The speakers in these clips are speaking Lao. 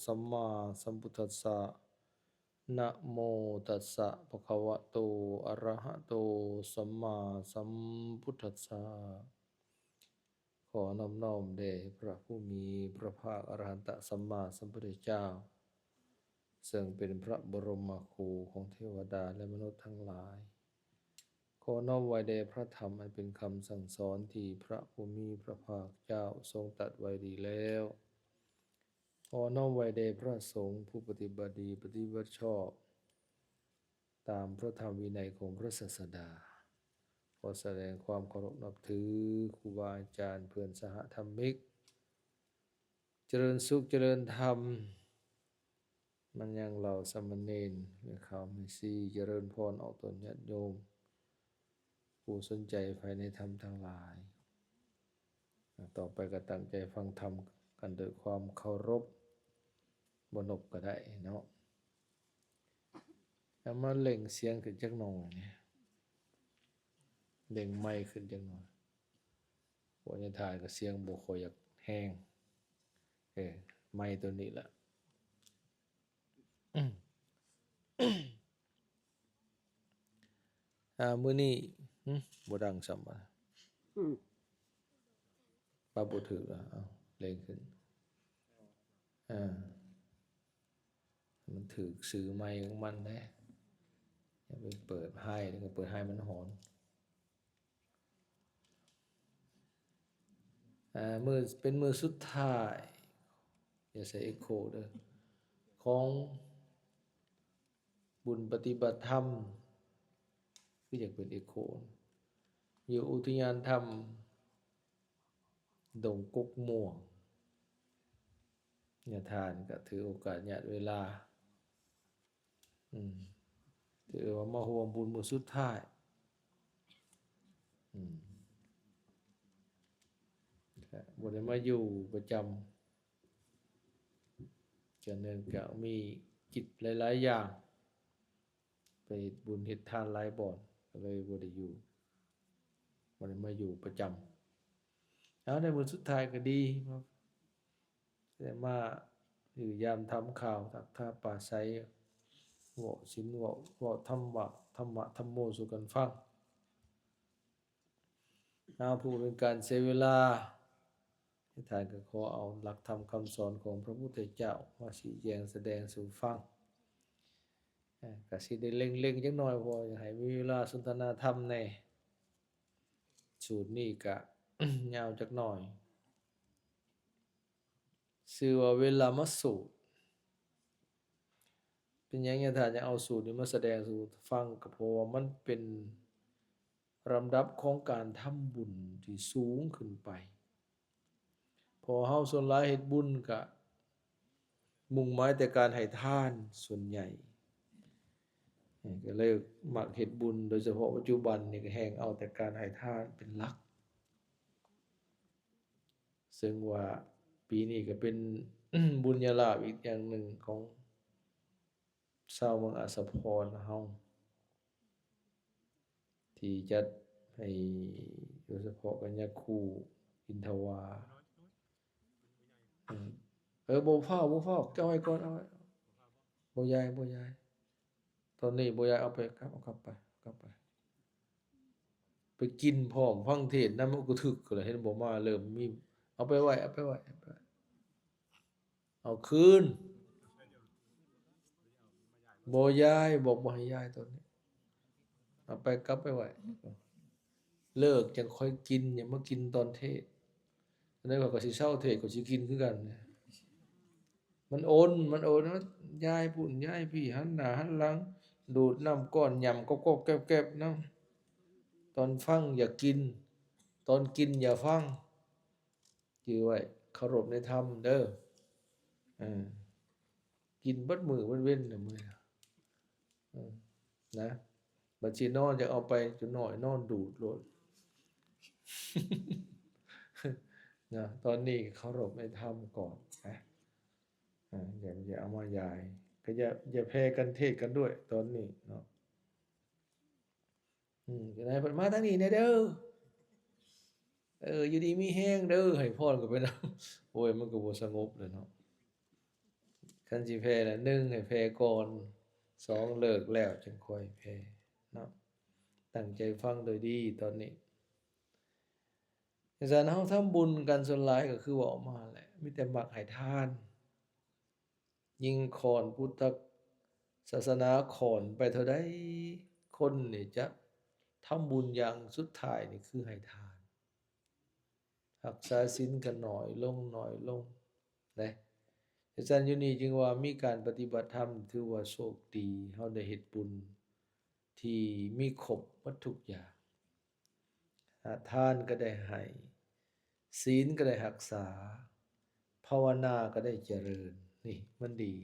ສຳມາສຳພຸດທັດສະ ນະໂມຕັດສະ ພະຄະວະໂຕ ອະຣະຫະໂຕ ສຳມາສຳພຸດທັດສະ. ຂໍນອບນ້ອມແດ່ພະຜູ້ມີພະພາກ ອະຣະຫັນຕະສຳມາສຳພຸດທະເຈົ້າ ເຊິ່ງເປັນພະບໍລົມມະຄູຂອງເທວະດາ ແລະ ມະນຸດທັງຫຼາຍ. ຂໍນ້ອມໄຫວ້ແດ່ພະທຳ ອັນເປັນຄຳສັ່ງສອນທີ່ພະຜູ້ມີພະພາກເຈົ້າຊົງຕັດໄວ້ດີແລ້ວ. ຂໍນ້ອມໄຫວ້ແດ່ພະສົງຜູ້ປະຕິບັດດີ ປະຕິບັດຊອບຕາມພະທຳວິໄນຂອງພະສາສະດາ. ຂໍສະແດງຄວາມເຄົາລົບນັບຖືຄູບາອາຈານ ເພື່ອນສະຫະທຳມິກ. ຈະເລີນສຸກຈະເລີນທຳມາຍັງເຫຼົ່າສາມະເນນ ແລະ ຂ້າແມ່ຊີ. ຈະເລີນພອນອອກຕົນຍາດໂຍມ ຜູ້ສົນໃຈໃຝ່ໃນທຳທັງຫຼາຍ. ຕໍ່ໄປກໍຕັ້ງໃຈຟັງທຳກັນດ້ວຍຄວາມເຄົາລົບ, ບໍ່ນົບກໍໄດ້ເນາະ. ເອົາມາເລັ່ງສຽງຂຶ້ນຈັກໜ່ອຍນີ້, ເລັ່ງໄມຂຶ້ນຈັກໜ່ອຍ. ພວກຍາທ່ານກໍສຽງບໍ່ຄ່ອຍຢາກແຮງ. ເອີ ໄມໂຕນີ້ລະ. ອ່າ ມື້ນີ້ ຫຶ ບໍ່ດັງຊ້ຳ. ອືມ ປັບບໍ່ຖືກລະ. ເອົາ ເລັ່ງຂຶ້ນ. ອ່າ ມັນຖືກຊື່ໄມຂອງມັນເດ້. ຢ່າໄປເປີດໄຮ, ແລ້ວກໍເປີດໄຮມັນຫອນ. ອ່າ ມື້ ເປັນມື້ສຸດທ້າຍ, ຢ່າໃສ່ເອັກໂຄເດີ, ຂອງບຸນປະຕິບັດທຳ. ຄືຢາກເປັນເອັກໂຄ. ຢູ່ອຸທິຍານທຳດົງກົກມ່ວງ. ຍາທ່ານກໍຖືໂອກາດຍາດເວລາ ອືມ ຖືວ່າມາຮ່ວມບຸນມື້ສຸດທ້າຍ. ອືມ ບໍ່ໄດ້ມາຢູ່ປະຈຳ, ກະເນື່ອງຈາກມີກິດຫຼາຍໆຢ່າງ, ໄປເຮັດບຸນເຮັດທານຫຼາຍບ່ອນ, ກໍເລີຍບໍ່ໄດ້ຢູ່, ບໍ່ໄດ້ມາຢູ່ປະຈຳ. ເອົາ ໃນມື້ສຸດທ້າຍກໍດີ, ແຕ່ມາຢູ່ຢາມທຳຂ່າວ, ທັກທາປາໄສ, ເວົ້າສິນ, ເວົ້າ ເວົ້າທຳມະ, ທຳມະທຳໂມສູ່ກັນຟັງ. ເອົາ ເພື່ອບໍ່ເປັນການເສຍເວລາ, ທ່ານກໍຂໍເອົາຫຼັກທຳຄຳສອນຂອງພະພຸດທະເຈົ້າມາຊີ້ແຈງສະແດງສູ່ຟັງ. ເອີ ກໍຊິໄດ້ເລັ່ງໆຈັກໜ້ອຍ, ເພາະວ່າຢາກໃຫ້ມີເວລາສົນທະນາທຳແດ່. ສູດນີ້ກະຍາວຈັກໜ້ອຍ, ຊື່ວ່າເວລາມະສູດ. ເປັນຫຍັງຍາທ່ານຈຶ່ງເອົາສູດນີ້ມາສະແດງສູ່ຟັງ? ກໍເພາະວ່າມັນເປັນລຳດັບຂອງການທຳບຸນທີ່ສູງຂຶ້ນໄປ. ເພາະເຮົາສ່ວນຫຼາຍເຮັດບຸນກະມຸ່ງໝາຍແຕ່ການໃຫ້ທານສ່ວນໃຫຍ່, ກໍເລີຍມັກເຮັດບຸນ, ໂດຍສະເພາະປັດຈຸບັນນີ້ກໍແຮ່ງເອົາແຕ່ການໃຫ້ທານເປັນຫຼັກ. ເຊິ່ງວ່າປີນີ້ກໍເປັນບຸນຍາລາບອີກຢ່າງໜຶ່ງຂອງ ຊາວເມືອງອາດສະພອນເຮົາ ທີ່ຈັດໃຫ້ ໂດຍສະເພາະກັນຍາຄູອິນທະວາ. ເອີ ບໍ່ຟ້າວ ບໍ່ຟ້າວ ເກັບໄວ້ກ່ອນ, ເອົາໄວ້ ບໍ່ຢາຍ ບໍ່ຢາຍ, ຕອນນີ້ບໍ່ຢາຍ, ເອົາໄປ ກັບ ເອົາກັບໄປ ເອົາກັບໄປ. ໄປກິນພ້ອມ ຟັງເທດນຳ ມັນກໍຖືກແລ້ວ. ເຫັນບໍ່ ມາເລີ່ມມີ ເອົາໄປໄວ້ ເອົາໄປໄວ້ ເອົາໄປໄວ້ ເອົາຄືນ. ບໍ່ຢາຍ, ບອກບໍ່ໃຫ້ຢາຍຕອນນີ້, ເອົາໄປ ກັບໄປໄວ້. ເລີກຈັ່ງຄ່ອຍກິນ, ຢ່າມາກິນຕອນເທດ. ອັນນັ້ນຂ້ອຍກໍຊິເຊົາເທດ, ຂ້ອຍຊິກິນຄືກັນ. ມັນອົນ ມັນອົນ, ມັນຢາຍພຸ້ນຢາຍພີ້, ຫັນໜ້າຫັນຫຼັງ, ດູດນ້ຳກ້ອນ, ຫຍ້ຳກອບໆແກັບໆນຳ. ຕອນຟັງຢ່າກິນ, ຕອນກິນຢ່າຟັງ. ຈື່ໄວ້, ເຄົາລົບໃນທຳເດີ. ເອີ ກິນເບິດມື້ເບິດເວັນນະມື້ນີ້. ເອີ ນະ ບັດຊິນອນ ຢາກເອົາໄປຈົນນ້ອຍ ນອນດູດໂລດນະ. ຕອນນີ້ເຄົາລົບໃນທຳກ່ອນນະ. ເອີ ຢ່າ ຢ່າເອົາມາຢາຍ, ກໍຢ່າ ຢ່າແຜ່ກັນເທດກັນດ້ວຍຕອນນີ້ເນາະ. ອືມ ຈັ່ງໃດເພິ່ນມາທາງນີ້ແດ່ເດີ. ເອີ ຢູ່ດີມີແຮງເດີ, ໃຫ້ພອນກັນໄປນຳ. ໂອ້ຍ ມັນກໍບໍ່ສະຫງົບແລ້ວເນາະ. ຄັນຊິແຜ່ລະ ໜຶ່ງ ໃຫ້ແຜ່ກ່ອນ, ສອງ ເລີກແລ້ວຈັ່ງຄ່ອຍແຜ່ເນາະ. ຕັ້ງໃຈຟັງໂດຍດີຕອນນີ້. ຈັ່ງຊັ້ນເຮົາທຳບຸນກັນສ່ວນຫຼາຍກໍຄືເວົ້າມາແຫຼະ, ມີແຕ່ມັກໃຫ້ທານ. ຍິ່ງຂ້ອນພຸດທະສາສະໜາຂ້ອນໄປເທົ່າໃດ, ຄົນນີ້ຈະທຳບຸນຢ່າງສຸດທ້າຍນີ້ຄືໃຫ້ທານ. ຮັກສາສິນກໍໜ້ອຍລົງ, ໜ້ອຍລົງເດ້. ຈັ່ງຊັ້ນຢູ່ນີ້ຈຶ່ງວ່າມີການປະຕິບັດທຳ, ຖືວ່າໂຊກດີ, ເຮົາໄດ້ເຮັດບຸນທີ່ມີຄົບໝົດທຸກຢ່າງ. ອາ ທານກໍໄດ້ໃຫ້, ສິນກໍໄດ້ຮັກສາ, ພາວະນາກໍໄດ້ຈະເລີນ. ນີ້ມັນດີ.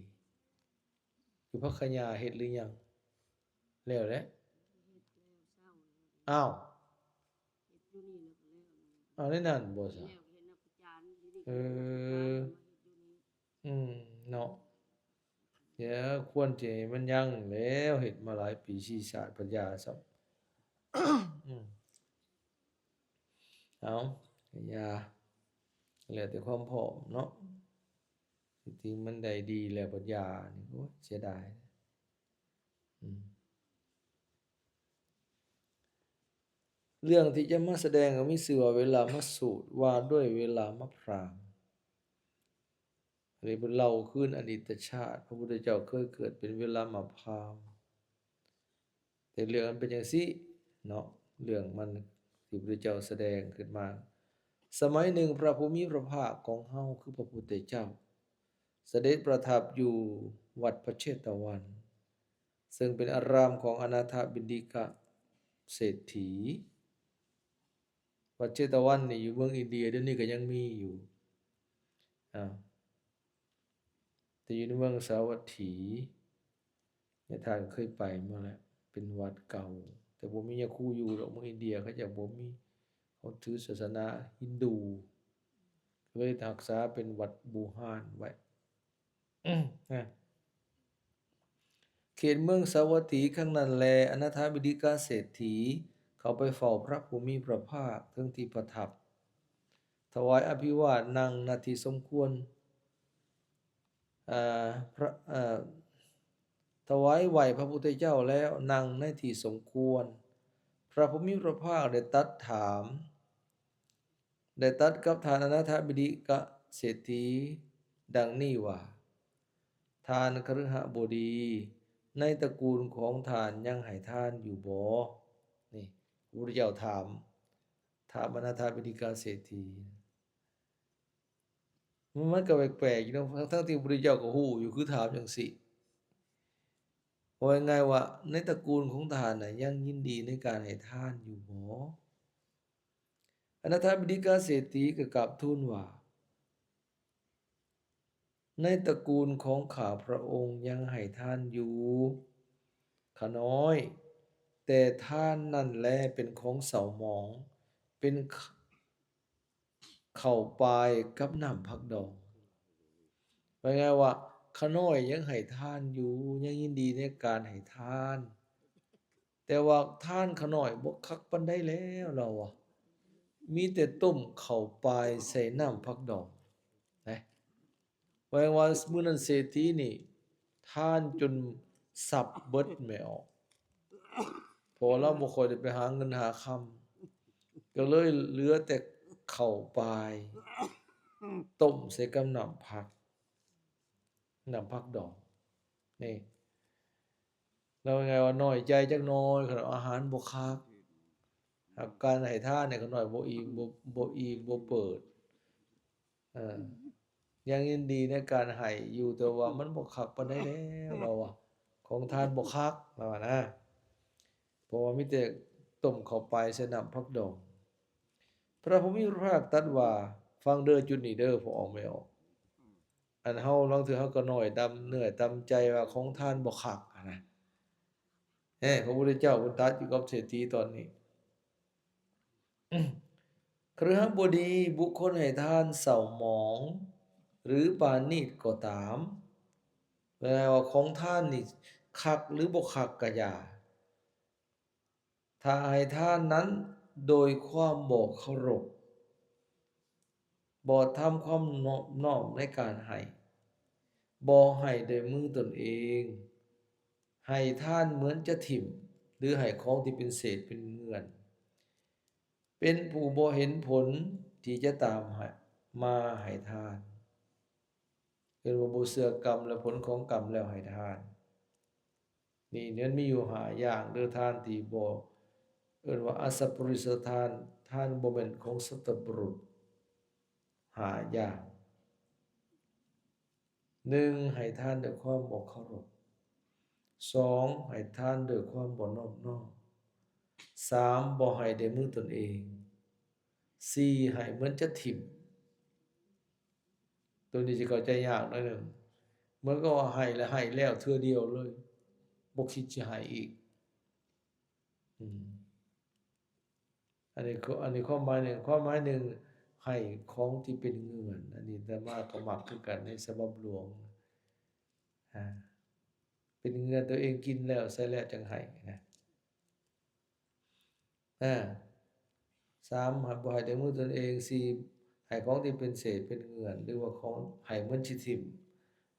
ຢູ່ພັກຂະຍາເຮັດຫຼືຍັງ? ແລ້ວແຫຼະ. ເຮັດແລ້ວເຊົ້າແລ້ວ. ອ້າວ. ເຮັດຢູ່ນີ້ແລ້ວກໍແລ້ວ. ເອົາ ໃນນັ້ນບໍ່ຊະ? ແລ້ວເຮັດນຳອາຈານຢູ່ນີ້. ເອີ. ອືມ ເນາະ. ດຽວຄວນຊິໃຫ້ມັນຍັງແລ້ວ, ເຮັດມາຫຼາຍປີ ສີ່ຊາດພັດຢາຊ້ຳ. ອືມ ເອົາ ກະຢ່າ, ແລ້ວແຕ່ຄວາມພ້ອມເນາະ. ທີ່ຈິງມັນໄດ້ດີແລ້ວພັດຢານີ້ ໂອ້ຍ ເສຍດາຍ. ອືມ ເລື່ອງທີ່ຈະມາສະແດງກໍມີຊື່ວ່າເວລາມະສູດ ວ່າດ້ວຍເວລາມະພຣາມ. ອັນນີ້ເພິ່ນເລົ່າຄືນອະດີດຕະຊາດ, ພະພຸດທະເຈົ້າເຄີຍເກີດເປັນເວລາມະພຣາມ. ແຕ່ເລື່ອງມັນເປັນຈັ່ງຊີ້ເນາະ, ເລື່ອງມັນທີ່ພະພຸດທະເຈົ້າສະແດງຂຶ້ນມາ. ສະໄໝໜຶ່ງ ພະຜູ້ມີພະພາກຂອງເຮົາ ຄືພະພຸດທະເຈົ້າ ສະເດັດປະທັບຢູ່ວັດພະເຊຕະວັນ ເຊິ່ງເປັນອາຣາມຂອງອະນາຖະບິນດິກະເສດຖີ. ວັດເຊຕະວັນນີ້ຢູ່ເມືອງອິນເດຍ ດຽວນີ້ກໍຍັງມີຢູ່. ອາ ແຕ່ຢູ່ໃນເມືອງສາວັດຖີ ຍາທ່ານເຄີຍໄປມາແລ້ວ, ເປັນວັດເກົ່າ ແຕ່ບໍ່ມີຍາຄູຢູ່ດອກ. ເມືອງອິນເດຍເຂົາເຈົ້າບໍ່ມີ, ເຂົາຖືສາສະໜາຮິນດູ ເລີຍຮັກສາເປັນວັດບູຮານໄວ້. ເຂດເມືອງສາວັດຖີ. ຄັ້ງນັ້ນແລ ອະນາຖະບິນດິກະເສດຖີເຂົ້າໄປເຝົ້າພະຜູ້ມີພະພາກເຖິງທີ່ປະທັບ, ຖວາຍອະພິວາດ, ນັ່ງ ນະ ທີ່ສົມຄວນ, ອາ ພະ ອາ ຖວາຍໄຫວ້ພະພຸດທະເຈົ້າແລ້ວ, ນັ່ງໃນທີ່ສົມຄວນ. ພະຜູ້ມີພະພາກໄດ້ຕັດຖາມ ໄດ້ຕັດກັບທ່ານອະນາຖະບິນດິກະເສດຖີດັ່ງນີ້ວ່າ, ທ່ານຄະລືຫະບໍດີ, ໃນຕະກູນຂອງທ່ານຍັງໃຫ້ທານຢູ່ບໍ່? ນີ້ ພະພຸດທະເຈົ້າຖາມ, ຖາມອະນາຖະບິນດິກະເສດຖີ. ມັນ ມັນກໍແປກໆຢູ່ເນາະ, ທັງໆທີ່ພະພຸດທະເຈົ້າກໍຮູ້ຢູ່ ຄືຖາມຈັ່ງຊີ້. ເວົ້າງ່າຍໆວ່າ ໃນຕະກູນຂອງທ່ານນະ ຍັງຍິນດີໃນການໃຫ້ທານຢູ່ບໍ່? ອະນາຖະບິນດິກະເສດຖີກໍກາບທູນວ່າ, ໃນຕະກູນຂອງຂ້າພະອົງຍັງໃຫ້ທານຢູ່, ຂ້ານ້ອຍ, ແຕ່ທານນັ້ນແລເປັນຂອງເສົ້າໝອງ, ເປັນ ເຂົ້າປາຍກັບນ້ຳຜັກດອງ. ວ່າງ່າຍວ່າ ຂ້ານ້ອຍຍັງໃຫ້ທານຢູ່, ຍັງຍິນດີໃນການໃຫ້ທານ, ແຕ່ວ່າທານຂ້ານ້ອຍບໍ່ຄັກປານໃດແລ້ວ ລາວວ່າ, ມີແຕ່ຕົ້ມເຂົ້າປາຍໃສ່ນ້ຳຜັກດອງນະ. ແປວ່າມື້ນັ້ນເສດຖີນີ້ທານຈົນສັບເບິດແມ່ອອກ, ເພາະວ່າລາວບໍ່ຄ່ອຍໄດ້ໄປຫາເງິນຫາຄຳ, ກໍເລີຍເຫຼືອແຕ່ເຂົ້າປາຍ ຕົ້ມໃສ່ກັບນ້ຳຜັກ, ນ້ຳຜັກດອງນີ້. ເວົ້າງ່າຍໆວ່ານ້ອຍໃຈຈັກໜ້ອຍ, ຂະໜາດອາຫານບໍ່ຄັກ, ຫາກການໃຫ້ທານນີ້ ຂະໜ້ອຍບໍ່ອີ່ມ ບໍ່ ບໍ່ອີ່ມ ບໍ່ເປີດ, ເອີ ຍັງຍິນດີໃນການໃຫ້ຢູ່, ແຕ່ວ່າມັນບໍ່ຄັກປານໃດແລ້ວ ລາວວ່າ, ຂອງທານບໍ່ຄັກ ລາວວ່ານະ, ເພາະວ່າມີແຕ່ຕົ້ມເຂົ້າປາຍໃສ່ນ້ຳຜັກດອງ. ພະຜູ້ມີພະພາກຕັດວ່າ, ຟັງເດີ ຈຸດນີ້ເດີ ພວກອອກແມ່ອອກ. ອັນເຮົາລາງເທື່ອເຮົາກໍນ້ອຍຕ່ຳເນື້ອຕ່ຳໃຈວ່າຂອງທານບໍ່ຄັກຫັ້ນນະ. ເອີ ພະພຸດທະເຈົ້າເພິ່ນຕັດຢູ່ກັບເສດຖີຕອນນີ້. ຄະລືຫະບໍດີ, ບຸກຄົນໃຫ້ທານເສົ້າໝອງ ຫຼື ປານີດກໍຕາມ, ແປວ່າຂອງທານນີ້ຄັກ ຫຼື ບໍ່ຄັກກະຢ່າ, ຖ້າໃຫ້ທານນັ້ນໂດຍຄວາມບໍ່ເຄົາລົບ, ບໍ່ທຳຄວາມນອບນ້ອມໃນການໃຫ້, ບໍ່ໃຫ້ດ້ວຍມືຕົນເອງ, ໃຫ້ທານເໝືອນຈະຖິ້ມ ຫຼື ໃຫ້ຂອງທີ່ເປັນເສດເປັນເງື່ອນ, ເປັນຜູ້ບໍ່ເຫັນຜົນທີ່ຈະຕາມໃຫ້ ມາໃຫ້ທານ. ເອີ້ນວ່າບໍ່ເຊື່ອກຳ ແລະ ຜົນຂອງກຳແລ້ວໃຫ້ທານ. ນີ້ ມັນມີຢູ່ຫ້າຢ່າງເດີ້ ທານທີ່ບໍ່ ເອີ້ນວ່າອະສັບປະລິສະທານ, ທານບໍ່ແມ່ນຂອງສັດຕະບຸລຸດ ຫ້າຢ່າງ. ໜຶ່ງ ໃຫ້ທານດ້ວຍຄວາມບໍ່ເຄົາລົບ, ສອງ ໃຫ້ທານດ້ວຍຄວາມບໍ່ນອບນ້ອມ, ສາມ ບໍ່ໃຫ້ດ້ວຍມືຕົນເອງ, ສີ່ ໃຫ້ເໝືອນຈະຖິ້ມ. ໂຕນີ້ຊິເຂົ້າໃຈຍາກໜ້ອຍໜຶ່ງ, ເໝືອນກັບວ່າໃຫ້ແລ້ວ ໃຫ້ແລ້ວເທື່ອດຽວເລີຍ ບໍ່ຄິດຊິໃຫ້ອີກ. ອືມ ອັນນີ້ ອັນນີ້ຄວາມໝາຍໜຶ່ງ. ຄວາມໝາຍໜຶ່ງ ໃຫ້ຂອງທີ່ເປັນເງື່ອນ, ອັນນີ້ອາດຕະມາກໍມັກຄືກັນໃນສະບັບຫຼວງ ອາ ເປັນເງື່ອນ ຕົວເອງກິນແລ້ວໃຊ້ແລ້ວຈັ່ງໃຫ້ນະ. ອາ ສາມ ໃຫ້ ບໍ່ໃຫ້ດ້ວຍມືຕົນເອງ, ສີ່ ໃຫ້ຂອງທີ່ເປັນເສດເປັນເງື່ອນ ຫຼືວ່າຂອງໃຫ້ເໝືອນຊິຖິ້ມ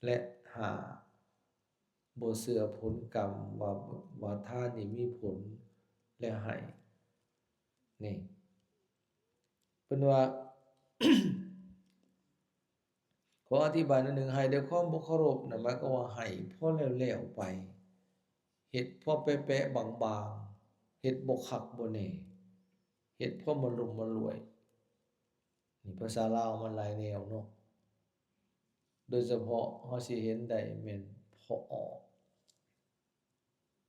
ແລະ ຫ້າ ບໍ່ເຊື່ອຜົນກຳວ່າ ວ່າທານນີ້ມີຜົນ ແລະ ໃຫ້ ນີ້ ເພິ່ນວ່າ ຂໍອະທິບາຍໜ້ອຍໜຶ່ງ, ໃຫ້ດ້ວຍຄວາມບໍ່ເຄົາລົບນະ ໝາຍຄວາມວ່າໃຫ້ພໍແລ້ວໆໄປ, ເຮັດພໍແປະໆບາງໆ, ເຮັດບໍ່ຄັກບໍ່ແນ່, ເຮັດພໍມາລຸມມາລວຍ. ນີ້ພາສາລາວມັນຫຼາຍແນວເນາະ, ໂດຍສະເພາະເຮົາຊິເຫັນໄດ້ແມ່ນພໍ່ອອກ.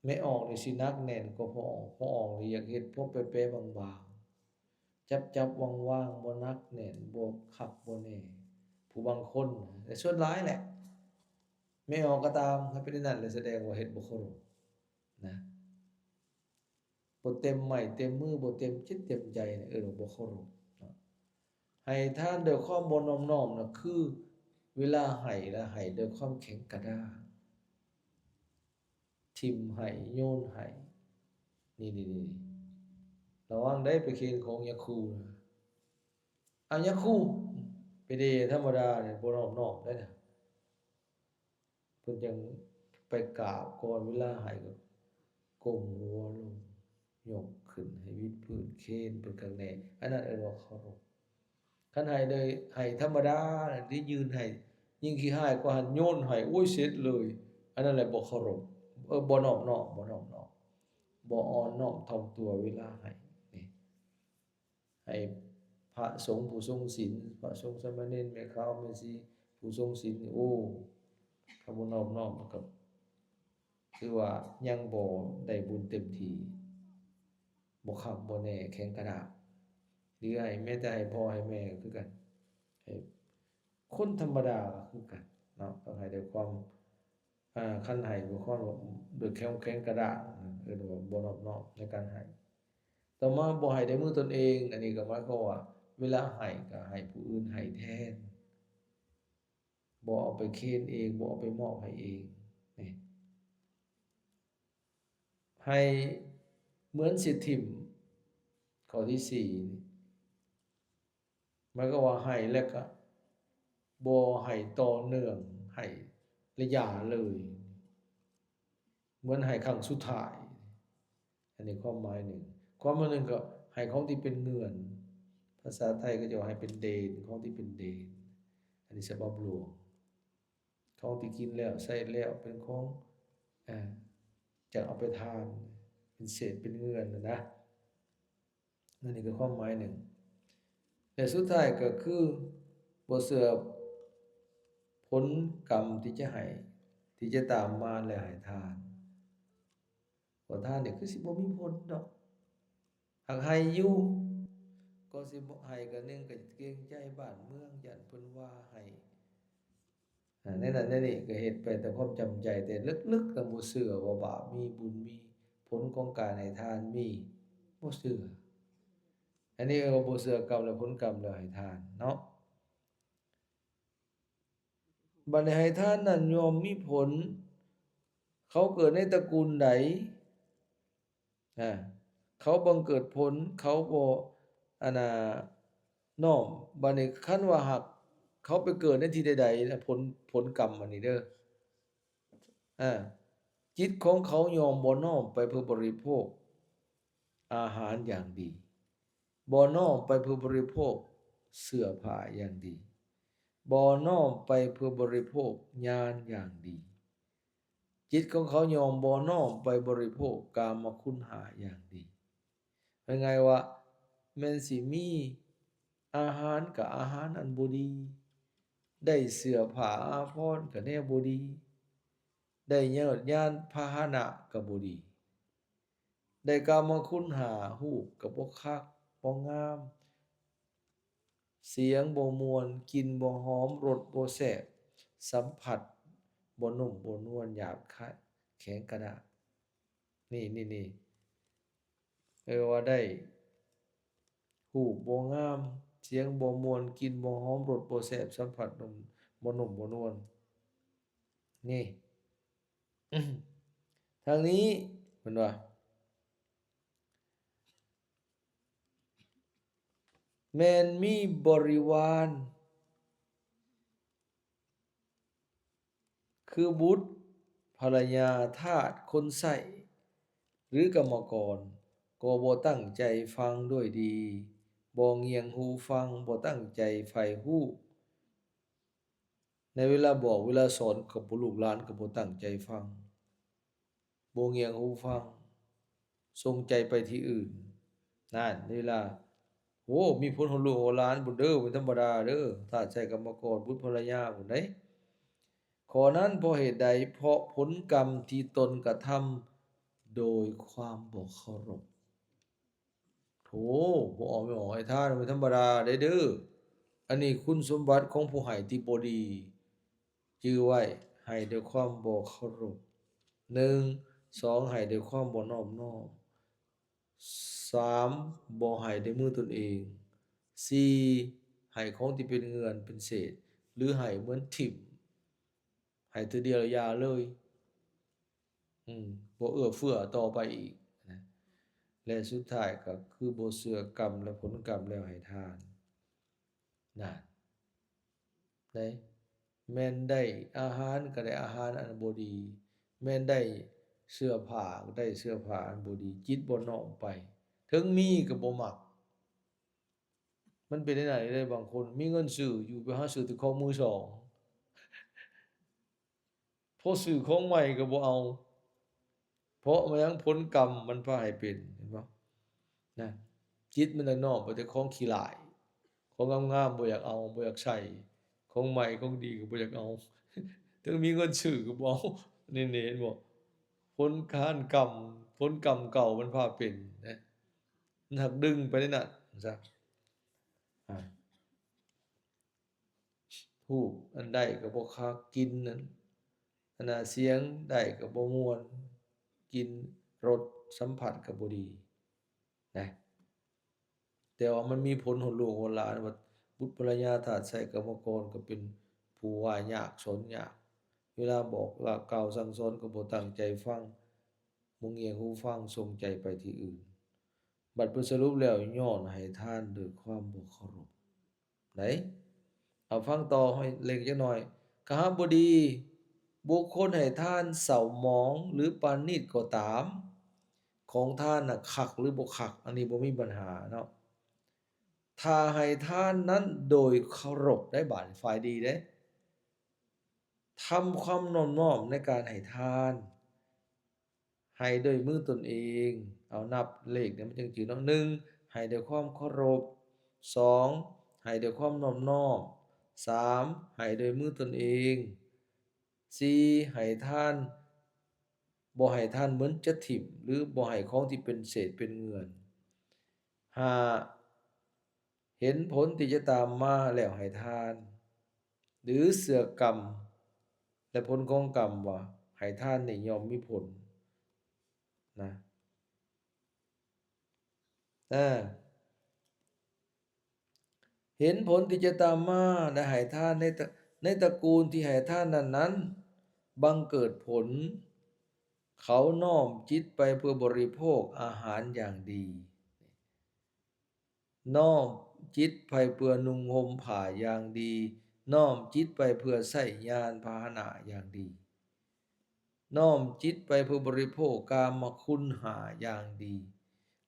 ແມ່ອອກນີ້ຊິໜັກແໜ້ນກວ່າພໍ່ອອກ. ພໍ່ອອກນີ້ຢາກເຮັດພໍແປະໆບາງໆ, ຈັບໆວາງໆ, ບໍ່ໜັກແໜ້ນ, ບໍ່ຄັກບໍ່ແນ່. ຜູ້ບາງຄົນ ແຕ່ສ່ວນຫຼາຍແຫຼະ ແມ່ອອກກໍຕາມ, ຖ້າເປັນແນວນັ້ນແລ້ວ ສະແດງວ່າເຮັດບໍ່ເຄົາລົບນະ, ບໍ່ເຕັມໄມ້ເຕັມມື, ບໍ່ເຕັມຈິດເຕັມໃຈ, ເອີ້ນວ່າບໍ່ເຄົາລົບເນາະ. ໃຫ້ທານດ້ວຍຄວາມບໍ່ນອບນ້ອມນະ ຄືເວລາໃຫ້ລະໃຫ້ດ້ວຍຄວາມແຂງກະດ້າງ, ຖິ້ມໃຫ້, ໂຍນໃຫ້. ນີ້ໆໆ ລະວັງໄດ໋ ໄປເຄນຂອງຍາຄູນະ. ອາ ຍາຄູ ໄປເດທຳມະດານີ້ ບໍ່ນອບນ້ອມໄດ໋ນະ. ເພິ່ນຈັ່ງໄປກາບກ່ອນ, ເວລາໃຫ້ກໍກົ້ມຫົວລົງ, ຍົກຂຶ້ນໃຫ້ວິດພື້ນ, ເຄນເພິ່ນຄັກແນ່, ອັນນັ້ນເອີ້ນວ່າເຄົາລົບ. ຄັນໃຫ້ໂດຍ ໃຫ້ທຳມະດາ ຫຼື ຍື່ນໃຫ້, ຍິ່ງຂີ້ຮ້າຍກວ່າຫັ້ນ, ໂຍນໃຫ້, ໂອ້ຍ ເສັດເລີຍ, ອັນນັ້ນແຫຼະບໍ່ເຄົາລົບ, ເອີ ບໍ່ນອບນ້ອມ, ບໍ່ນອບນ້ອມ, ບໍ່ອ່ອນນ້ອມຖ່ອມຕົວເວລາໃຫ້ນີ້. ໃຫ້ພະສົງຜູ້ຊົງສິນ, ພະສົງສາມະເນນ, ແມ່ຂາວແມ່ຊີຜູ້ຊົງສິນນີ້, ໂອ້ ຄັນບໍ່ນອບນ້ອມກໍຄືວ່າຍັງບໍ່ໄດ້ບຸນເຕັມທີ່, ບໍ່ຄັກບໍ່ແນ່, ແຂງກະດ້າງ. ຫຼືໃຫ້ ແມ້ແຕ່ໃຫ້ພໍ່ໃຫ້ແມ່ກໍຄືກັນ, ໃຫ້ຄົນທຳມະດາກໍຄືກັນເນາະ, ຕ້ອງໃຫ້ດ້ວຍຄວາມ ອາ ຄັນໃຫ້ດ້ວຍຄວາມ ໂດຍແຂງ ແຂງກະດ້າງ ເອີ້ນວ່າບໍ່ນອບນ້ອມໃນການໃຫ້. ຕໍ່ມາ ບໍ່ໃຫ້ດ້ວຍມືຕົນເອງ, ອັນນີ້ກໍໝາຍຄວາມວ່າ ເວລາໃຫ້ກໍໃຫ້ຜູ້ອື່ນໃຫ້ແທນ, ບໍ່ເອົາໄປເຄນເອງ, ບໍ່ເອົາໄປມອບໃຫ້ເອງ. ນີ້ ໃຫ້ເໝືອນຊິຖິ້ມ, ຂໍ້ທີສີ່ນີ້ ໝາຍຄວາມວ່າໃຫ້ແລ້ວກະບໍ່ໃຫ້ຕໍ່ເນື່ອງ, ໃຫ້ລະຢາເລີຍ, ເໝືອນໃຫ້ຄັ້ງສຸດທ້າຍ. ອັນນີ້ຄວາມໝາຍໜຶ່ງ. ຄວາມໝາຍໜຶ່ງກໍໃຫ້ຂອງທີ່ເປັນເງືອນ, ພາສາໄທເຂົາເຈົ້າໃຫ້ເປັນເດນ, ຂອງທີ່ເປັນເດນ. ອັນນີ້ສະບັບຫຼວງ, ຂອງທີ່ກິນແລ້ວໃຊ້ແລ້ວເປັນຂອງ ອາ ຈະເອົາໄປທານ, ເປັນເສດເປັນເງືອນນະ. ອັນນີ້ກໍຄວາມໝາຍໜຶ່ງ. ແລະ ສຸດທ້າຍກໍຄືບໍ່ເຊື່ອຜົນກຳທີ່ຈະໃຫ້, ທີ່ຈະຕາມມາແລະໃຫ້ທານ, ວ່າທານນີ້ຄືຊິບໍ່ມີຜົນດອກ. ຫາກໃຫ້ຢູ່ ກໍຊິບໍ່ໃຫ້, ກໍໜຶ່ງກໍເກງໃຈບ້ານເມືອງ, ຢ້ານເພິ່ນວ່າໃຫ້. ອາ ໃນນັ້ນໃນນີ້ກໍເຮັດໄປແຕ່ຄວາມຈຳໃຈ, ແຕ່ເລິກໆນະບໍ່ເຊື່ອວ່າບາບມີບຸນມີ, ຜົນຂອງການໃຫ້ທານມີ, ບໍ່ເຊື່ອ. ອັນນີ້ເອີ້ນວ່າບໍ່ເຊື່ອກຳ ແລະ ຜົນກຳແລ້ວໃຫ້ທານເນາະ. ບັດນີ້ໃຫ້ທານນັ້ນຍ່ອມມີຜົນ, ເຂົາເກີດໃນຕະກູນໃດ ອາ ເຂົາບັງເກີດຜົນ, ເຂົາບໍ່ ອັນນ່າ ນ້ອມ. ບັດນີ້ຄັນວ່າຫາກ ເຂົາໄປເກີດໃນທີ່ໃດໆ ແລະ ຜົນ ຜົນກຳອັນນີ້ເດີ ອາ ຈິດຂອງເຂົາຍ່ອມບໍ່ນ້ອມໄປເພື່ອບໍລິໂພກອາຫານຢ່າງດີ, ບໍ່ນ້ອມໄປເພື່ອບໍລິໂພກເສື້ອຜ້າຢ່າງດີ, ບໍ່ນ້ອມໄປເພື່ອບໍລິໂພກຍານຢ່າງດີ. ຈິດຂອງເຂົາຍ່ອມບໍ່ນ້ອມໄປບໍລິໂພກກາມະຄຸນຫ້າຢ່າງດີ. ເວົ້າງ່າຍໆວ່າ ແມ່ນຊິມີອາຫານກໍອາຫານອັນບໍ່ດີ, ໄດ້ເສື້ອຜ້າອາພອນກໍແນວບໍ່ດີ, ໄດ້ຍອດຍານພາຫະນະກໍບໍ່ດີ, ໄດ້ກາມະຄຸນຫ້າ ຮູບກໍບໍ່ຄັກບໍ່ງາມ, ສຽງບໍ່ມ່ວນ, ກິ່ນບໍ່ຫອມ, ລົດບໍ່ແຊບ, ສຳຜັດບໍ່ນຸ້ມບໍ່ນວນ, ຫຍາບຄາຍ, ແຂງກະດ້າງ. ນີ້ ນີ້ ນີ້ ເອີ ວ່າໄດ້ຮູບບໍ່ງາມ, ສຽງບໍ່ມ່ວນ, ກິ່ນບໍ່ຫອມ, ລົດບໍ່ແຊບ, ສຳຜັດບໍ່ນຸ້ມບໍ່ນວນ. ນີ້ ທາງນີ້ເພິ່ນວ່າ ແມ່ນມີບໍລິວານ ຄືບຸດ, ພັນລະຍາ, ທາດ, ຄົນໃຊ້ ຫຼື ກຳມະກອນ ກໍບໍ່ຕັ້ງໃຈຟັງດ້ວຍດີ, ບໍ່ງຽງຫູຟັງ, ບໍ່ຕັ້ງໃຈໃຝ່ຮູ້. ໃນເວລາບອກເວລາສອນ ກໍບໍ່ ລູກຫຼານກໍບໍ່ຕັ້ງໃຈຟັງ, ບໍ່ງຽງຫູຟັງ, ສົ່ງໃຈໄປທີ່ອື່ນ. ນັ້ນ ເວລາ ໂອ້ ມີຜົນໂຫດລູກໂຫດຫຼານພຸ້ນເດີ, ບໍ່ທຳມະດາເດີ, ທາດໃຊ້ກຳມະກອນ ບຸດພັນລະຍາພຸ້ນເດ້. ຂໍ້ນັ້ນເພາະເຫດໃດ? ເພາະຜົນກຳທີ່ຕົນກະທຳໂດຍຄວາມບໍ່ເຄົາລົບ. ໂຖ ບໍ່ອອກ ບໍ່ອອກໃຫ້ທານ ບໍ່ທຳມະດາເດ້ເດີ. ອັນນີ້ຄຸນສົມບັດຂອງຜູ້ໃຫ້ທີ່ບໍ່ດີ. ຈື່ໄວ້, ໃຫ້ດ້ວຍຄວາມບໍ່ເຄົາລົບ ໜຶ່ງ, ສອງ, ໃຫ້ດ້ວຍຄວາມບໍ່ນອບນ້ອມ, ສາມ, ບໍ່ໃຫ້ດ້ວຍມືຕົນເອງ, ສີ່, ໃຫ້ຂອງທີ່ເປັນເງື່ອນເປັນເສດ ຫຼື ໃຫ້ເໝືອນຖິ້ມ, ໃຫ້ເທື່ອດຽວແລ້ວຢ່າເລີຍ. ອືມ ບໍ່ເອື້ອເຟື້ອຕໍ່ໄປອີກນະ ແລະ ສຸດທ້າຍກໍຄືບໍ່ເຊື່ອກຳ ແລະ ຜົນກຳແລ້ວໃຫ້ທານ. ນັ້ນ ໄດ້ ແມ່ນໄດ້ອາຫານກໍໄດ້ອາຫານອັນບໍ່ດີ, ແມ່ນໄດ້ເສື້ອຜ້າກໍໄດ້ເສື້ອຜ້າອັນບໍ່ດີ, ຈິດບໍ່ນ້ອມໄປ, ເຖິງມີກໍບໍ່ມັກ. ມັນເປັນແນວນັ້ນເດ້ ບາງຄົນມີເງິນຊື້ຢູ່ ໄປຫາຊື້ແຕ່ຂອງມືສອງ. ພໍຊື້ຂອງໃໝ່ກໍບໍ່ເອົາ ເພາະວ່າຫຍັງ? ຜົນກຳມັນພາໃຫ້ເປັນ ເຫັນບໍ່? ນະ ຈິດມັນໄດ້ນ້ອມໄປແຕ່ຂອງຂີ້ຫຼ້າຍ, ຂອງງາມໆບໍ່ຢາກເອົາ ບໍ່ຢາກໃຊ້, ຂອງໃໝ່ຂອງດີກໍບໍ່ຢາກເອົາ, ເຖິງມີເງິນຊື້ກໍບໍ່ເອົາ. ນີ້ ນີ້ເຫັນບໍ່? ຜົນການກຳ ຜົນກຳເກົ່າມັນພາເປັນນະ, ມັນຫາກດຶງໄປໃນນັ້ນຊະ. ອາ ຮູບອັນໃດກໍບໍ່ຄັກ, ກິ່ນອັນ ອັນນາ ສຽງໃດກໍບໍ່ມ່ວນ, ກິ່ນ ລົດ ສຳຜັດກໍບໍ່ດີນະ. ແຕ່ວ່າມັນມີຜົນໂຫດລູກໂຫດຫຼານວ່າ ບຸດພັນລະຍາທາດໃຊ້ກຳມະກອນກໍເປັນຜູ້ວ່າຍາກສອນຍາກ, ເວລາບອກລາກກ່າວສັ່ງສອນກໍບໍ່ຕັ້ງໃຈຟັງ, ບໍ່ງຽງຫູຟັງ, ສົ່ງໃຈໄປທີ່ອື່ນ. ບັດບົດສະຫຼຸບແລ້ວ ຍ້ອນໃຫ້ທານໂດຍຄວາມບໍ່ເຄົາລົບ. ໄດ້ ເອົາຟັງຕໍ່ໃຫ້ເລັກຈັກໜ້ອຍ. ຄະຫະບໍດີ, ບຸກຄົນໃຫ້ທານເສົ້າໝອງ ຫຼື ປານີດກໍຕາມ, ຂອງທານນະຄັກ ຫຼື ບໍ່ຄັກ, ອັນນີ້ບໍ່ມີບັນຫາເນາະ. ຖ້າໃຫ້ທານນັ້ນໂດຍເຄົາລົບໄດ້, ບາດນີ້ຝ່າຍດີເດ້, ທຳຄວາມນອບນ້ອມໃນການໃຫ້ທານ. ໃຫ້ໂດຍມືຕົນເອງ. ເອົາ ນັບເລກນີ້ມັນຈັ່ງຈື່ເນາະ. ໜຶ່ງ ໃຫ້ໂດຍຄວາມເຄົາລົບ. ສອງ ໃຫ້ໂດຍຄວາມນອບນ້ອມ. ສາມ ໃຫ້ໂດຍມືຕົນເອງ. ສີ່ ໃຫ້ທານ ບໍ່ໃຫ້ທານເໝືອນຈະຖິ້ມ ຫຼື ບໍ່ໃຫ້ຂອງທີ່ເປັນເສດເປັນເງື່ອນ. ຫ້າ ເຫັນຜົນທີ່ຈະຕາມມາແລ້ວໃຫ້ທານ ຫຼື ເຊື່ອກຳ ແລະ ຜົນຂອງກຳວ່າໃຫ້ທານນີ້ຍ່ອມມີຜົນນະ. ເອີ ເຫັນຜົນທີ່ຈະຕາມມາ ແລະ ໃຫ້ທານໃນຕະ ໃນຕະກູນທີ່ໃຫ້ທານນັ້ນໆ ບັງເກີດຜົນ ເຂົານ້ອມຈິດໄປເພື່ອບໍລິໂພກອາຫານຢ່າງດີ. ນ້ອມຈິດໄປເພື່ອນຸ່ງຫົ່ມຜ້າຢ່າງດີ, ນ້ອມຈິດໄປເພື່ອໃຊ້ຍານພາຫະນະຢ່າງດີ, ນ້ອມຈິດໄປເພື່ອບໍລິໂພກກາມະຄຸນຫ້າຢ່າງດີ.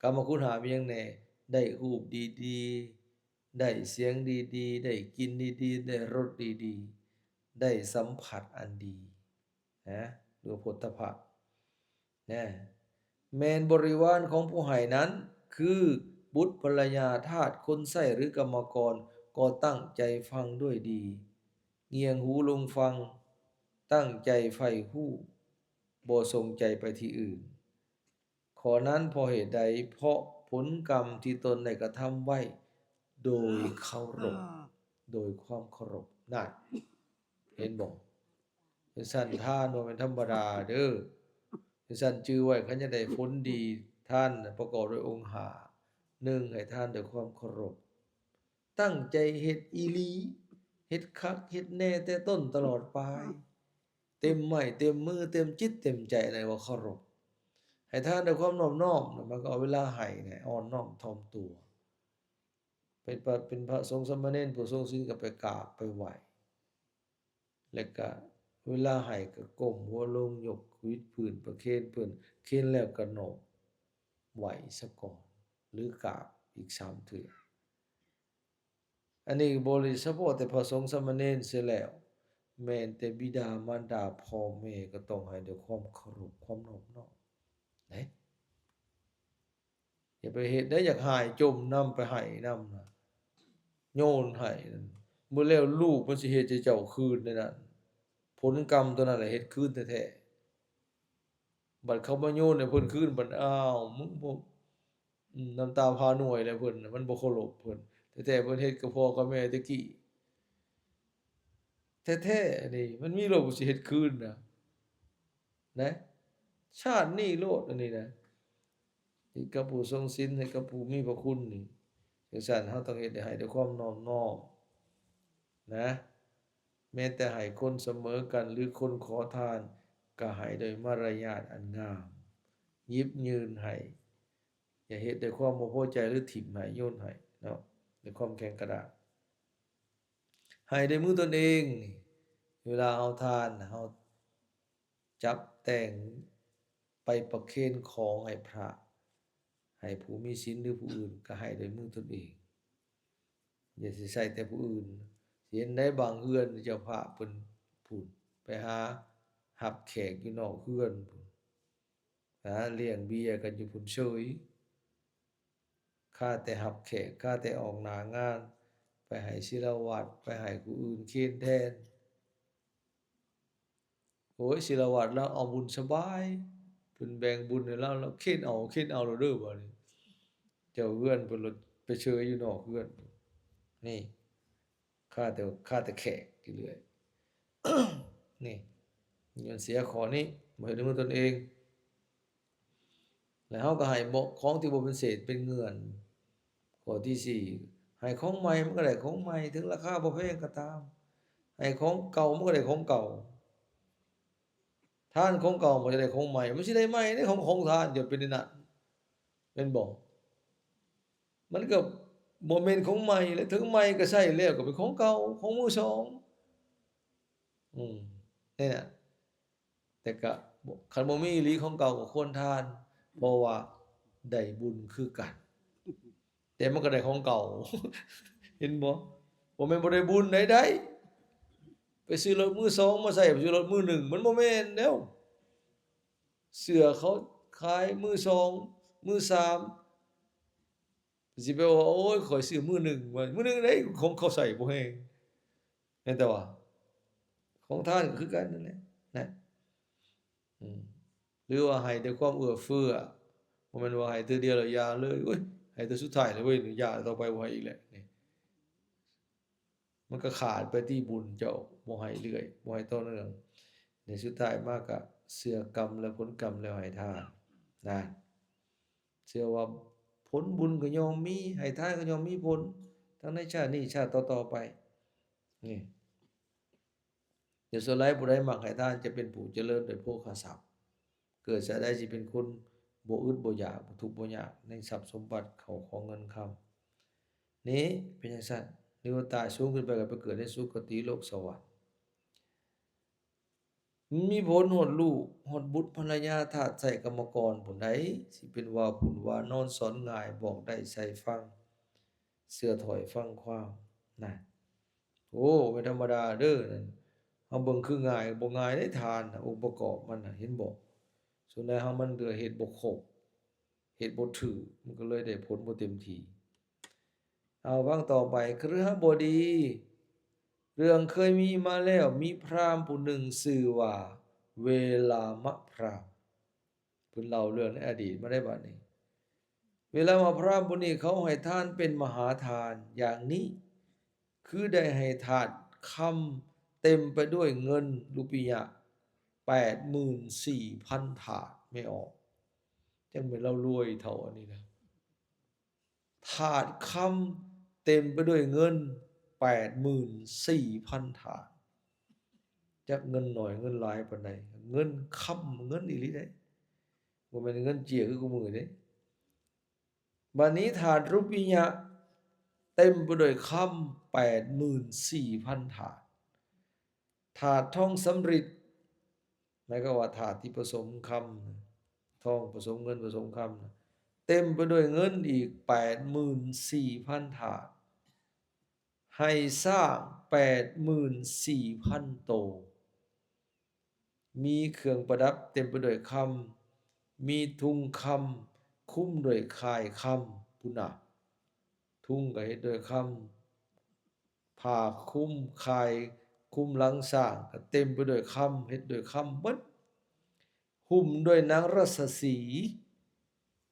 ກາມະຄຸນຫ້າມີຫຍັງແດ່? ໄດ້ຮູບດີໆ, ໄດ້ສຽງດີໆ, ໄດ້ກິ່ນດີໆ, ໄດ້ລົດດີໆ, ໄດ້ສຳຜັດອັນດີນະ ຫຼືວ່າໂຜດຖະພະ ນະ ແມ່ນບໍລິວານຂອງຜູ້ໃຫ້ນັ້ນ ຄືບຸດ, ພັນລະຍາ, ທາດ, ຄົນໃຊ້ ຫຼື ກຳມະກອນ ກໍຕັ້ງໃຈຟັງດ້ວຍດີ, ງຽງຫູລົງຟັງ, ຕັ້ງໃຈໃຝ່ຮູ້, ບໍ່ສົ່ງໃຈໄປທີ່ອື່ນ. ຂໍ້ນັ້ນເພາະເຫດໃດ? ເພາະຜົນກຳທີ່ຕົນໄດ້ກະທຳໄວ້ໂດຍເຄົາລົບ, ໂດຍຄວາມເຄົາລົບ. ນັ້ນ ເຫັນບໍ່? ຈັ່ງຊັ້ນທານບໍ່ແມ່ນທຳມະດາເດີ້. ຈັ່ງຊັ້ນຈື່ໄວ້, ຄັນຢາກໄດ້ຜົນດີ, ທານປະກອບດ້ວຍອົງຫ້າ. ໜຶ່ງ, ໃຫ້ທານດ້ວຍຄວາມເຄົາລົບ, ຕັ້ງໃຈເຮັດອີ່ຫຼີ, ເຮັດຄັກເຮັດແນ່ແຕ່ຕົ້ນຕະຫຼອດປາຍ, ເຕັມໄມ້ເຕັມມື, ເຕັມຈິດເຕັມໃຈ, ອັນນັ້ນວ່າເຄົາລົບ. ໃຫ້ທານດ້ວຍຄວາມນອບນ້ອມ, ແລ້ວມັນກໍເອົາເວລາໃຫ້ນີ້ອ່ອນນ້ອມຖ່ອມຕົວ. ເປັນພະ, ເປັນພະສົງສາມະເນນຜູ້ຊົງສິນກໍໄປກາບໄປໄຫວ້, ແລ້ວກະເວລາໃຫ້ກໍກົ້ມຫົວລົງ, ຍົກວິດພື້ນ, ປະເຄນເພິ່ນ, ເຄນແລ້ວກໍນ້ອມໄຫວ້ສາກ່ອນ ຫຼື ກາບອີກສາມເທື່ອ. ອັນນີ້ບໍ່ໄດ້ສະເພາະແຕ່ພະສົງສາມະເນນເສຍແລ້ວ, ແມ່ນແຕ່ບິດາມານດາພໍ່ແມ່ກໍຕ້ອງໃຫ້ດ້ວຍຄວາມເຄົາລົບ, ຄວາມນອບນ້ອມເດ້. ຢ່າໄປເຮັດໄດ້ ຢາກໃຫ້ຈົມນຳ ໄປໃຫ້ນຳນະ ໂຍນໃຫ້ນັ້ນ ມື້ແລ້ວລູກມັນຊິເຮັດໃຫ້ເຈົ້າຄືນໃນນັ້ນ ຜົນກຳຕົວນັ້ນແຫຼະເຮັດຄືນແທ້ໆ. ບັດເຂົາມາໂຍນໃຫ້ເພິ່ນຄືນ ບັດ ອ້າວ ມຶງບໍ່ ອືມ ນ້ຳຕາຜ່ານວຍແລ້ວເພິ່ນ ມັນບໍ່ເຄົາລົບເພິ່ນ ແທ້ໆເພິ່ນເຮັດກັບພໍ່ກັບແມ່ແຕ່ກີ້ ແທ້ໆ ອັນນີ້ມັນມີໂລດ ຜູ້ຊິເຮັດຄືນນະ ນະ ຊາດນີ້ໂລດ ອັນນີ້ນະ ເຮັດກັບຜູ້ຊົງສິນ ເຮັດກັບຜູ້ມີພະຄຸນນີ້ ຈັ່ງຊັ້ນເຮົາຕ້ອງເຮັດໃຫ້ ໃຫ້ດ້ວຍຄວາມນອບນ້ອມນະ ແມ້ແຕ່ໃຫ້ຄົນສະເໝີກັນ ຫຼື ຄົນຂໍທານ ກໍໃຫ້ໂດຍມາລະຍາດອັນງາມ ຫຍິບຍື່ນໃຫ້ ຢ່າເຮັດດ້ວຍຄວາມບໍ່ພໍໃຈ ຫຼື ຖິ້ມໃຫ້ ໂຍນໃຫ້ເນາະ ດ້ວຍຄວາມແຂງກະດ້າງ. ໃຫ້ດ້ວຍມືຕົນເອງນີ້ ເວລາເຮົາທານ ເຮົາຈັບແຕ່ງໄປປະເຄນຂອງໃຫ້ພະ ໃຫ້ຜູ້ມີສິນ ຫຼື ຜູ້ອື່ນ ກໍໃຫ້ດ້ວຍມືຕົນເອງ. ຢ່າຊິໃສ່ແຕ່ຜູ້ອື່ນ ຊິເຫັນໃດບາງເຮືອນເຈົ້າພາບເພິ່ນພຸ້ນ ໄປຫາຮັບແຂກຢູ່ນອກເຮືອນພຸ້ນ ຫາລ້ຽງເບຍກັນຢູ່ພຸ້ນເສີຍ ຄາແຕ່ຮັບແຂກ ຄາແຕ່ອອກໜ້າງານ ໄປໃຫ້ສິລະວັດ ໄປໃຫ້ຜູ້ອື່ນເຄນແທນ. ໂອ້ຍ ສິລະວັດລາວເອົາບຸນສະບາຍ ເພິ່ນແບ່ງບຸນໃຫ້ລາວ ລາວເຄນເອົາ ເຄນເອົາໂລດເດີ້ ບາດນີ້ ເຈົ້າເຮືອນເພິ່ນໂລດໄປເຊີຍຢູ່ນອກເຮືອນ ນີ້ ຄາແຕ່ ຄາແຕ່ແຂກຢູ່ເລື້ອຍ ນີ້ ຍ້ອນເສຍຂໍ້ນີ້ ບໍ່ເຮັດໃນມືຕົນເອງ. ແລະ ເຮົາກໍໃຫ້ບໍ່ ຂອງທີ່ບໍ່ເປັນເສດເປັນເງື່ອນ. ຂໍ້ທີສີ່ ໃຫ້ຂອງໃໝ່ ມັນກໍໄດ້ຂອງໃໝ່ ເຖິງລາຄາບໍ່ແພງກໍຕາມ ໃຫ້ຂອງເກົ່າ ມັນກໍໄດ້ຂອງເກົ່າ. ທານຂອງເກົ່າ ມັນຈະໄດ້ຂອງໃໝ່ ມັນຊິໄດ້ໃໝ່ເດ້ ຂອງ ຂອງທານຈະເປັນແນວນັ້ນ ແມ່ນບໍ່? ມັນກໍບໍ່ແມ່ນຂອງໃໝ່ແຫຼະ ເຖິງໃໝ່ກໍໃຊ້ແລ້ວ ກໍເປັນຂອງເກົ່າ ຂອງມືສອງ ອືມ ແນ່ນະ. ແຕ່ກະບໍ່ ຄັນບໍ່ມີອີ່ຫຼີຂອງເກົ່າກໍຄວນທານ ເພາະວ່າໄດ້ບຸນຄືກັນ ແຕ່ມັນກໍໄດ້ຂອງເກົ່າ ເຫັນບໍ່? ບໍ່ແມ່ນບໍ່ໄດ້ບຸນໃດໆ ໄປຊື້ລົດມືສອງມາໃຊ້ ໄປຊື້ລົດມືໜຶ່ງ ມັນບໍ່ແມ່ນແລ້ວ. ເສື້ອເຂົາຂາຍມືສອງ ມືສາມ ຊິໄປວ່າ ໂອ້ຍ ຂ້ອຍຊື້ມືໜຶ່ງ ວ່າມືໜຶ່ງໃດ ຂອງເຂົາໃຊ້ບໍ່ແຮງ ແມ່ນແຕ່ວ່າ ຂອງທ່ານກໍຄືກັນນັ້ນແຫຼະນະ ອືມ ຫຼືວ່າໃຫ້ດ້ວຍຄວາມເອື້ອເຟື້ອ ບໍ່ແມ່ນວ່າໃຫ້ເທື່ອດຽວແລ້ວຢ່າເລີຍ ໂອ້ຍ ໃຫ້ເທື່ອສຸດທ້າຍແລ້ວເວີຍ ຢ່າ ຕໍ່ໄປບໍ່ໃຫ້ອີກແລ້ວ ນີ້ ມັນກໍຂາດໄປຕິ ບຸນເຈົ້າ ບໍ່ໃຫ້ເລື້ອຍ ບໍ່ໃຫ້ຕໍ່ເນື່ອງ ໃນສຸດທ້າຍມາກໍເຊື່ອກຳ ແລະ ຜົນກຳ ແລ້ວໃຫ້ທານ ນະ ເຊື່ອວ່າຜົນບຸນກໍຍ່ອມມີ ໃຫ້ທານກໍຍ່ອມມີຜົນ ທັງໃນຊາດນີ້ ຊາດຕໍ່ໆໄປ ນີ້ ແຕ່ສ່ວນຫຼາຍຜູ້ໃດມັກໃຫ້ທານ ຈະເປັນຜູ້ຈະເລີນດ້ວຍໂພຄະຊັບ ເກີດຊາດໃດຊິເປັນຄົນບໍ່ອຶດບໍ່ຢາກ ບໍ່ທຸກບໍ່ຍາກໃນຊັບສົມບັດເຂົ້າຂອງເງິນຄຳ ນີ້ເປັນຈັ່ງຊັ້ນ ຫຼືວ່າຕາຍສູງຂຶ້ນໄປກໍໄປເກີດໃນສຸຄະຕິໂລກສະຫວັນ. ມັນມີຜົນຮອດລູກ ຮອດບຸດພັນລະຍາ ທາດໃຊ້ກຳມະກອນຜູ້ໃດ ຊິເປັນວ່າພຸ້ນວ່ານອນ ສອນງ່າຍ ບອກໄດ້ໃສ່ຟັງ ເຊື່ອຖ້ອຍຟັງຄວາມ ນະ. ໂອ້ ບໍ່ທຳມະດາເດີນັ້ນ. ເຮົາເບິ່ງຄືງ່າຍ ບໍ່ງ່າຍເດ້ທານນະ ອົງປະກອບມັນນະ ເຫັນບໍ່? ສ່ວນໃຫຍ່ເຮົາມັນກໍເຮັດບໍ່ຄົບ ເຮັດບໍ່ຖືກ ມັນກໍເລີຍໄດ້ຜົນບໍ່ເຕັມທີ່. ເອົາ ຟັງຕໍ່ໄປ ຄະລືຫະບໍດີ. ເລື່ອງເຄີຍມີມາແລ້ວ ມີພຣາມຜູ້ໜຶ່ງຊື່ວ່າ ເວລາມະພຣາມ. ເພິ່ນເລົ່າເລື່ອງໃນອະດີດມາໄດ້ບັດນີ້. ເວລາມະພຣາມຜູ້ນີ້ ເຂົາໃຫ້ທານເປັນມະຫາທານຢ່າງນີ້ ຄືໄດ້ໃຫ້ຖາດຄຳເຕັມໄປດ້ວຍເງິນຣູປີຍະ ແປດໝື່ນສີ່ພັນຖາດ. ແມ່ອອກ ຈັ່ງແມ່ນລາວລວຍເທົ່າອັນນີ້ນະ. ຖາດຄຳເຕັມໄປດ້ວຍເງິນແປດໝື່ນສີ່ພັນຖາດ. ຈັກເງິນໜ້ອຍເງິນຫຼາຍປານໃດ. ເງິນຄຳ ເງິນອີ່ຫຼີເດ້. ບໍ່ແມ່ນເງິນເຈ້ຍຄືຄູ່ມື້ເດ້. ບັດນີ້ຖາດຣູປີຍະເຕັມໄປດ້ວຍຄຳແປດໝື່ນສີ່ພັນຖາດ. ຖາດທອງສຳລິດ ໝາຍຄວາມວ່າຖາດທີ່ປະສົມຄຳ ທອງປະສົມເງິນປະສົມຄຳ ເຕັມໄປດ້ວຍເງິນອີກແປດໝື່ນສີ່ພັນຖາດ. ໃຫ້ຊ້າງແປດໝື່ນສີ່ພັນໂຕ. ມີເຄື່ອງປະດັບເຕັມໄປດ້ວຍຄຳ, ມີທຸງຄຳຄຸມດ້ວຍຂ່າຍຄຳ. ພຸ້ນນະ ທຸງກໍເຮັດດ້ວຍຄຳ, ຜ້າຄຸມ ຂ່າຍຄຸມຫຼັງຊ້າງກໍເຕັມໄປດ້ວຍຄຳ, ເຮັດດ້ວຍຄຳເບິດ. ຫຸ້ມດ້ວຍໜັງລາຊະສີ,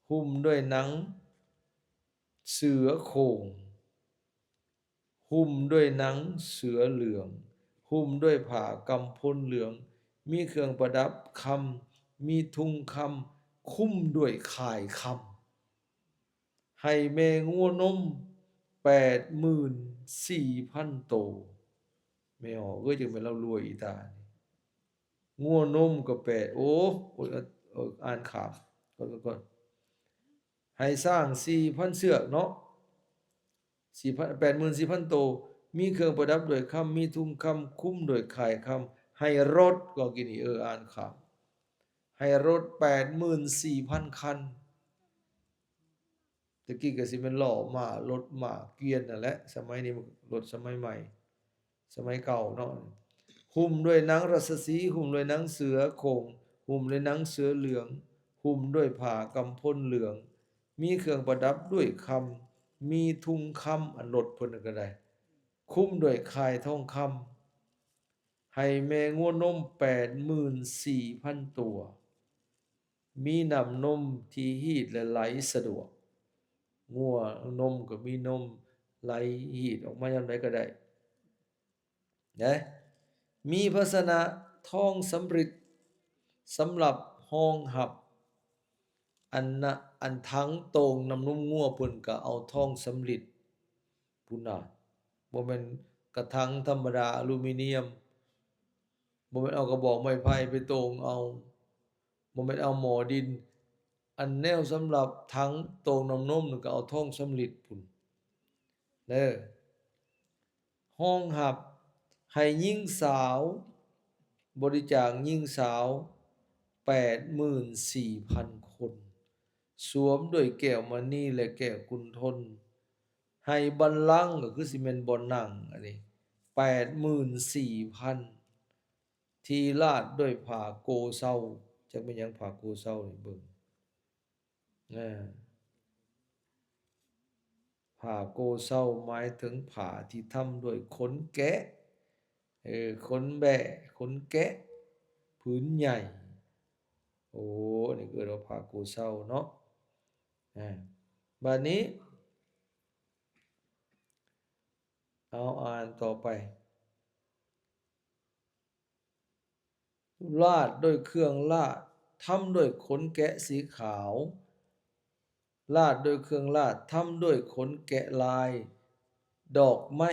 ຫຸ້ມດ້ວຍໜັງເສືອໂຄ່ງ, ຫຸ້ມດ້ວຍໜັງເສືອເຫຼືອງ, ຫຸ້ມດ້ວຍຜ້າກຳພົນເຫຼືອງ, ມີເຄື່ອງປະດັບຄຳ, ມີທຸງຄຳຄຸມດ້ວຍຂ່າຍຄຳ. ໃຫ້ແມ່ງົວນົມແປດໝື່ນສີ່ພັນໂຕ. ແມ່ອອກເອີຍ ຈັ່ງແມ່ນລາວລວຍອີຕານີ້. ງົວນົມກໍແປດ ໂອ້ ໂອ້ຍ ເອີ ອ່ານຂ້າມ ກ່ອນ ກ່ອນ ໃຫ້ຊ້າງສີ່ພັນເຊືອກເນາະ ສີ່ພັນ ແປດໝື່ນສີ່ພັນໂຕ, ມີເຄື່ອງປະດັບດ້ວຍຄຳ, ມີທຸງຄຳຄຸມດ້ວຍຂ່າຍຄຳ, ໃຫ້ລົດ ກໍກີ້ນີ້ ເອີ ອ່ານຂ້າມ ໃຫ້ລົດແປດໝື່ນສີ່ພັນຄັນ. ແຕ່ກີ້ກໍຊິແມ່ນລໍ້ມ້າ ລົດມ້າ ກວຽນນັ້ນແຫຼະ, ສະໄໝນີ້ມັນລົດສະໄໝໃໝ່ ສະໄໝເກົ່າເນາະ. ຫຸ້ມດ້ວຍໜັງລາຊະສີ, ຫຸ້ມດ້ວຍໜັງເສືອໂຄ່ງ, ຫຸ້ມດ້ວຍໜັງເສືອເຫຼືອງ, ຫຸ້ມດ້ວຍຜ້າກຳພົນເຫຼືອງ, ມີເຄື່ອງປະດັບດ້ວຍຄຳ, ມີທຸງຄຳ ອັນລົດເພິ່ນນັ້ນກໍໄດ້ ຄຸມດ້ວຍຂ່າຍທອງຄຳ. ໃຫ້ແມ່ງົວນົມແປດໝື່ນສີ່ພັນຕົວ. ມີນ້ຳນົມທີ່ຮີດ ແລະ ໄຫຼສະດວກ. ງົວນົມກໍມີນົມໄຫຼຮີດອອກມາຍາມໃດກໍໄດ້ນະ. ມີພາຊະນະທອງສຳລິດສຳລັບຮອງຮັບ ອັນນະ ອັນຖັງໂຕ່ງນ້ຳນົມງົວ ເພິ່ນກໍເອົາທອງສຳລິດ ພຸ້ນນະ, ບໍ່ແມ່ນກະຖັງທຳມະດາອາລູມີນຽມ, ບໍ່ແມ່ນເອົາກະບອກໄມ້ໄຜ່ໄປໂຕ່ງເອົາ, ບໍ່ແມ່ນເອົາໝໍ້ດິນ. ອັນແນວສຳລັບຖັງໂຕ່ງນ້ຳນົມນັ້ນ ກໍເອົາທອງສຳລິດພຸ້ນເດີ. ຮອງຮັບໃຫ້ຍິງສາວ, ບໍລິຈາກຍິງສາວແປດໝື່ນສີ່ພັນຄົນ, ສວມດ້ວຍແກ້ວມະນີ ແລະ ແກ້ວກຸນທົນ. ໃຫ້ບັນລັງ ກໍຄືຊິແມ່ນບ່ອນນັ່ງອັນນີ້ ແປດໝື່ນສີ່ພັນ, ທີ່ລາດດ້ວຍຜ້າໂກເຊົາ. ຈັກແມ່ນຫຍັງຜ້າໂກເຊົານີ້ ເບິ່ງ ອາ ຜ້າໂກເຊົາໝາຍເຖິງຜ້າທີ່ທຳດ້ວຍຂົນແກະ, ເອີ ຂົນແບ້, ຂົນແກະ ຜືນໃຫຍ່. ໂອ້ ນີ້ເອີ້ນວ່າຜ້າໂກເຊົາເນາະ. ອາ ບາດນີ້ ເອົາ ອ່ານຕໍ່ໄປ. ລາດດ້ວຍເຄື່ອງລາດ ທຳດ້ວຍຂົນແກະສີຂາວ, ລາດດ້ວຍເຄື່ອງລາດ ທຳດ້ວຍຂົນແກະລາຍດອກໄມ້,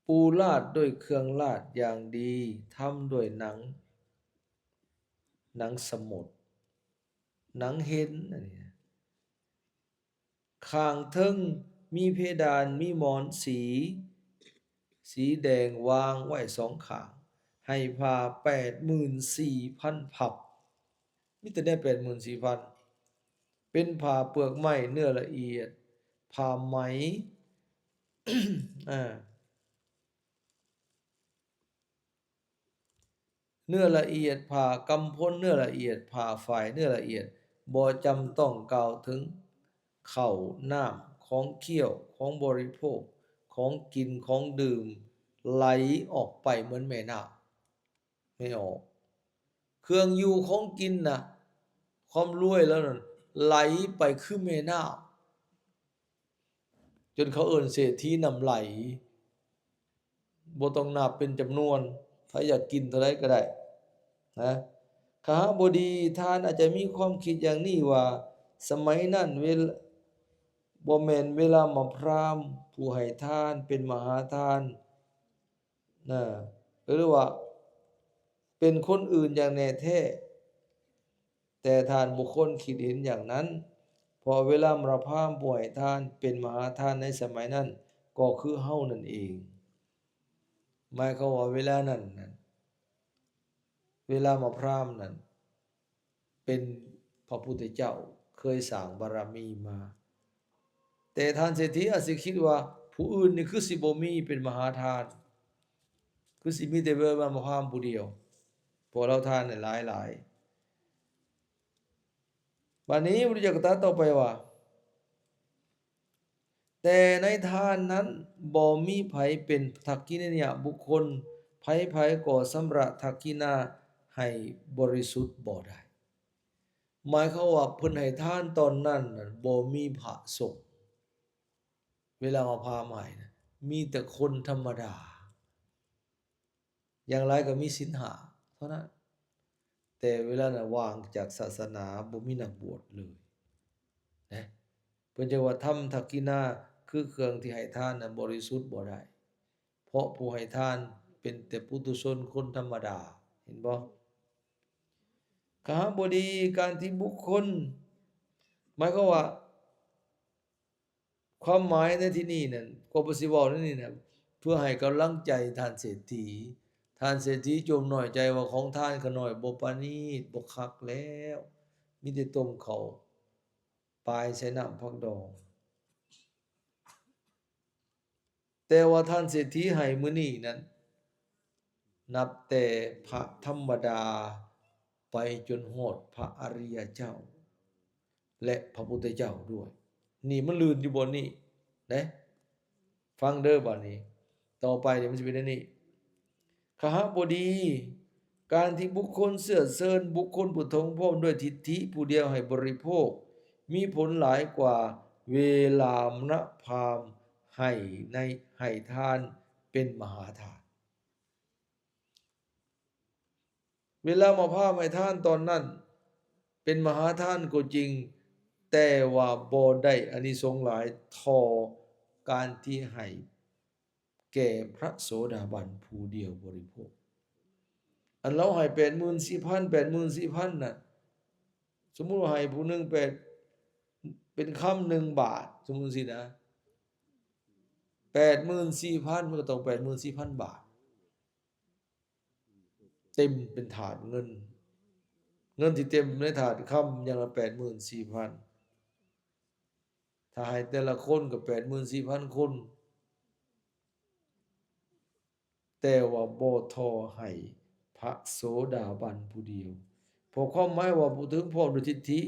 ປູລາດດ້ວຍເຄື່ອງລາດຢ່າງດີ ທຳດ້ວຍໜັງ, ໜັງສະໝົດ, ໜັງເຫັນ ອັນນີ້ ຂ້າງເທິງ ມີເພດານ, ມີໝອນສີ ສີແດງວາງໄວ້ສອງຂ້າງ, ໃຫ້ຜ້າແປດໝື່ນສີ່ພັນພັບ, ມີແຕ່ແນວແປດໝື່ນສີ່ພັນ, ເປັນຜ້າເປືອກໄມ້ເນື້ອລະອຽດ, ຜ້າໄໝ ອາ ເນື້ອລະອຽດ, ຜ້າກຳພົນເນື້ອລະອຽດ, ຜ້າຝ້າຍເນື້ອລະອຽດ, ບໍ່ຈຳຕ້ອງກ່າວເຖິງເຂົ້າ, ນ້ຳ, ຂອງຄ້ຽວ, ຂອງບໍລິໂພກ, ຂອງກິນ, ຂອງດື່ມ ໄຫຼອອກໄປເໝືອນແມ່ນ້ຳ ໄຫຼອອກ. ເຄື່ອງຢູ່ຂອງກິນນະ, ຄວາມລວຍລາວນັ້ນໄຫຼໄປຄືແມ່ນ້ຳ ຈົນເຂົາເອີ້ນເສດຖີນ້ຳໄຫຼ, ບໍ່ຕ້ອງນັບເປັນຈຳນວນ, ໃຜຢາກກິນເທົ່າໃດກໍໄດ້ນະ. ຄະຫະບໍດີ, ທ່ານອາດຈະມີຄວາມຄິດຢ່າງນີ້ວ່າ ສະໄໝນັ້ນເວລາ, ບໍ່ແມ່ນເວລາມະພຣາມຜູ້ໃຫ້ທານເປັນມະຫາທານ ນະ ຫຼືວ່າເປັນຄົນອື່ນຢ່າງແນ່ແທ້, ແຕ່ທ່ານບໍ່ຄວນຄິດເຫັນຢ່າງນັ້ນ, ເພາະເວລາມະພຣາມຜູ້ໃຫ້ທານເປັນມະຫາທານໃນສະໄໝນັ້ນ ກໍຄືເຮົານັ້ນເອງ. ໝາຍຄວາມວ່າເວລານັ້ນນັ້ນ ເວລາມະພຣາມນັ້ນ ເປັນພະພຸດທະເຈົ້າ ເຄີຍສ້າງບາລະມີມາ. ແຕ່ທ່ານເສດຖີອາດຊິຄິດວ່າ ຜູ້ອື່ນນີ້ຄືຊິບໍ່ມີເປັນມະຫາທານ, ຄືຊິມີແຕ່ເວລາມະພຣາມຜູ້ດຽວ, ເພາະລາວທານຫຼາຍໆ. ບາດນີ້ພະພຸດທະເຈົ້າກໍຕັດຕໍ່ໄປວ່າ ແຕ່ໃນທ່ານນັ້ນບໍ່ມີໃຜເປັນທັກກິນະຍະບຸກຄົນ, ໃຜໆກໍຊຳລະທັກກິນະໃຫ້ບໍລິສຸດບໍ່ໄດ້. ໝາຍຄວາມວ່າເພິ່ນໃຫ້ທານຕອນນັ້ນນັ້ນ ບໍ່ມີພະສົງ, ເວລາມະພາມໃຫ້ນະ ມີແຕ່ຄົນທຳມະດາ. ຢ່າງຫຼາຍກໍມີສິນຫ້າເທົ່ານັ້ນ, ແຕ່ເວລານັ້ນວ່າງຈາກສາສະໜາ, ບໍ່ມີນັກບວດເລີຍນະ. ເພິ່ນຈຶ່ງວ່າທຳທັກກິນາຄືເຄື່ອງທີ່ໃຫ້ທານນັ້ນບໍລິສຸດບໍ່ໄດ້, ເພາະຜູ້ໃຫ້ທານເປັນແຕ່ປຸຖຸຊົນຄົນທຳມະດາ, ເຫັນບໍ່? ຄະຫະບໍດີ, ການທີ່ບຸກຄົນ, ໝາຍຄວາມວ່າ ຄວາມໝາຍໃນທີ່ນີ້ນັ້ນ ກໍບໍ່ຊິເວົ້າໃນນີ້ນະ ເພື່ອໃຫ້ກຳລັງໃຈທ່ານເສດຖີ. ທ່ານເສດຖີຈົ່ມນ້ອຍໃຈວ່າຂອງທ່ານຂ້ານ້ອຍບໍ່ປານີດ ບໍ່ຄັກແລ້ວ, ມີແຕ່ຕົ້ມເຂົ້າປາຍໃສ່ນ້ຳຜັກດອງ. ແຕ່ວ່າທ່ານເສດຖີໃຫ້ມື້ນີ້ນັ້ນ ນັບແຕ່ພະທຳມະດາໄປຈົນຮອດພະອະລິຍະເຈົ້າ ແລະ ພະພຸດທະເຈົ້າດ້ວຍ. ນີ້ມັນລື່ນຢູ່ບ່ອນນີ້ເດ້. ຟັງເດີບາດນີ້, ຕໍ່ໄປນີ້ມັນຊິເປັນແນວນີ້. ຄະຫະບໍດີ, ການທີ່ບຸກຄົນເຊື້ອເຊີນບຸກຄົນຜູ້ທົ່ງພ້ອມດ້ວຍທິດຖິຜູ້ດຽວໃຫ້ບໍລິໂພກ ມີຜົນຫຼາຍກວ່າເວລາມະພາມໃຫ້ໃນ ໃຫ້ທານເປັນມະຫາທານ. ເວລາມະພາມໃຫ້ທານຕອນນັ້ນເປັນມະຫາທານກໍຈິງ, ແຕ່ວ່າບໍ່ໄດ້ອານິສົງຫຼາຍເທົ່າການທີ່ໃຫ້ ແກ່ພະໂສດາບັນຜູ້ດຽວບໍລິໂພກ. ອັນລາວໃຫ້ແປດໝື່ນສີ່ພັນ, ແປດໝື່ນສີ່ພັນນະ, ສົມມຸດວ່າໃຫ້ຜູ້ໜຶ່ງແປດ ເປັນຄຳໜຶ່ງບາດ, ສົມມຸດຊີ້ນະ, ແປດໝື່ນສີ່ພັນ ມັນກໍຕ້ອງແປດໝື່ນສີ່ພັນບາດ ເຕັມເປັນຖາດເງິນ, ເງິນທີ່ເຕັມໃນຖາດຄຳຢ່າງລະແປດໝື່ນສີ່ພັນ. ຖ້າໃຫ້ແຕ່ລະຄົນກໍແປດໝື່ນສີ່ພັນຄົນ, ແຕ່ວ່າບໍ່ທໍ່ໃຫ້ພະໂສດາບັນຜູ້ດຽວ. ເພາະຄວາມໝາຍວ່າຜູ້ເຖິງພ້ອມດ້ວຍທິດຖິ,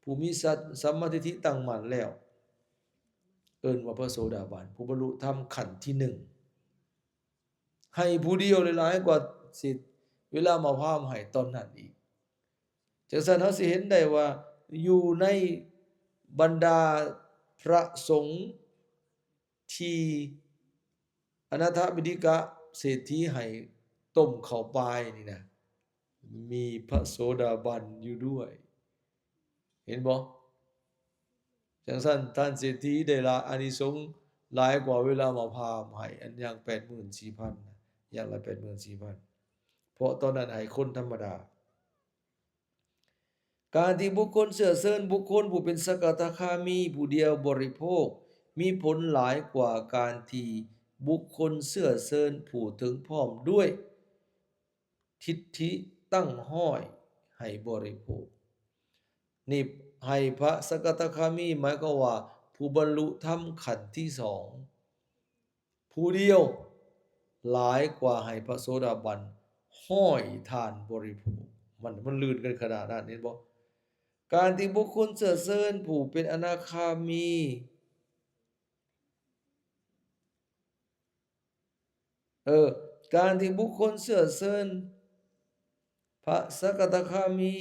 ຜູ້ມີສັດ ສຳມາທິດຖິຕັ້ງໝັ້ນແລ້ວ, ເອີ້ນວ່າພະໂສດາບັນ, ຜູ້ບັນລຸທຳຂັ້ນທີໜຶ່ງ. ໃຫ້ຜູ້ດຽວຫຼາຍໆກວ່າສິເວລາມະພາມໃຫ້ຕອນນັ້ນອີກ. ຈັ່ງຊັ້ນເຮົາຊິເຫັນໄດ້ວ່າ ຢູ່ໃນບັນດາພະສົງທີ່ອະນາຖະບິນທິກະເສດຖີໃຫ້ຕົ້ມເຂົ້າປາຍນີ້ນະ ມີພະໂສດາບັນຢູ່ດ້ວຍ. ເຫັນບໍ່? ຈັ່ງຊັ້ນທ່ານເສດຖີໄດ້ລະອານິສົງຫຼາຍກວ່າເວລາມະພາມໃຫ້ ອັນຢ່າງແປດໝື່ນສີ່ພັນນະ, ຢ່າງລະແປດໝື່ນສີ່ພັນ ເພາະຕອນນັ້ນໃຫ້ຄົນທຳມະດາ. ການທີ່ບຸກຄົນເຊື້ອເຊີນບຸກຄົນຜູ້ເປັນສະກະທາຄາມີຜູ້ດຽວບໍລິໂພກ ມີຜົນຫຼາຍກວ່າການທີ່ບຸກຄົນເຊື້ອເຊີນຜູ້ເຖິງພ້ອມດ້ວຍທິດຖິຕັ້ງຫ້ອຍໃຫ້ບໍລິໂພກ. ນີ້ໃຫ້ພະສະກະທາຄາມີ ໝາຍຄວາມວ່າຜູ້ບັນລຸທຳຂັ້ນທີສອງ ຜູ້ດຽວ ຫຼາຍກວ່າໃຫ້ພະໂສດາບັນຫ້ອຍທ່ານບໍລິໂພກ. ມັນ ມັນລື່ນກັນຂະໜາດນັ້ນ ເຫັນບໍ່? ການທີ່ບຸກຄົນເຊື້ອເຊີນຜູ້ເປັນອະນາຄາມີ ເອີ ການທີ່ບຸກຄົນເຊື້ອເຊີນພະສະກະທາຄາມີ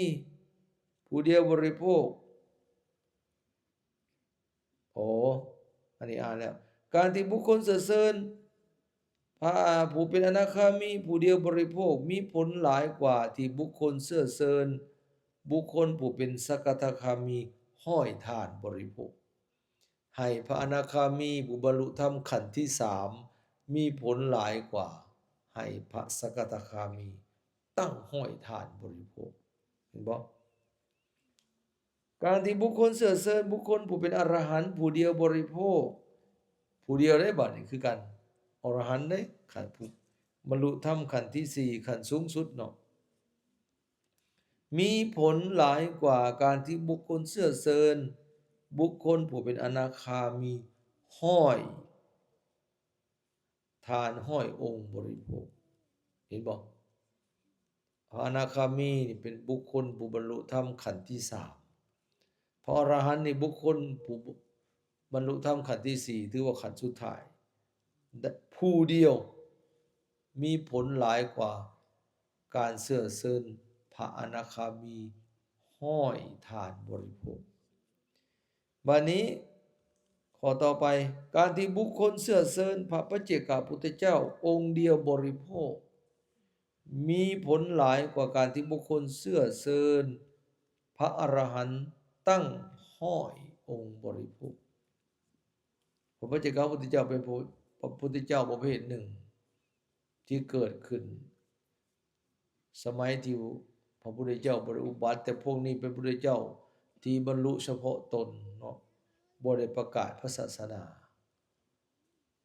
ຜູ້ດຽວບໍລິໂພກ ໂອ ອັນນີ້ອ່ານແລ້ວ. ການທີ່ບຸກຄົນເຊື້ອເຊີນພະ ຜູ້ເປັນອະນາຄາມີຜູ້ດຽວບໍລິໂພກ ມີຜົນຫຼາຍກວ່າທີ່ບຸກຄົນເຊື້ອເຊີນບຸກຄົນຜູ້ເປັນສະກະທາຄາມີຮ້ອຍທ່ານບໍລິໂພກ. ໃຫ້ພະອະນາຄາມີຜູ້ບັນລຸທຳຂັ້ນທີສາມ ມີຜົນຫຼາຍກວ່າໃຫ້ພະສະກະທາຄາມີຕັ້ງຮ້ອຍທ່ານບໍລິໂພກ. ເຫັນບໍ່? ການທີ່ບຸກຄົນເຊື້ອເຊີນບຸກຄົນຜູ້ເປັນອະລະຫັນຜູ້ດຽວບໍລິໂພກ ຜູ້ດຽວເດ້ ບາດນີ້ຄືກັນ ອະລະຫັນເດ້ ຂັ້ນຜູ້ບັນລຸທຳຂັ້ນທີສີ່ ຂັ້ນສູງສຸດເນາະ ມີຜົນຫຼາຍກວ່າການທີ່ບຸກຄົນເຊື້ອເຊີນບຸກຄົນຜູ້ເປັນອະນາຄາມີຮ້ອຍ ທ່ານຮ້ອຍອົງບໍລິໂພກ. ເຫັນບໍ່? ພະອະນາຄາມີນີ້ເປັນບຸກຄົນຜູ້ບັນລຸທຳຂັ້ນທີສາມ. ພະອະລະຫັນນີ້ບຸກຄົນຜູ້ບັນລຸທຳຂັ້ນທີສີ່ ຖືວ່າຂັ້ນສຸດທ້າຍ. ຜູ້ດຽວມີຜົນຫຼາຍກວ່າການເຊື້ອເຊີນພະອະນາຄາມີຮ້ອຍທ່ານບໍລິໂພກ. ບາດນີ້ຂໍ້ຕໍ່ໄປ ການທີ່ບຸກຄົນເຊື້ອເຊີນພະປັດເຈກະພຸດທະເຈົ້າອົງດຽວບໍລິໂພກ ມີຜົນຫຼາຍກວ່າການທີ່ບຸກຄົນເຊື້ອເຊີນພະອະລະຫັນຕັ້ງຮ້ອຍອົງບໍລິໂພກ. ພະປັດເຈກະພຸດທະເຈົ້າເປັນພະ ພະພຸດທະເຈົ້າປະເພດໜຶ່ງທີ່ເກີດຂຶ້ນ ສະໄໝທີ່ພະພຸດທະເຈົ້າບໍ່ໄດ້ອຸບັດ, ແຕ່ພວກນີ້ເປັນພຸດທະເຈົ້າທີ່ບັນລຸສະເພາະຕົນເນາະ, ບໍ່ໄດ້ປະກາດພະສາສະໜາ.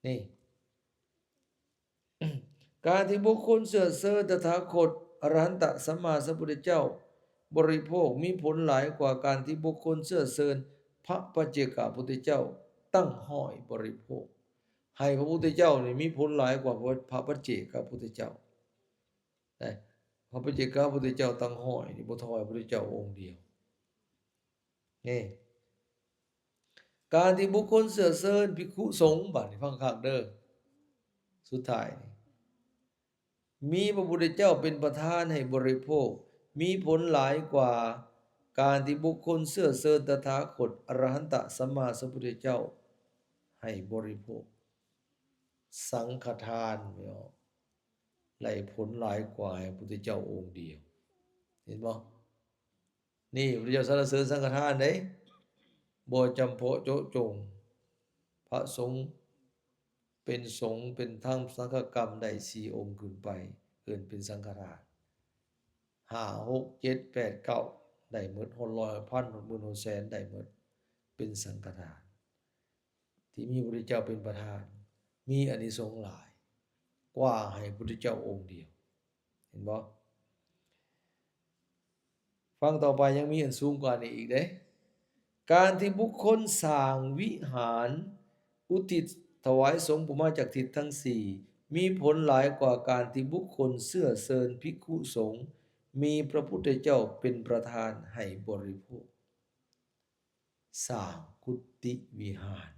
ນີ້ ການທີ່ບຸກຄົນເຊື້ອເຊີນຕະຖາຄົດ ອະລະຫັນຕະສຳມາສຳພຸດທະເຈົ້າບໍລິໂພກ ມີຜົນຫຼາຍກວ່າການທີ່ບຸກຄົນເຊື້ອເຊີນພະປັດເຈກະພຸດທະເຈົ້າຕັ້ງຮ້ອຍບໍລິໂພກ. ໃຫ້ພະພຸດທະເຈົ້ານີ້ມີຜົນຫຼາຍກວ່າພະ ພະປັດເຈກະພຸດທະເຈົ້າ. ນະ ພະປັດເຈກະພຸດທະເຈົ້າຕັ້ງຮ້ອຍນີ້ບໍ່ເທົ່າພະພຸດທະເຈົ້າອົງດຽວ. ນີ້ ການທີ່ບຸກຄົນເຊື້ອເຊີນພິກຂຸສົງ, ບາດນີ້ຟັງຄັກເດີ, ສຸດທ້າຍນີ້ ມີພະພຸດທະເຈົ້າເປັນປະທານໃຫ້ບໍລິໂພກ ມີຜົນຫຼາຍກວ່າການທີ່ບຸກຄົນເຊື້ອເຊີນຕະຖາຄົດ ອະລະຫັນຕະສຳມາສຳພຸດທະເຈົ້າໃຫ້ບໍລິໂພກ. ສັງຄະທານ ແມ່ນບໍ່? ໄດ້ຜົນຫຼາຍກວ່າໃຫ້ພະພຸດທະເຈົ້າອົງດຽວ. ເຫັນບໍ່? ນີ້ພະພຸດທະເຈົ້າສັນລະເສີນສັງຄະທານເດ້, ບໍ່ຈຳເພາະເຈາະຈົງ. ພະສົງເປັນສົງເປັນທັງສັງຄະກຳໄດ້ສີ່ອົງຂຶ້ນໄປ ເອີ້ນເປັນສັງຄະທານ. ຫ້າ ຫົກ ເຈັດ ແປດ ເກົ້າ ໄດ້ໝົດ, ຮອດຮ້ອຍ ພັນ ໝື່ນ ແສນ ໄດ້ໝົດ, ເປັນສັງຄະທານ. ທີ່ມີພະພຸດທະເຈົ້າເປັນປະທານ ມີອານິສົງຫຼາຍກວ່າໃຫ້ພະພຸດທະເຈົ້າອົງດຽວ. ເຫັນບໍ່? ຟັງຕໍ່ໄປ ຍັງມີອັນສູງກວ່ານີ້ອີກເດ້. ການທີ່ບຸກຄົນສ້າງວິຫານອຸທິດຖວາຍສົງຜູ້ມາຈາກທິດທັງສີ່ ມີຜົນຫຼາຍກວ່າການທີ່ບຸກຄົນເຊື້ອເຊີນພິກຂຸສົງ ມີພະພຸດທະເຈົ້າເປັນປະທານໃຫ້ບໍລິໂພກ. ສ້າງກຸຕິວິຫານ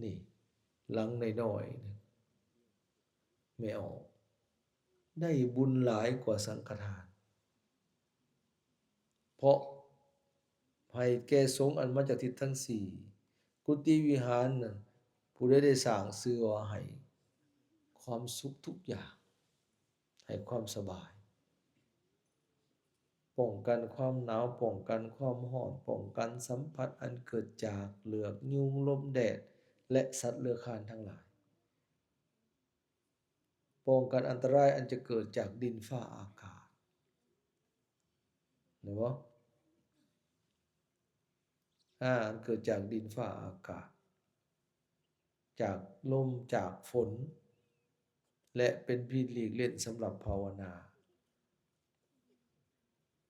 ນີ້ ຫຼັງນ້ອຍໆ ແມ່ອອກ ໄດ້ບຸນຫຼາຍກວ່າສັງຄະທານ ເພາະໃຫ້ແກ່ສົງອັນມາຈາກທິດທັງສີ່. ກຸຕິວິຫານນັ້ນ ຜູ້ໃດໄດ້ສ້າງ ຊື່ວ່າໃຫ້ຄວາມສຸກທຸກຢ່າງ. ໃຫ້ຄວາມສະບາຍ, ປ້ອງກັນຄວາມໜາວ, ປ້ອງກັນຄວາມຮ້ອນ, ປ້ອງກັນສຳພັດອັນເກີດຈາກເຫຼືອກຍຸງ, ລົມແດດ ແລະ ສັດເລືອຍຄານທັງຫຼາຍ, ປ້ອງກັນອັນຕະລາຍອັນຈະເກີດຈາກດິນຟ້າອາກາດ. ເຫັນບໍ່? ອາ ອັນເກີດຈາກດິນຟ້າອາກາດ. ຈາກລົມ ຈາກຝົນ ແລະ ເປັນທີ່ຫຼີກເວັ້ນສຳລັບພາວະນາ.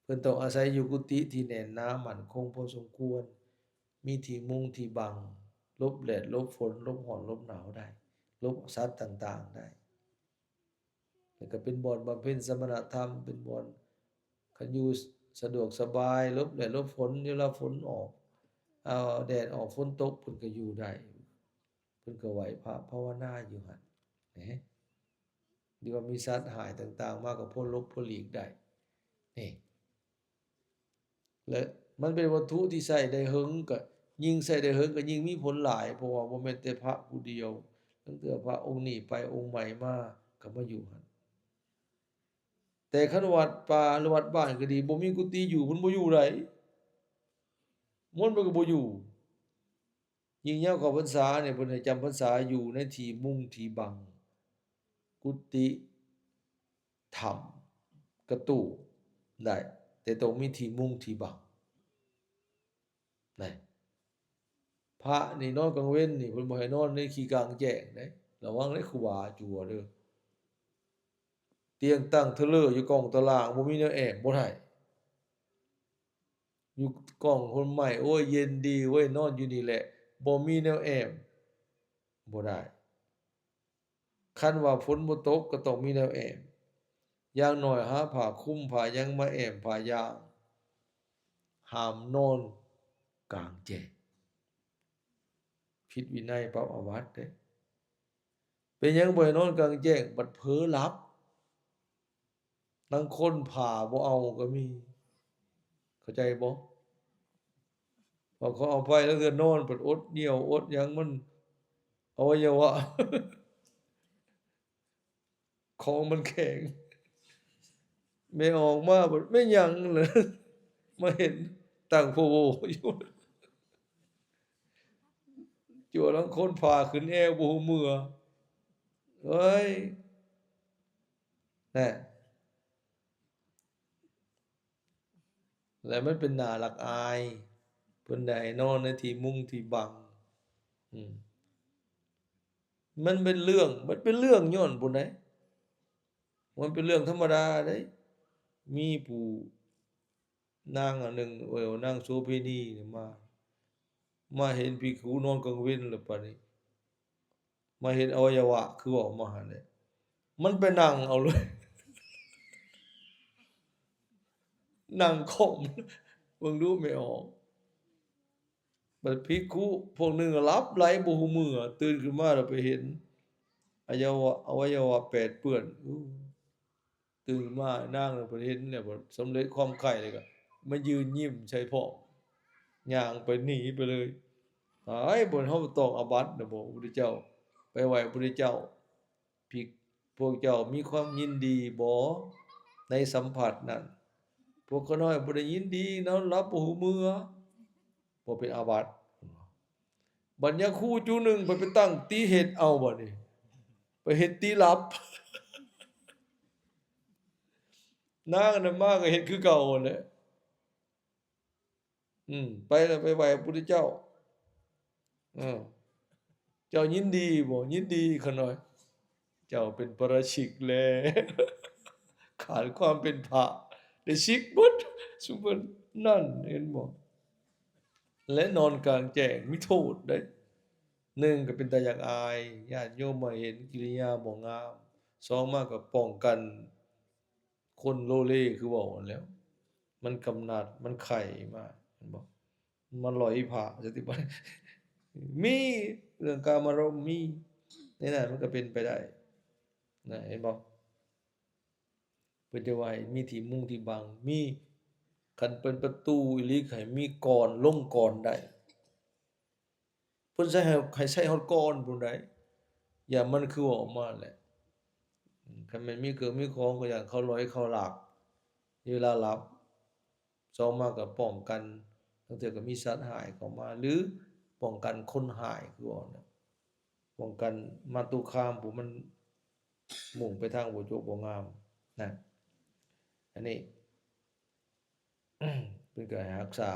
ເພິ່ນຕ້ອງອາໄສຢູ່ກຸຕິທີ່ແໜ້ນໜາໝັ້ນຄົງພໍສົມຄວນ, ມີທີ່ມຸງທີ່ບັງ, ຫຼົບແດດ, ຫຼົບຝົນ, ຫຼົບຮ້ອນ, ຫຼົບໜາວໄດ້, ຫຼົບສັດຕ່າງໆໄດ້. ແລ້ວກໍເປັນບ່ອນບຳເພັນສະມະນະທຳ, ເປັນບ່ອນ ຄັນຢູ່ສະດວກສະບາຍ, ຫຼົບແດດ, ຫຼົບຝົນ, ເວລາຝົນອອກ, ເອົາ ແດດອອກ, ຝົນຕົກ, ເພິ່ນກໍຢູ່ໄດ້. ເພິ່ນກໍໄຫວ້ພະພາວະນາຢູ່ຫັ້ນ ເຫັນ ຫຼືວ່າມີສັດຮ້າຍຕ່າງໆມາກໍພໍຫຼົບພໍຫຼີກໄດ້ ນີ້ ແລະ ມັນເປັນວັດຖຸທີ່ໃຊ້ໄດ້ເຫິງ ກໍຍິ່ງໃຊ້ໄດ້ເຫິງກໍຍິ່ງມີຜົນຫຼາຍ ເພາະວ່າບໍ່ແມ່ນແຕ່ພະຜູ້ດຽວ ຕັ້ງແຕ່ພະອົງນີ້ໄປອົງໃໝ່ມາກໍມາຢູ່ຫັ້ນ. ແຕ່ຄັນວັດປ່າ ຫຼື ວັດບ້ານກໍດີ ບໍ່ມີກຸຕິຢູ່ ເພິ່ນບໍ່ຢູ່ໃດ ມັນ ເພິ່ນກໍບໍ່ຢູ່. ຍິ່ງຍາມເຂົ້າພັນສານີ້ ເພິ່ນໃຫ້ຈຳພັນສາຢູ່ໃນທີ່ມຸງທີ່ບັງ ກຸຕິ ຖ້ຳ ກະຕູບໄດ້ ແຕ່ຕ້ອງມີທີ່ມຸງທີ່ບັງ ນະ. ພະນີ້ນອນກາງເວັນນີ້ ເພິ່ນບໍ່ໃຫ້ນອນໃນທີ່ກາງແຈ້ງເດ້ ລະວັງເດ້ຄູບາຈົວເດີ. ຕຽງຕັ້ງເທີເລີຢູ່ກ້ອງຕາລ່າງ ບໍ່ມີແນວແອ້ມ ບໍ່ໄດ້. ຢູ່ກ້ອງໂຮນໄມ້ ໂອ້ຍ ເຢັນດີເວີຍ ນອນຢູ່ນີ້ແຫຼະ ບໍ່ມີແນວແອ້ມ ບໍ່ໄດ້. ຄັນວ່າຝົນບໍ່ຕົກກໍຕ້ອງມີແນວແອ້ມ ຢ່າງໜ້ອຍຫາຜ້າຄຸມ ຜ້າຫຍັງມາແອ້ມ ຜ້າຢາງ. ຫ້າມນອນກາງແຈ້ງ ຜິດວິໄນ ປັບອາບັດເດ້. ເປັນຫຍັງບໍ່ໃຫ້ນອນກາງແຈ້ງ ບັດເຜີຫຼັບ? ລາງຄົນຜ້າບໍ່ເອົາກໍມີ ເຂົ້າໃຈບໍ່? ບາງຄົນເອົາໄປ ລາງເທື່ອນອນ ເພິ່ນອົດຍ່ຽວ ອົດຫຍັງ ມັນ ອະໄວຍະວະ ຂອງມັນແຂງ ແມ່ອອກມາ ແມ່ນຫຍັງລະ ມາເຫັນຕັ້ງໂພໂວຢູ່ ຈົວລາງຄົນພາຂຶ້ນແອວບໍ່ຮູ້ເມື່ອ ເອີຍ ນະ. ແລະ ມັນເປັນໜ້າລັກອາຍ ເພິ່ນໄດ້ໃຫ້ນອນໃນທີ່ມຸງທີ່ບັງ ອືມ ມັນເປັນເລື່ອງ ມັນເປັນເລື່ອງຍ້ອນພຸ້ນໃດ ມັນເປັນເລື່ອງທຳມະດາໃດ. ມີຜູ້ນາງອັນໜຶ່ງ ເອີ ນາງໂສເພນີນີ້ມາ ມາເຫັນພິກຂຸນອນກາງເວັນ ແລ້ວບາດນີ້ ມາເຫັນອະໄວຍະວະ ຄືເວົ້າມາຫັ້ນແຫຼະ ມັນໄປນັ່ງເອົາເລີຍ ນັ່ງຄ່ອມ ເບິ່ງດູແມ່ອອກ. ບັດພິກຂຸພວກໜຶ່ງຫຼັບໄຫຼບໍ່ຮູ້ເມື່ອ ຕື່ນຂຶ້ນມາແລ້ວໄປເຫັນອະໄວຍະວະ ອະໄວຍະວະແປດເປື້ອນ ໂອ້ ຕື່ນມານາງເພິ່ນເຫັນແລ້ວ ສຳເລັດຄວາມໃຄ່ແລ້ວກໍມາຢືນຍິ້ມໃສ່ພ້ອມ ຍ່າງໄປໜີໄປເລີຍ. ຕາຍ ບໍ່ ເຮົາຕ້ອງອາບັດນະບໍ ພະພຸດທະເຈົ້າ ໄປໄຫວ້ພະພຸດທະເຈົ້າ ພິກ ພວກເຈົ້າມີຄວາມຍິນດີບໍ່ໃນສຳຜັດນັ້ນ? ພວກຂ້ານ້ອຍບໍ່ໄດ້ຍິນດີ ນອນຫຼັບບໍ່ຮູ້ເມື່ອ ບໍ່ເປັນອາບັດ. ບັດຍາຄູຈຸໜຶ່ງ ເພິ່ນໄປຕັ້ງຕີເຮັດເອົາ ບັດນີ້ໄປເຮັດຕີຫຼັບ ນາງອັນນັ້ນມາກໍເຮັດຄືເກົ່າຫັ້ນແຫຼະ. ອືມ ໄປແລ້ວໄປໄຫວ້ພະພຸດທະເຈົ້າ ເອີ ເຈົ້າຍິນດີບໍ່? ຍິນດີ ຂ້ານ້ອຍ ເຈົ້າເປັນປະຣາຊິກແລ້ວ ຂາດຄວາມເປັນພະ ໄດ້ສິກໝົດຊຸມເພິ່ນ ນັ້ນ ເຫັນບໍ່? ແລະ ນອນກາງແຈ້ງມີໂທດເດ້ ໜຶ່ງກໍເປັນຕາຢາກອາຍ ຍາດໂຍມມາເຫັນກິລິຍາບໍ່ງາມ, ສອງມາກໍປ້ອງກັນຄົນໂລເລ ຄືເວົ້າຫັ້ນແຫຼ້ວ ມັນກຳໜັດ ມັນໄຂ້ມາ ເຫັນບໍ່? ມັນລອຍພະ ສະຕິບັດ ມີເລື່ອງກາມາລົມ ມີໃນນັ້ນ ມັນກໍເປັນໄປໄດ້ນະ ເຫັນບໍ່? ເພິ່ນຈະວ່າໃຫ້ມີທີ່ມຸງທີ່ບັງ ມີ ຄັນເປັນປະຕູອີ່ຫຼີ ໃຫ້ມີກອນ ລົງກອນໄດ້ ເພິ່ນໃຊ້ໃຫ້ ໃຫ້ໃຊ້ຮອດກອນພຸ້ນໃດ ຢ່າງມັນຄືອອກມາແຫຼະ. ຄັນແມ່ນມີເຄື່ອງມີຂອງ ກໍຢ້ານເຂົາລອຍເຂົາລາກເວລາຫຼັບ. ສອງມາກໍປ້ອງກັນ ລາງເທື່ອກໍມີສັດຮ້າຍເຂົ້າມາ ຫຼື ປ້ອງກັນຄົນຮ້າຍ ຄືວ່ານັ້ນ ປ້ອງກັນມາຕຸຄາມ ຜູ້ມັນມຸ່ງໄປທາງບໍ່ຈົບບໍ່ງາມນະ. ອັນນີ້ ເພິ່ນກໍໃຫ້ຮັກສາ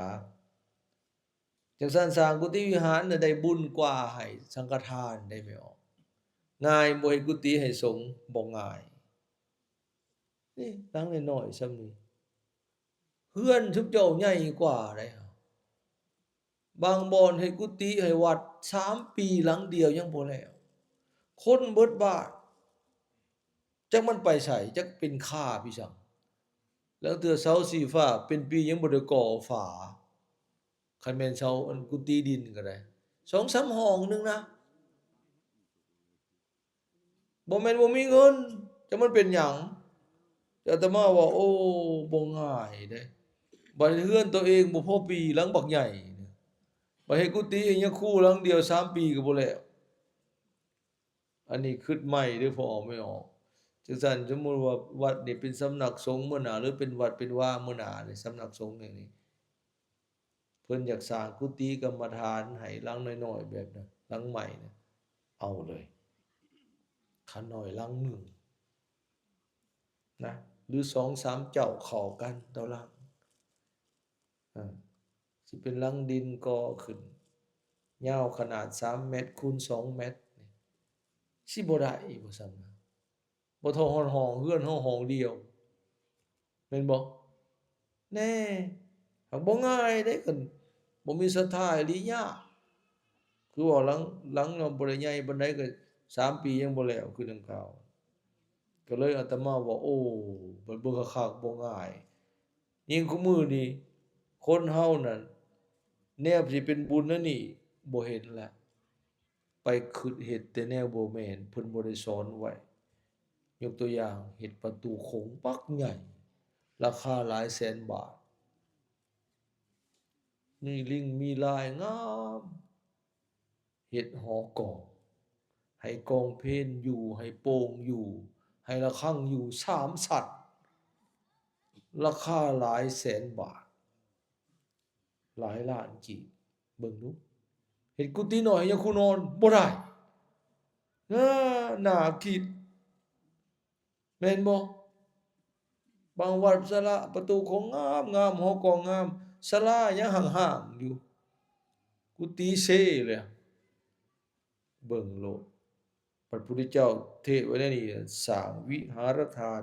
ຈັ່ງຊັ້ນສ້າງກຸຕິວິຫານນະໄດ້ບຸນກວ່າໃຫ້ສັງຄະທານໄດ້ແມ່ອອກ. ງ່າຍບໍ່ເຮັດກຸຕິໃຫ້ສົງ ບໍ່ງ່າຍ. ນີ້ຫຼັງນ້ອຍໆຊ່ຳນີ້ ເຮືອນຊຸມເຈົ້າໃຫຍ່ກວ່າໄດ໋. ບາງບ່ອນເຮັດກຸຕິໃຫ້ວັດ ສາມປີຫຼັງດຽວຍັງບໍ່ແລ້ວ. ຄົນເບິດບ້ານ ຈັກມັນໄປໃສ ຈັກເປັນຄາບອີ່ຫຍັງ. ລາງເທື່ອເສົາສີຟ້າເປັນປີຍັງບໍ່ໄດ້ກໍ່ຝາ. ຄັນແມ່ນເສົາອັນກຸຕິດິນກໍໄດ້ ສອງສາມຫ້ອງໜຶ່ງນະ. ບໍ່ແມ່ນບໍ່ມີເງິນ, ຈັກມັນເປັນຫຍັງ. ແຕ່ອາດຕະມາວ່າ ໂອ້ ບໍ່ງ່າຍເດ້. ບັດເຮືອນຕົວເອງບໍ່ພໍປີ ຫຼັງບັກໃຫຍ່. ບັດເຮັດກຸຕິໃຫ້ຍາຄູຫຼັງດຽວ ສາມປີກໍບໍ່ແລ້ວ. ອັນນີ້ຄິດໃໝ່ເດີ້ພໍ່ແມ່ອອກ. ຈັ່ງຊັ້ນ ສົມມຸດວ່າວັດນີ້ເປັນສຳນັກສົງມື້ໜ້າ ຫຼືເປັນວັດເປັນວາມື້ໜ້ານີ້ ສຳນັກສົງແຫ່ງນີ້ ເພິ່ນຢາກສ້າງກຸຕິກຳມະຖານໃຫ້ຫຼັງນ້ອຍໆແບບນັ້ນ ຫຼັງໃໝ່ນະ ເອົາເລີຍ. ຂ້ານ້ອຍຫຼັງໜຶ່ງນະ ຫຼືສອງສາມເຈົ້າເຂົ້າກັນຕໍ່ຫຼັງ. ເອີ ຊິເປັນຫຼັງດິນກໍ່ຂຶ້ນ ຍາວຂະໜາດສາມແມັດຄູນສອງແມັດ ຊິບໍ່ໄດ້ບໍ່ຊັ້ນນະ? ບໍ່ເທົ່າຮອດຫ້ອງເຮືອນເຮົາຫ້ອງດຽວ ແມ່ນບໍ່? ແນ່ ຫາກບໍ່ງ່າຍເດ້ ຄັນບໍ່ມີສັດທາອີ່ຫຼີຍາກ. ຄືວ່າຫຼັງ ຫຼັງເນາະ ບໍ່ໄດ້ໃຫຍ່ປານໃດ ກໍສາມປີຍັງບໍ່ແລ້ວ ຄືດັ່ງກ່າວ. ກໍເລີຍອາດຕະມາວ່າ ໂອ້ ບັດເບິ່ງຄັກໆ ບໍ່ງ່າຍ. ຍິ່ງຄຸມື້ນີ້ ຄົນເຮົານັ້ນ ແນວທີ່ເປັນບຸນແນວນີ້ບໍ່ເຫັນລະ ໄປຄິດເຮັດແຕ່ແນວບໍ່ແມ່ນ ເພິ່ນບໍ່ໄດ້ສອນໄວ້. ຍົກຕົວຢ່າງ ເຮັດປະຕູໂຂງບັກໃຫຍ່ ລາຄາຫຼາຍແສນບາດ ມີລິ້ງມີລາຍງາມ ເຮັດຫໍກອງ ໃຫ້ກອງເພນຢູ່ ໃຫ້ໂປ່ງຢູ່ ໃຫ້ລະຄັງຢູ່ ສາມຊັ້ນ ລາຄາຫຼາຍແສນບາດ ຫຼາຍລ້ານກີບ. ເບິ່ງດູ ເຮັດກຸຕິນ້ອຍໃຫ້ຍາຄູນອນບໍ່ໄດ້ ເອີ ໜ້າຄິດ ແມ່ນບໍ່? ບາງວັດສາລາປະຕູໂຂງງາມໆ ຫໍກອງງາມ ສາລາຍັງຮ້າງໆຢູ່ ກຸຕິເຊເລີຍ. ເບິ່ງໂລດ ພະພຸດທະເຈົ້າເທດໄວ້ໃນນີ້ ສ້າງວິຫາລະທານ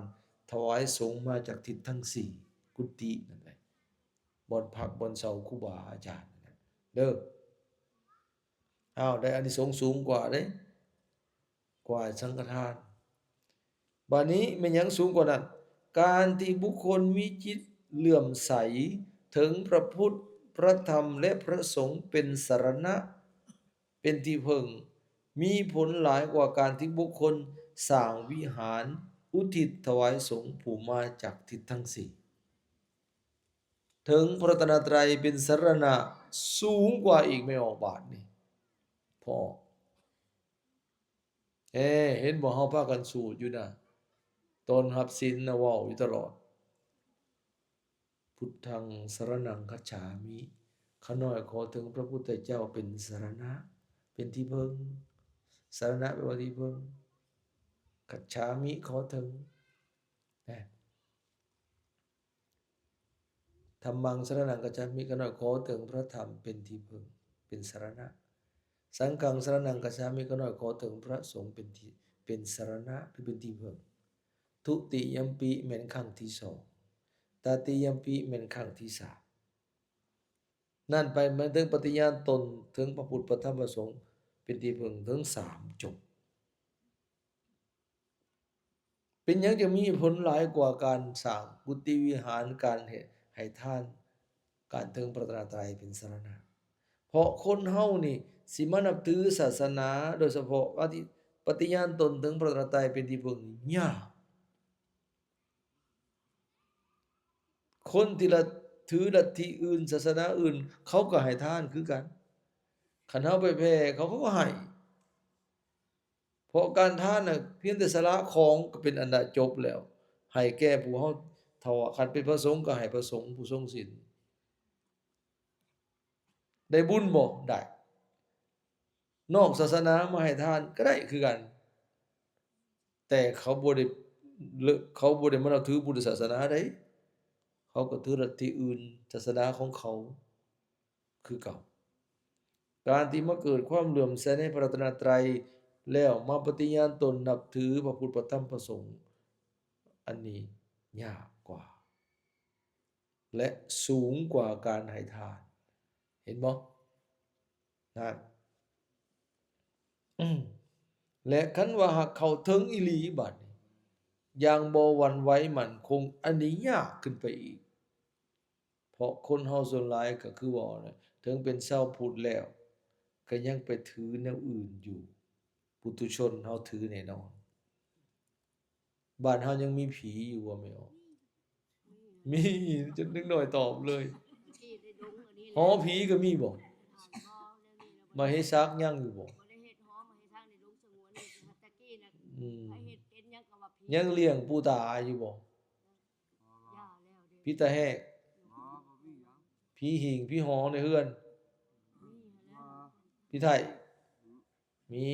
ຖວາຍສົງມາຈາກທິດທັງສີ່ ກຸຕິນັ້ນແຫຼະ ບ່ອນພັກບ່ອນເຊົາຄູບາອາຈານນັ້ນເດີ. ອ້າວ ໄດ້ອານິສົງສູງກວ່າເດ້ ກວ່າສັງຄະທານ. ບາດນີ້ແມ່ນຫຍັງສູງກວ່ານັ້ນ? ການທີ່ບຸກຄົນມີຈິດເຫຼື້ອມໃສເຖິງພະພຸດ ພະທຳ ແລະ ພະສົງເປັນສະລະນະ ເປັນທີ່ເພິ່ງ ມີຜົນຫຼາຍກວ່າການທີ່ບຸກຄົນສ້າງວິຫານ ອຸທິດຖວາຍສົງຜູ້ມາຈາກທິດທັງສີ່. ເຖິງພະລັດຕະນະໄຕເປັນສະລະນະ ສູງກວ່າອີກແມ່ອອກບາດນີ້ ພໍ່. ເອີ ເຫັນບໍ່ ເຮົາພາກັນສູດຢູ່ນະ ຕອນຮັບສິນນະ ເວົ້າຢູ່ຕະຫຼອດ ພຸດທັງສະລະນັງຄັດສາມິ ຂ້ານ້ອຍຂໍເຖິງພະພຸດທະເຈົ້າເປັນສະລະນະ ເປັນທີ່ເພິ່ງ. ສະລະນະແປວ່າທີ່ເພິ່ງ ຄັດສາມິ ຂໍເຖິງ ນະ. ທຳມັງສະລະນັງຄັດສາມິ ຂ້ານ້ອຍຂໍເຖິງພະທຳເປັນທີ່ເພິ່ງ ເປັນສະລະນະ. ສັງຄັງສະລະນັງຄັດສາມິ ຂ້ານ້ອຍຂໍເຖິງພະສົງເປັນທີ່ ເປັນສະລະນະ ຫຼື ເປັນທີ່ເພິ່ງ. ທຸຕິຍຳປິແມ່ນຄັ້ງທີສອງ ຕະຕິຍຳປິແມ່ນຄັ້ງທີສາມ. ນັ້ນໄປແມ່ນເຖິງປະຕິຍານຕົນເຖິງພະພຸດ ພະທຳ ພະສົງເປັນທີ່ເພິ່ງ ເຖິງສາມຈົບ. ເປັນຫຍັງຈຶ່ງມີຜົນຫຼາຍກວ່າການສ້າງກຸຕິວິຫານ, ການໃຫ້ທານ, ການເຖິງພະລັດຕະນະໄຕເປັນສະລະນະ? ເພາະຄົນເຮົານີ້ຊິມານັບຖືສາສະໜາ, ໂດຍສະເພາະປະຕິ, ປະຕິຍານຕົນເຖິງພະລັດຕະນະໄຕເປັນທີ່ເພິ່ງນີ້ຍາກ. ຄົນທີ່ລະຖືລັດທິອື່ນ, ສາສະໜາອື່ນ, ເຂົາກໍໃຫ້ທານຄືກັນ. ຄັນເຮົາໄປແຜ່ເຂົາ, ເຂົາກໍໃຫ້. ເພາະການທານນະ ພຽງແຕ່ສະຫຼະຂອງກໍເປັນອັນດາຈົບແລ້ວ, ໃຫ້ແກ່ຜູ້ເຮົາຖວາຍ, ຄັນເປັນພະສົງກໍໃຫ້ພະສົງຜູ້ຊົງສິນ. ໄດ້ບຸນບໍ່? ໄດ້. ນອກສາສະໜາມາໃຫ້ທານກໍໄດ້ຄືກັນ, ແຕ່ເຂົາບໍ່ໄດ້, ເຂົາບໍ່ໄດ້ມານັບຖືພຸດທະສາສະໜາໃດ, ເຂົາກໍຖືລັດທິອື່ນ, ສາສະໜາຂອງເຂົາ. ຄືເກົ່າ. ການທີ່ມາເກີດຄວາມເຫຼື້ອມໃສໃນພະລັດຕະນະໄຕ ແລ້ວມາປະຕິຍານຕົນນັບຖືພະພຸດ ພະທຳ ພະສົງ ອັນນີ້ຍາກກວ່າ ແລະ ສູງກວ່າການໃຫ້ທານ. ເຫັນບໍ່? ນັ້ນ ແລະ ຄັນວ່າຫາກເຂົ້າເຖິງອີ່ຫຼີບາດນີ້ ຢ່າງບໍ່ຫວັ່ນໄຫວໝັ້ນຄົງ ອັນນີ້ຍາກຂຶ້ນໄປອີກ. ເພາະຄົນເຮົາສ່ວນຫຼາຍກໍຄືເວົ້າແຫຼະ ເຖິງເປັນຊາວພຸດແລ້ວ ກໍຍັງໄປຖືແນວອື່ນຢູ່. ປຸຖຸຊົນເຮົາຖືແນ່ນອນ. ບ້ານເຮົາຍັງມີຜີຢູ່ບໍ່ແມ່ອອກ? ມີ ຈົນເດັກນ້ອຍຕອບເລີຍ. ຫໍຜີກໍມີບໍ່? ມະເຫສັກຍັງຢູ່ບໍ່? ບໍ່ໄດ້ເຮັດຫໍມະເຫສັກໃນດົງສະຫງວນນີ້ ແຕ່ຕະກີ້ນະ ອືມ ໃຜເຮັດເປັນຫຍັງກໍວ່າຜີ. ຍັງລ້ຽງປູຕາຢູ່ບໍ່? ຢ່າແລ້ວເດ້ ຜີຕາແຫກ ອໍ ບໍ່ມີຫຍັງ ຜີຫີງ ຜີຫໍໃນເຮືອນ ມີຫັ້ນແຫຼະ ອໍ ຜີໄຖ ມີ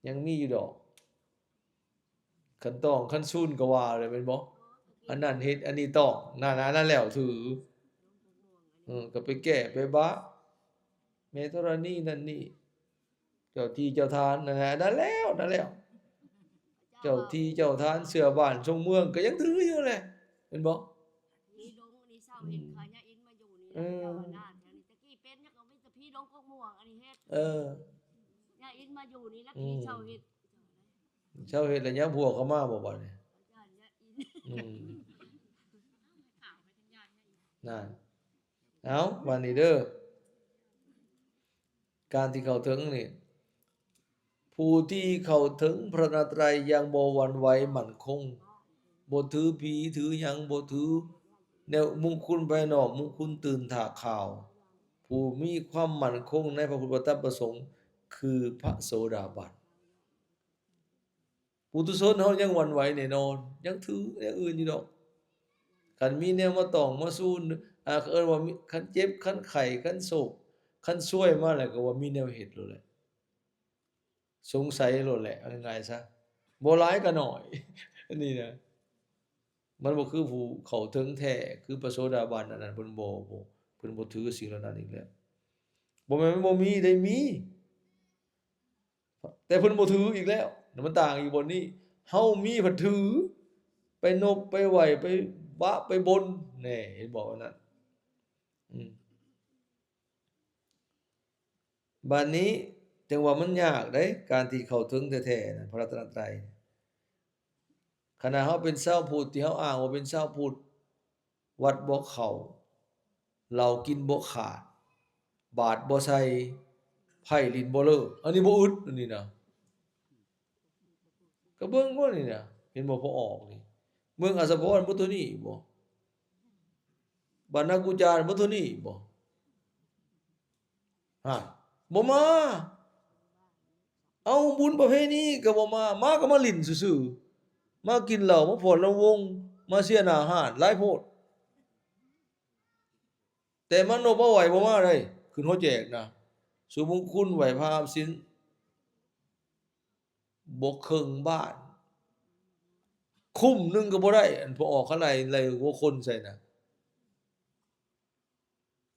ຍັງມີຢູ່ດອກ. ຄັນຕ້ອງຄັນຊູນກໍວ່າແຫຼະແມ່ນບໍ່? ອັນນັ້ນເຮັດ ອັນນີ້ຕ້ອງ ນັ້ນ ອັນນັ້ນແລ້ວຖື ເອີ ກໍໄປແກ້ໄປບະ ແມ່ທໍລະນີນັ້ນນີ້ ເຈົ້າທີ່ເຈົ້າທານນັ້ນແຫຼະ ນັ້ນແລ້ວ ນັ້ນແລ້ວ ເຈົ້າທີ່ເຈົ້າທານເຊື້ອບ້ານຊົງເມືອງກໍຍັງຖືຢູ່ແຫຼະ ແມ່ນບໍ່? ມີດົງນີ້ເຊົາເຫັນ ອືມ ຂາຍາອິນມາຢູ່ນີ້ ເອີ ແຖວນັ້ນແຖວນີ້ ຕະກີ້ເປັນຫຍັງກໍມີແຕ່ຜີດົງກົກມ່ວງ ອັນນີ້ເຮັດ ເອີ ຍາອິນມາຢູ່ນີ້ລະ ອືມ ເຊົາເຮັດ ເຊົາເຮັດແລ້ວຍາມຜົວເຂົ້າມາບໍ່ບາດນີ້? ອາຈານຍາອິນ ອືມ ນັ້ນ ເອົາ ບາດນີ້ເດີ ການທີ່ເຂົ້າເຖິງນີ້ ຜູ້ທີ່ເຂົ້າເຖິງພະລັດຕະນະໄຕຢ່າງບໍ່ຫວັ່ນໄຫວໝັ້ນຄົງ ບໍ່ຖືຜີຖືຫຍັງ ບໍ່ຖືແນວມຸງຄຸນພາຍນອກ ມຸງຄຸນຕື່ນຖ້າຂາວ ຜູ້ມີຄວາມໝັ້ນຄົງໃນພະພຸດທະ ພະທຳ ພະສົງ ຄືພະໂສດາບັນ. ປຸຖຸຊົນເຮົາຍັງຫວັ່ນໄຫວແນ່ນອນ ຍັງຖືແນວອື່ນຢູ່ດອກ. ຄັນມີແນວມາຕ້ອງມາຊູນ ອາ ເອີ້ນວ່າມີ ຄັນເຈັບ ຄັນໄຂ້ ຄັນໂສກ ຄັນຊວຍມາແລ້ວ ກໍວ່າມີແນວເຮັດໂລດແຫຼະ ສົງໄສໂລດແຫຼະ ເອົາງ່າຍໆຊະ ບໍ່ຫຼາຍກໍໜ້ອຍ ອັນນີ້ນະ. ມັນບໍ່ຄືຜູ້ເຂົ້າເຖິງແທ້ ຄືພະໂສດາບັນ ອັນນັ້ນເພິ່ນບໍ່ ບໍ່ ເພິ່ນບໍ່ຖືສິ່ງເຫຼົ່ານັ້ນອີກແລ້ວ. ບໍ່ແມ່ນມັນບໍ່ມີເດ້ ມີ ແຕ່ເພິ່ນບໍ່ຖືອີກແລ້ວ ມັນຕ່າງຢູ່ບ່ອນນີ້ ເຮົາມີພັດຖື ໄປນົບໄປໄຫວ້ ໄປບະໄປບົນ ແນ່ ເຫັນບໍ່ ອັນນັ້ນ ອືມ ບາດນີ້ຈັ່ງວ່າມັນຍາກເດ້ ການທີ່ເຂົ້າເຖິງແທ້ໆນະ ພະລັດຕະນະໄຕ. ຂະໜາດເຮົາເປັນຊາວພຸດ ທີ່ເຮົາອ້າງວ່າເປັນຊາວພຸດ ວັດບໍ່ເຂົ້າ ເຫຼົ້າກິນບໍ່ຂາດ ບາດບໍ່ໃສ່ ໄພ້ຫຼິ້ນບໍ່ເລີກ ອັນນີ້ບໍ່ອຶດ ອັນນີ້ນະ. ກໍເບິ່ງບໍ່ນີ້ນະ ເຫັນບໍ່ ພໍອອກນີ້ ເມືອງອາສະພອນບໍ່ເທົ່ານີ້ບໍ່? ບ້ານນາກູຈານບໍ່ເທົ່ານີ້ບໍ່? ຮະ ບໍ່ມາ ເອົາ ບຸນປະເພນີກໍບໍ່ມາ ມາກໍມາຫຼິ້ນຊື່ໆ ມາກິນເຫຼົ້າ ມາຟ້ອນລຳວົງ ມາເຊຍໜ້າຮ້ານ ຫຼາຍໂພດ. ແຕ່ມານົບມາໄຫວ້ບໍ່ມາໄດ໋ ຂຶ້ນຫົວແຈກນະ ສຸມຸງຄຸນ ໄຫວ້ພະອາບສິນ ບໍ່ເຄິ່ງບ້ານ ຄຸ້ມໜຶ່ງກໍບໍ່ໄດ້ ອັນພໍ່ອອກເຂົາໄລ່ ໄລ່ຫົວຄົນໃສ່ນະ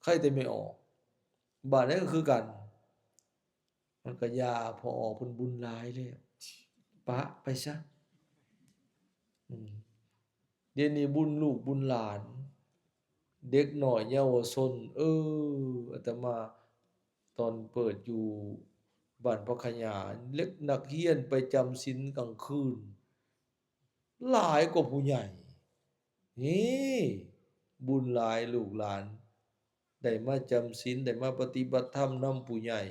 ໃຄແຕ່ແມ່ອອກ ບ້ານໃດກໍຄືກັນ ມັນກໍຢ່າ ພໍ່ອອກເພິ່ນບຸນຫຼາຍແລ້ວ ປະໄປຊະ ອືມ. ດຽວນີ້ບຸນລູກບຸນຫຼານ ເດັກນ້ອຍເຍົາວະຊົນ ເອີ ອາດຕະມາຕອນເປີດຢູ່ບ້ານພະຂະຫຍາ ເດັກນັກຮຽນໄປຈຳສິນກາງຄືນ ຫຼາຍກວ່າຜູ້ໃຫຍ່ ນີ້ ບຸນຫຼາຍ ລູກຫຼານໄດ້ມາຈຳສິນ ໄດ້ມາປະຕິບັດທຳນຳຜູ້ໃຫຍ່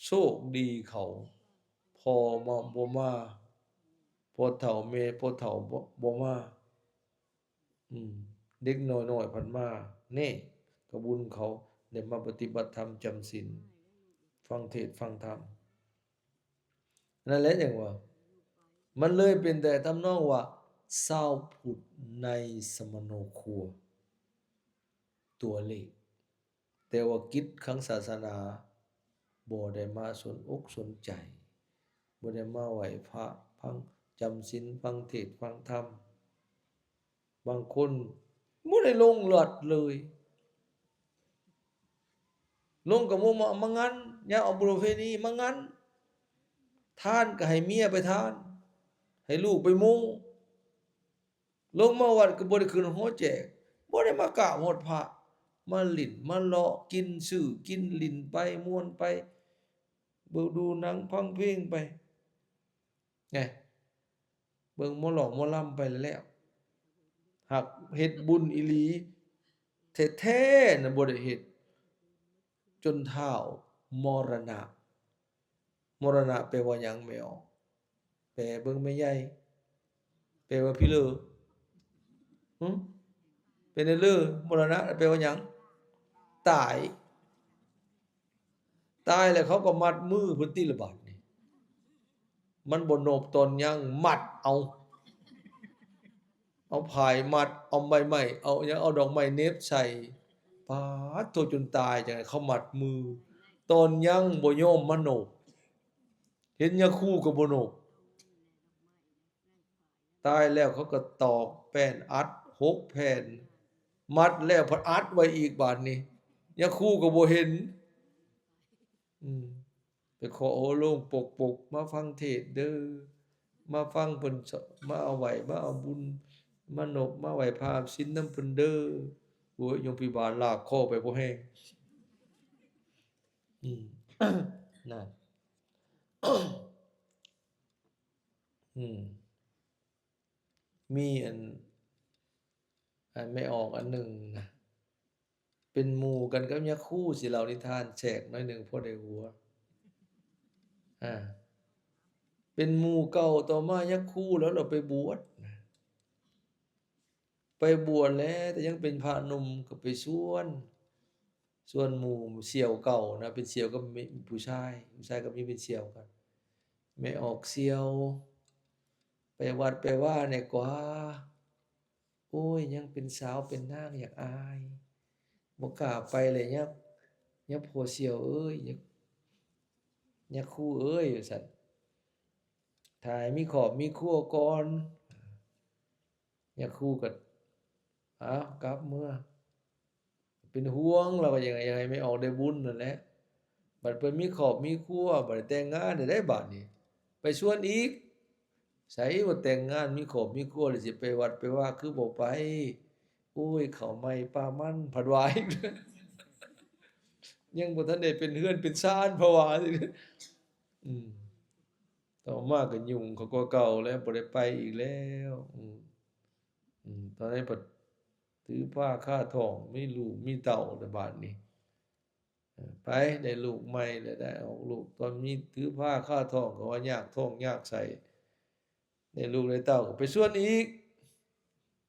ໂຊກດີເຂົາ ພໍ່ມາ ບໍ່ມາ ພໍ່ເຖົ້າແມ່ພໍ່ເຖົ້າບໍ່ ບໍ່ມາ ອືມ ເດັກນ້ອຍໆພັດມາ ແນ່ ກະບຸນເຂົາໄດ້ມາປະຕິບັດທຳຈຳສິນ ຟັງເທດຟັງທຳ. ນັ້ນແຫຼະຫຍັງວ່າ ມັນເລີຍເປັນແຕ່ທຳນອງວ່າ ຊາວພຸດໃນສະມະໂນຄົວ ຕົວເລກ ແຕ່ວ່າກິດຄັງສາສະໜາບໍ່ໄດ້ມາສົນອົກສົນໃຈ ບໍ່ໄດ້ມາໄຫວ້ພະ ຟັງ ຈຳສິນ ຟັງເທດຟັງທຳ. ບາງຄົນບໍ່ໄດ້ລົງວັດເລີຍ ລົງກະບໍ່ມາ ມາງັນ ຍາມເອົາບຸນປະເພນີມາງັນ ທານກະໃຫ້ເມຍໄປທານ ໃຫ້ລູກໄປໂມ້ ລົງມາວັດກະບໍ່ໄດ້ຂຶ້ນຫໍແຈກ ບໍ່ໄດ້ມາກາບຮອດພະ ມາຫຼິ້ນມາເລາະ ກິນ ຊື້ກິນ ຫຼິ້ນໄປ ມ່ວນໄປ ເບິ່ງດູໜັງ ຟັງເພງໄປ ແນ່ ເບິ່ງໝໍຫຼໍໝໍລຳໄປແລ້ວ ຫາກເຮັດບຸນອີ່ຫຼີແທ້ໆນະ ບໍ່ໄດ້ເຮັດ ຈົນທ້າວມໍລະນະ. ມໍລະນະແປວ່າຫຍັງແມ່ອອກ? ແປເບິ່ງແມ່ໃຫຍ່ ແປວ່າພິເລີ ຫຶ? ແປແນວເລີ ມໍລະນະແປວ່າຫຍັງ? ຕາຍ. ຕາຍແລ້ວເຂົາກໍມັດມືເພິ່ນຕິລະບາດນີ້ ມັນບໍ່ນົບຕອນຍັງ ມັດເອົາ ເອົາຝ້າຍມັດ ເອົາໃບໄມ້ ເອົາຫຍັງ ເອົາດອກໄມ້ເໜັບໃສ່ ປາດໂທ ຈົນຕາຍ ຈັ່ງໃດເຂົາມັດມື ຕອນຍັງບໍ່ຍອມມານົບ ເຫັນຍາຄູກໍບໍ່ນົບ. ຕາຍແລ້ວເຂົາກໍຕອກແປ້ນອັດຫົກແຜ່ນ ມັດແລ້ວພັດອັດໄວ້ອີກບາດນີ້ ຍາຄູກໍບໍ່ເຫັນ ອືມ ໄປເຄາະຫົວໂລງປົກໆ ມາຟັງເທດເດີ ມາຟັງເພິ່ນສອນ ມາເອົາໄຫວ້ ມາເອົາບຸນ ມານົບ ມາໄຫວ້ພະສິນນຳເພິ່ນເດີ. ໂອ້ຍ ຍົມພິບານລາກຄໍໄປບໍ່ແຮງ ອືມ ນັ້ນ ອືມ ມີອັນ ອັນແມ່ອອກອັນໜຶ່ງນະ ເປັນໝູ່ກັນກັບຍາຄູ ຊິເລົ່ານິທານແຊກໜ້ອຍໜຶ່ງພໍໄດ້ຫົວ ອາ ເປັນໝູ່ເກົ່າ ຕໍ່ມາຍາຄູແລ້ວ ລາວໄປບວດນະ ໄປບວດແລ້ວ ແຕ່ຍັງເປັນພະໜຸ່ມ ກໍໄປຊວນ ຊວນໝູ່ສ່ຽວເກົ່ານະ ເປັນສ່ຽວກັບແມ່ ຜູ້ຊາຍ ຜູ້ຊາຍກັບຍິງເປັນສ່ຽວກັນ ແມ່ອອກສ່ຽວ ໄປວັດໄປວາແດ່ກວ່າ ໂອ້ຍ ຍັງເປັນສາວເປັນນາງ ຢາກອາຍ ບໍ່ກ້າໄປເລີຍ ຍາ ຍາພໍ່ສ່ຽວເອີຍ ຍາ ຍາຄູເອີຍ ວ່າຊັ້ນ ຖ້າໃຫ້ມີຄອບມີຄົວກ່ອນ. ຍາຄູກໍ ອ້າວ ກັບເມືອ ເປັນຫ່ວງ ລາວກໍຢາກໃຫ້ ຢາກໃຫ້ແມ່ອອກໄດ້ບຸນນັ້ນແຫຼະ ບັດເພິ່ນມີຄອບມີຄົວ ບັດໄດ້ແຕ່ງງານແລ້ວເດ້ ບາດນີ້ໄປຊວນອີກ ໃສວ່າແຕ່ງງານມີຄອບມີຄົວແລ້ວ ຊິໄປວັດໄປວາຄືບໍ່ໄປ? ໂອ້ຍ ເຂົ້າໃໝ່ປາມັນ ພັດວ່າອີກ ຍັງບໍ່ທັນໄດ້ເປັນເຮືອນເປັນຊານ ເພິ່ນວ່າ ອືມ ຕໍ່ມາກໍຫຍຸ້ງເຂົາກວ່າເກົ່າແລ້ວ ບໍ່ໄດ້ໄປອີກແລ້ວ ອືມ ອືມ ຕອນນີ້ພັດຖືພາຄາທ້ອງ ມີລູກມີເຕົ້າແລ້ວບາດນີ້ ເອີ ໄປໄດ້ລູກໃໝ່ແລ້ວ ໄດ້ອອກລູກ ຕອນມີຖືພາຄາທ້ອງກໍວ່າຍາກທ້ອງຍາກໄສ້ ໄດ້ລູກໄດ້ເຕົ້າກໍໄປຊວນອີກ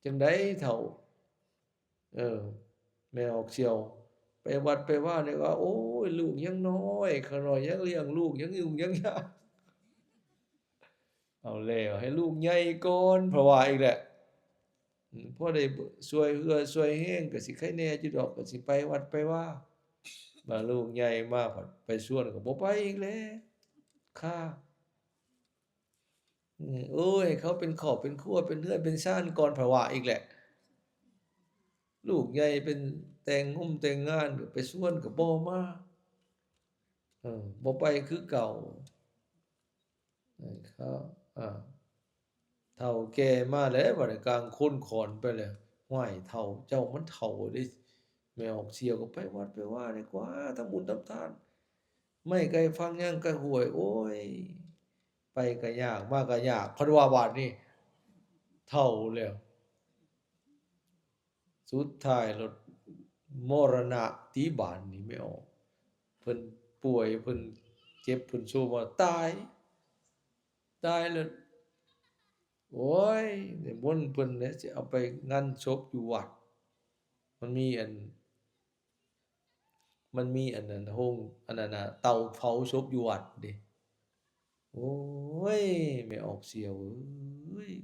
ຈັ່ງໃດເຖົ້າ ເອີ ແມ່ອອກສ່ຽວ ໄປວັດໄປວານີ້ວ່າ ໂອ້ຍ ລູກຍັງນ້ອຍ ຂ້ານ້ອຍຍັງລ້ຽງລູກ ຍັງຫຍຸ້ງຍັງຍາກ ເອົາແລ້ວ ໃຫ້ລູກໃຫຍ່ກ່ອນ ເພິ່ນວ່າອີກແຫຼະ ອືມ ພໍໄດ້ຊ່ວຍເຫື່ອຊ່ວຍແຮງ ກໍຊິໄຄແດ່ຢູ່ດອກ ກໍຊິໄປວັດໄປວາ ບາດລູກໃຫຍ່ມາ ພັດໄປຊວນກໍບໍ່ໄປອີກແລ້ວ ຄາ ອືມ ໂອ້ຍ ເຂົາເປັນຄອບເປັນຄົວ ເປັນເຮືອນເປັນຊານກ່ອນ ເພິ່ນວ່າອີກແຫຼະ ລູກໃຫຍ່ເປັນແຕ່ງງົມແຕ່ງງານ ໄປຊວນກໍບໍ່ມາ ເອີ ບໍ່ໄປຄືເກົ່າ ເອີ ເຂົາ ເຖົ້າແກ່ມາແລ້ວ ບັດນີ້ກາງຄົນຂອນໄປແລ້ວ ຫ້ວຍ ເຖົ້າ ເຈົ້າມັນເຖົ້າເດ້ ແມ່ອອກສ່ຽວກໍໄປວັດໄປວາດີກວ່າ ທຳບຸນທຳທານ ໄມ້ໃກ້ຝັ່ງຫຍັງໃກ້ຫ້ວຍ ໂອ້ຍ ໄປກໍຍາກ ມາກໍຍາກ ເພິ່ນວ່າ ບາດນີ້ເຖົ້າແລ້ວ ສຸດທ້າຍໂລດ ມໍລະນະຕິບາດນີ້ ແມ່ອອກ ເພິ່ນປ່ວຍ ເພິ່ນເຈັບ ເພິ່ນໂຊມາ ຕາຍ ຕາຍແລ້ວ ໂອ້ຍ ນິມົນເພິ່ນແຫຼະ ຊິເອົາໄປງານສົບຢູ່ວັດ ມັນມີອັນ ມັນມີອັນນັ້ນ ໂຮງ ອັນນັ້ນນະ ເຕົາເຜົາສົບຢູ່ວັດເດ້ ໂອ້ຍ ແມ່ອອກສ່ຽວເອີຍ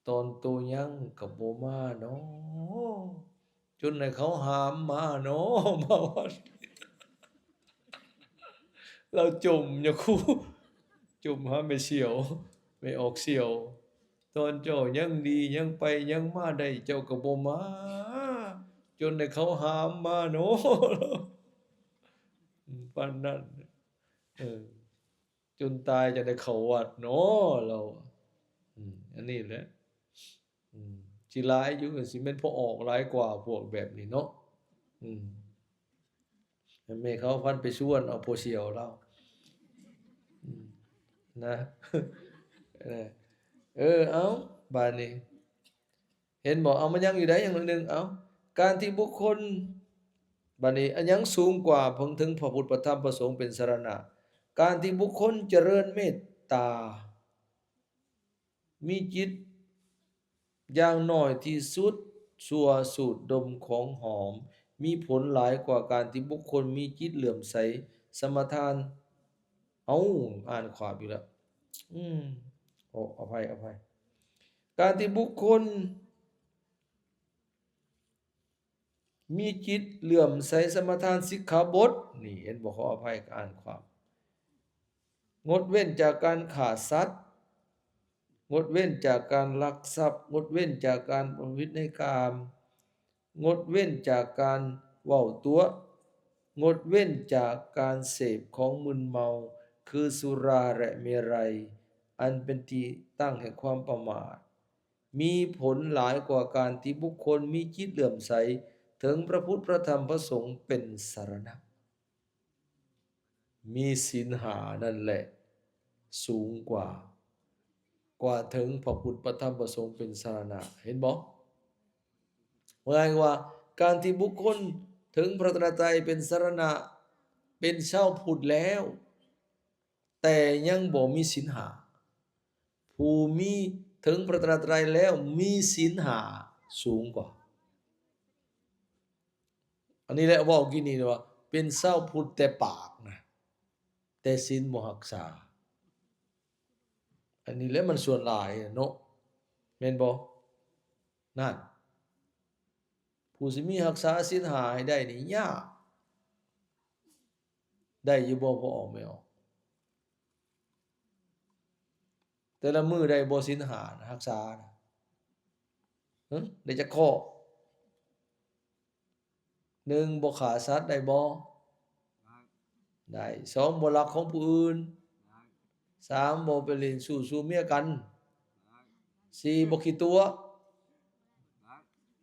ຕອນໂຕຍັງກໍບໍ່ມາເນາະ ຈົນໃຫ້ເຂົາຫາມມາເນາະ ມາວັດ ລາວຈົ່ມ ຍາຄູຈົ່ມຫາແມ່ສ່ຽວ ແມ່ອອກສ່ຽວ ຕອນເຈົ້າຍັງດີ ຍັງໄປຍັງມາໄດ້ ເຈົ້າກໍບໍ່ມາ ຈົນໃຫ້ເຂົາຫາມມາເນາະ. ປານນັ້ນ ເອີ ຈົນຕາຍຈັ່ງໄດ້ເຂົ້າວັດເນາະ ລາວ ອືມ ອັນນີ້ແຫຼະ ອືມ ຊິຫຼາຍຢູ່ ຊິແມ່ນພໍ່ອອກຫຼາຍກວ່າພວກແບບນີ້ເນາະ ອືມ ແມ່ເຂົາພັນໄປຊວນເອົາພໍ່ສ່ຽວລາວ ອືມ ນະ ເອີ ເອີ ເອົາ ບາດນີ້ ເຫັນບໍ່? ເອົາ ມັນຍັງຢູ່ໃດ ຍັງໜ້ອຍໜຶ່ງ. ເອົາ ການທີ່ບຸກຄົນ ບັດນີ້ ອັນຫຍັງສູງກວ່າເພິ່ງເຖິງພະພຸດ ພະທຳ ພະສົງເປັນສະລະນະ? ການທີ່ບຸກຄົນຈະເລີນເມດຕາ ມີຈິດຢ່າງໜ້ອຍທີ່ສຸດຊົ່ວສູດດົມຂອງຫອມ ມີຜົນຫຼາຍກວ່າການທີ່ບຸກຄົນມີຈິດເຫຼື້ອມໃສສະມາທານ. ເອົ້າ ອ່ານຂວາບອີກແລ້ວ. ອືມ ໂອ້ ອະໄພ ອະໄພ. ການທີ່ບຸກຄົນມີຈິດເຫຼື້ອມໃສສະມາທານສິກຂາບົດ ນີ້ ເຫັນບໍ່? ຂໍອະໄພ ກໍອ່ານຂວາບ. ງົດເວັ້ນຈາກການຂ້າສັດ, ງົດເວັ້ນຈາກການລັກຊັບ, ງົດເວັ້ນຈາກການປະພຶດໃນກາມ, ງົດເວັ້ນຈາກການເວົ້າຕົວະ, ງົດເວັ້ນຈາກການເສບຂອງມຶນເມົາ ຄືສຸລາ ແລະ ເມໄຣ ອັນເປັນທີ່ຕັ້ງແຫ່ງຄວາມປະໝາດ ມີຜົນຫຼາຍກວ່າການທີ່ບຸກຄົນມີຈິດເຫຼື້ອມໃສເຖິງພະພຸດ ພະທຳ ພະສົງເປັນສະລະນະ. ມີສິນຫ້ານັ້ນແຫຼະສູງກວ່າ ກວ່າເຖິງພະພຸດ ພະທຳ ພະສົງເປັນສະລະນະ. ເຫັນບໍ່? ໝາຍວ່າ ການທີ່ບຸກຄົນເຖິງພະລັດຕະນະໄຕເປັນສະລະນະ ເປັນຊາວພຸດແລ້ວ ແຕ່ຍັງບໍ່ມີສິນຫ້າ. ຜູ້ມີເຖິງພະລັດຕະນະໄຕແລ້ວມີສິນຫ້າສູງກວ່າ. ອັນນີ້ແຫຼະເວົ້າກີ້ນີ້ວ່າ ເປັນຊາວພຸດແຕ່ປາກນະ ແຕ່ສິນບໍ່ຮັກສາ. ອັນນີ້ແຫຼະມັນສ່ວນຫຼາຍເນາະ ແມ່ນບໍ່? ນັ້ນ ຜູ້ຊິມີຮັກສາສິນຫ້າໃຫ້ໄດ້ນີ້ຍາກ. ໄດ້ຢູ່ບໍ່ ພໍ່ອອກແມ່ອອກ? ແຕ່ລະມື້ໄດ້ບໍ່ສິນຫ້ານະ ຮັກສານະ? ຫຶ? ໄດ້ຈັກຂໍ້? ໜຶ່ງ ບໍ່ຂ້າສັດໄດ້ບໍ່? ໄດ້. ສອງ ບໍ່ລັກຂອງຜູ້ອື່ນ. ສາມ ບໍ່ໄປຫຼິ້ນຊູ້ຊູເມຍກັນ. ສີ່ ບໍ່ຂີ້ຕົວະ.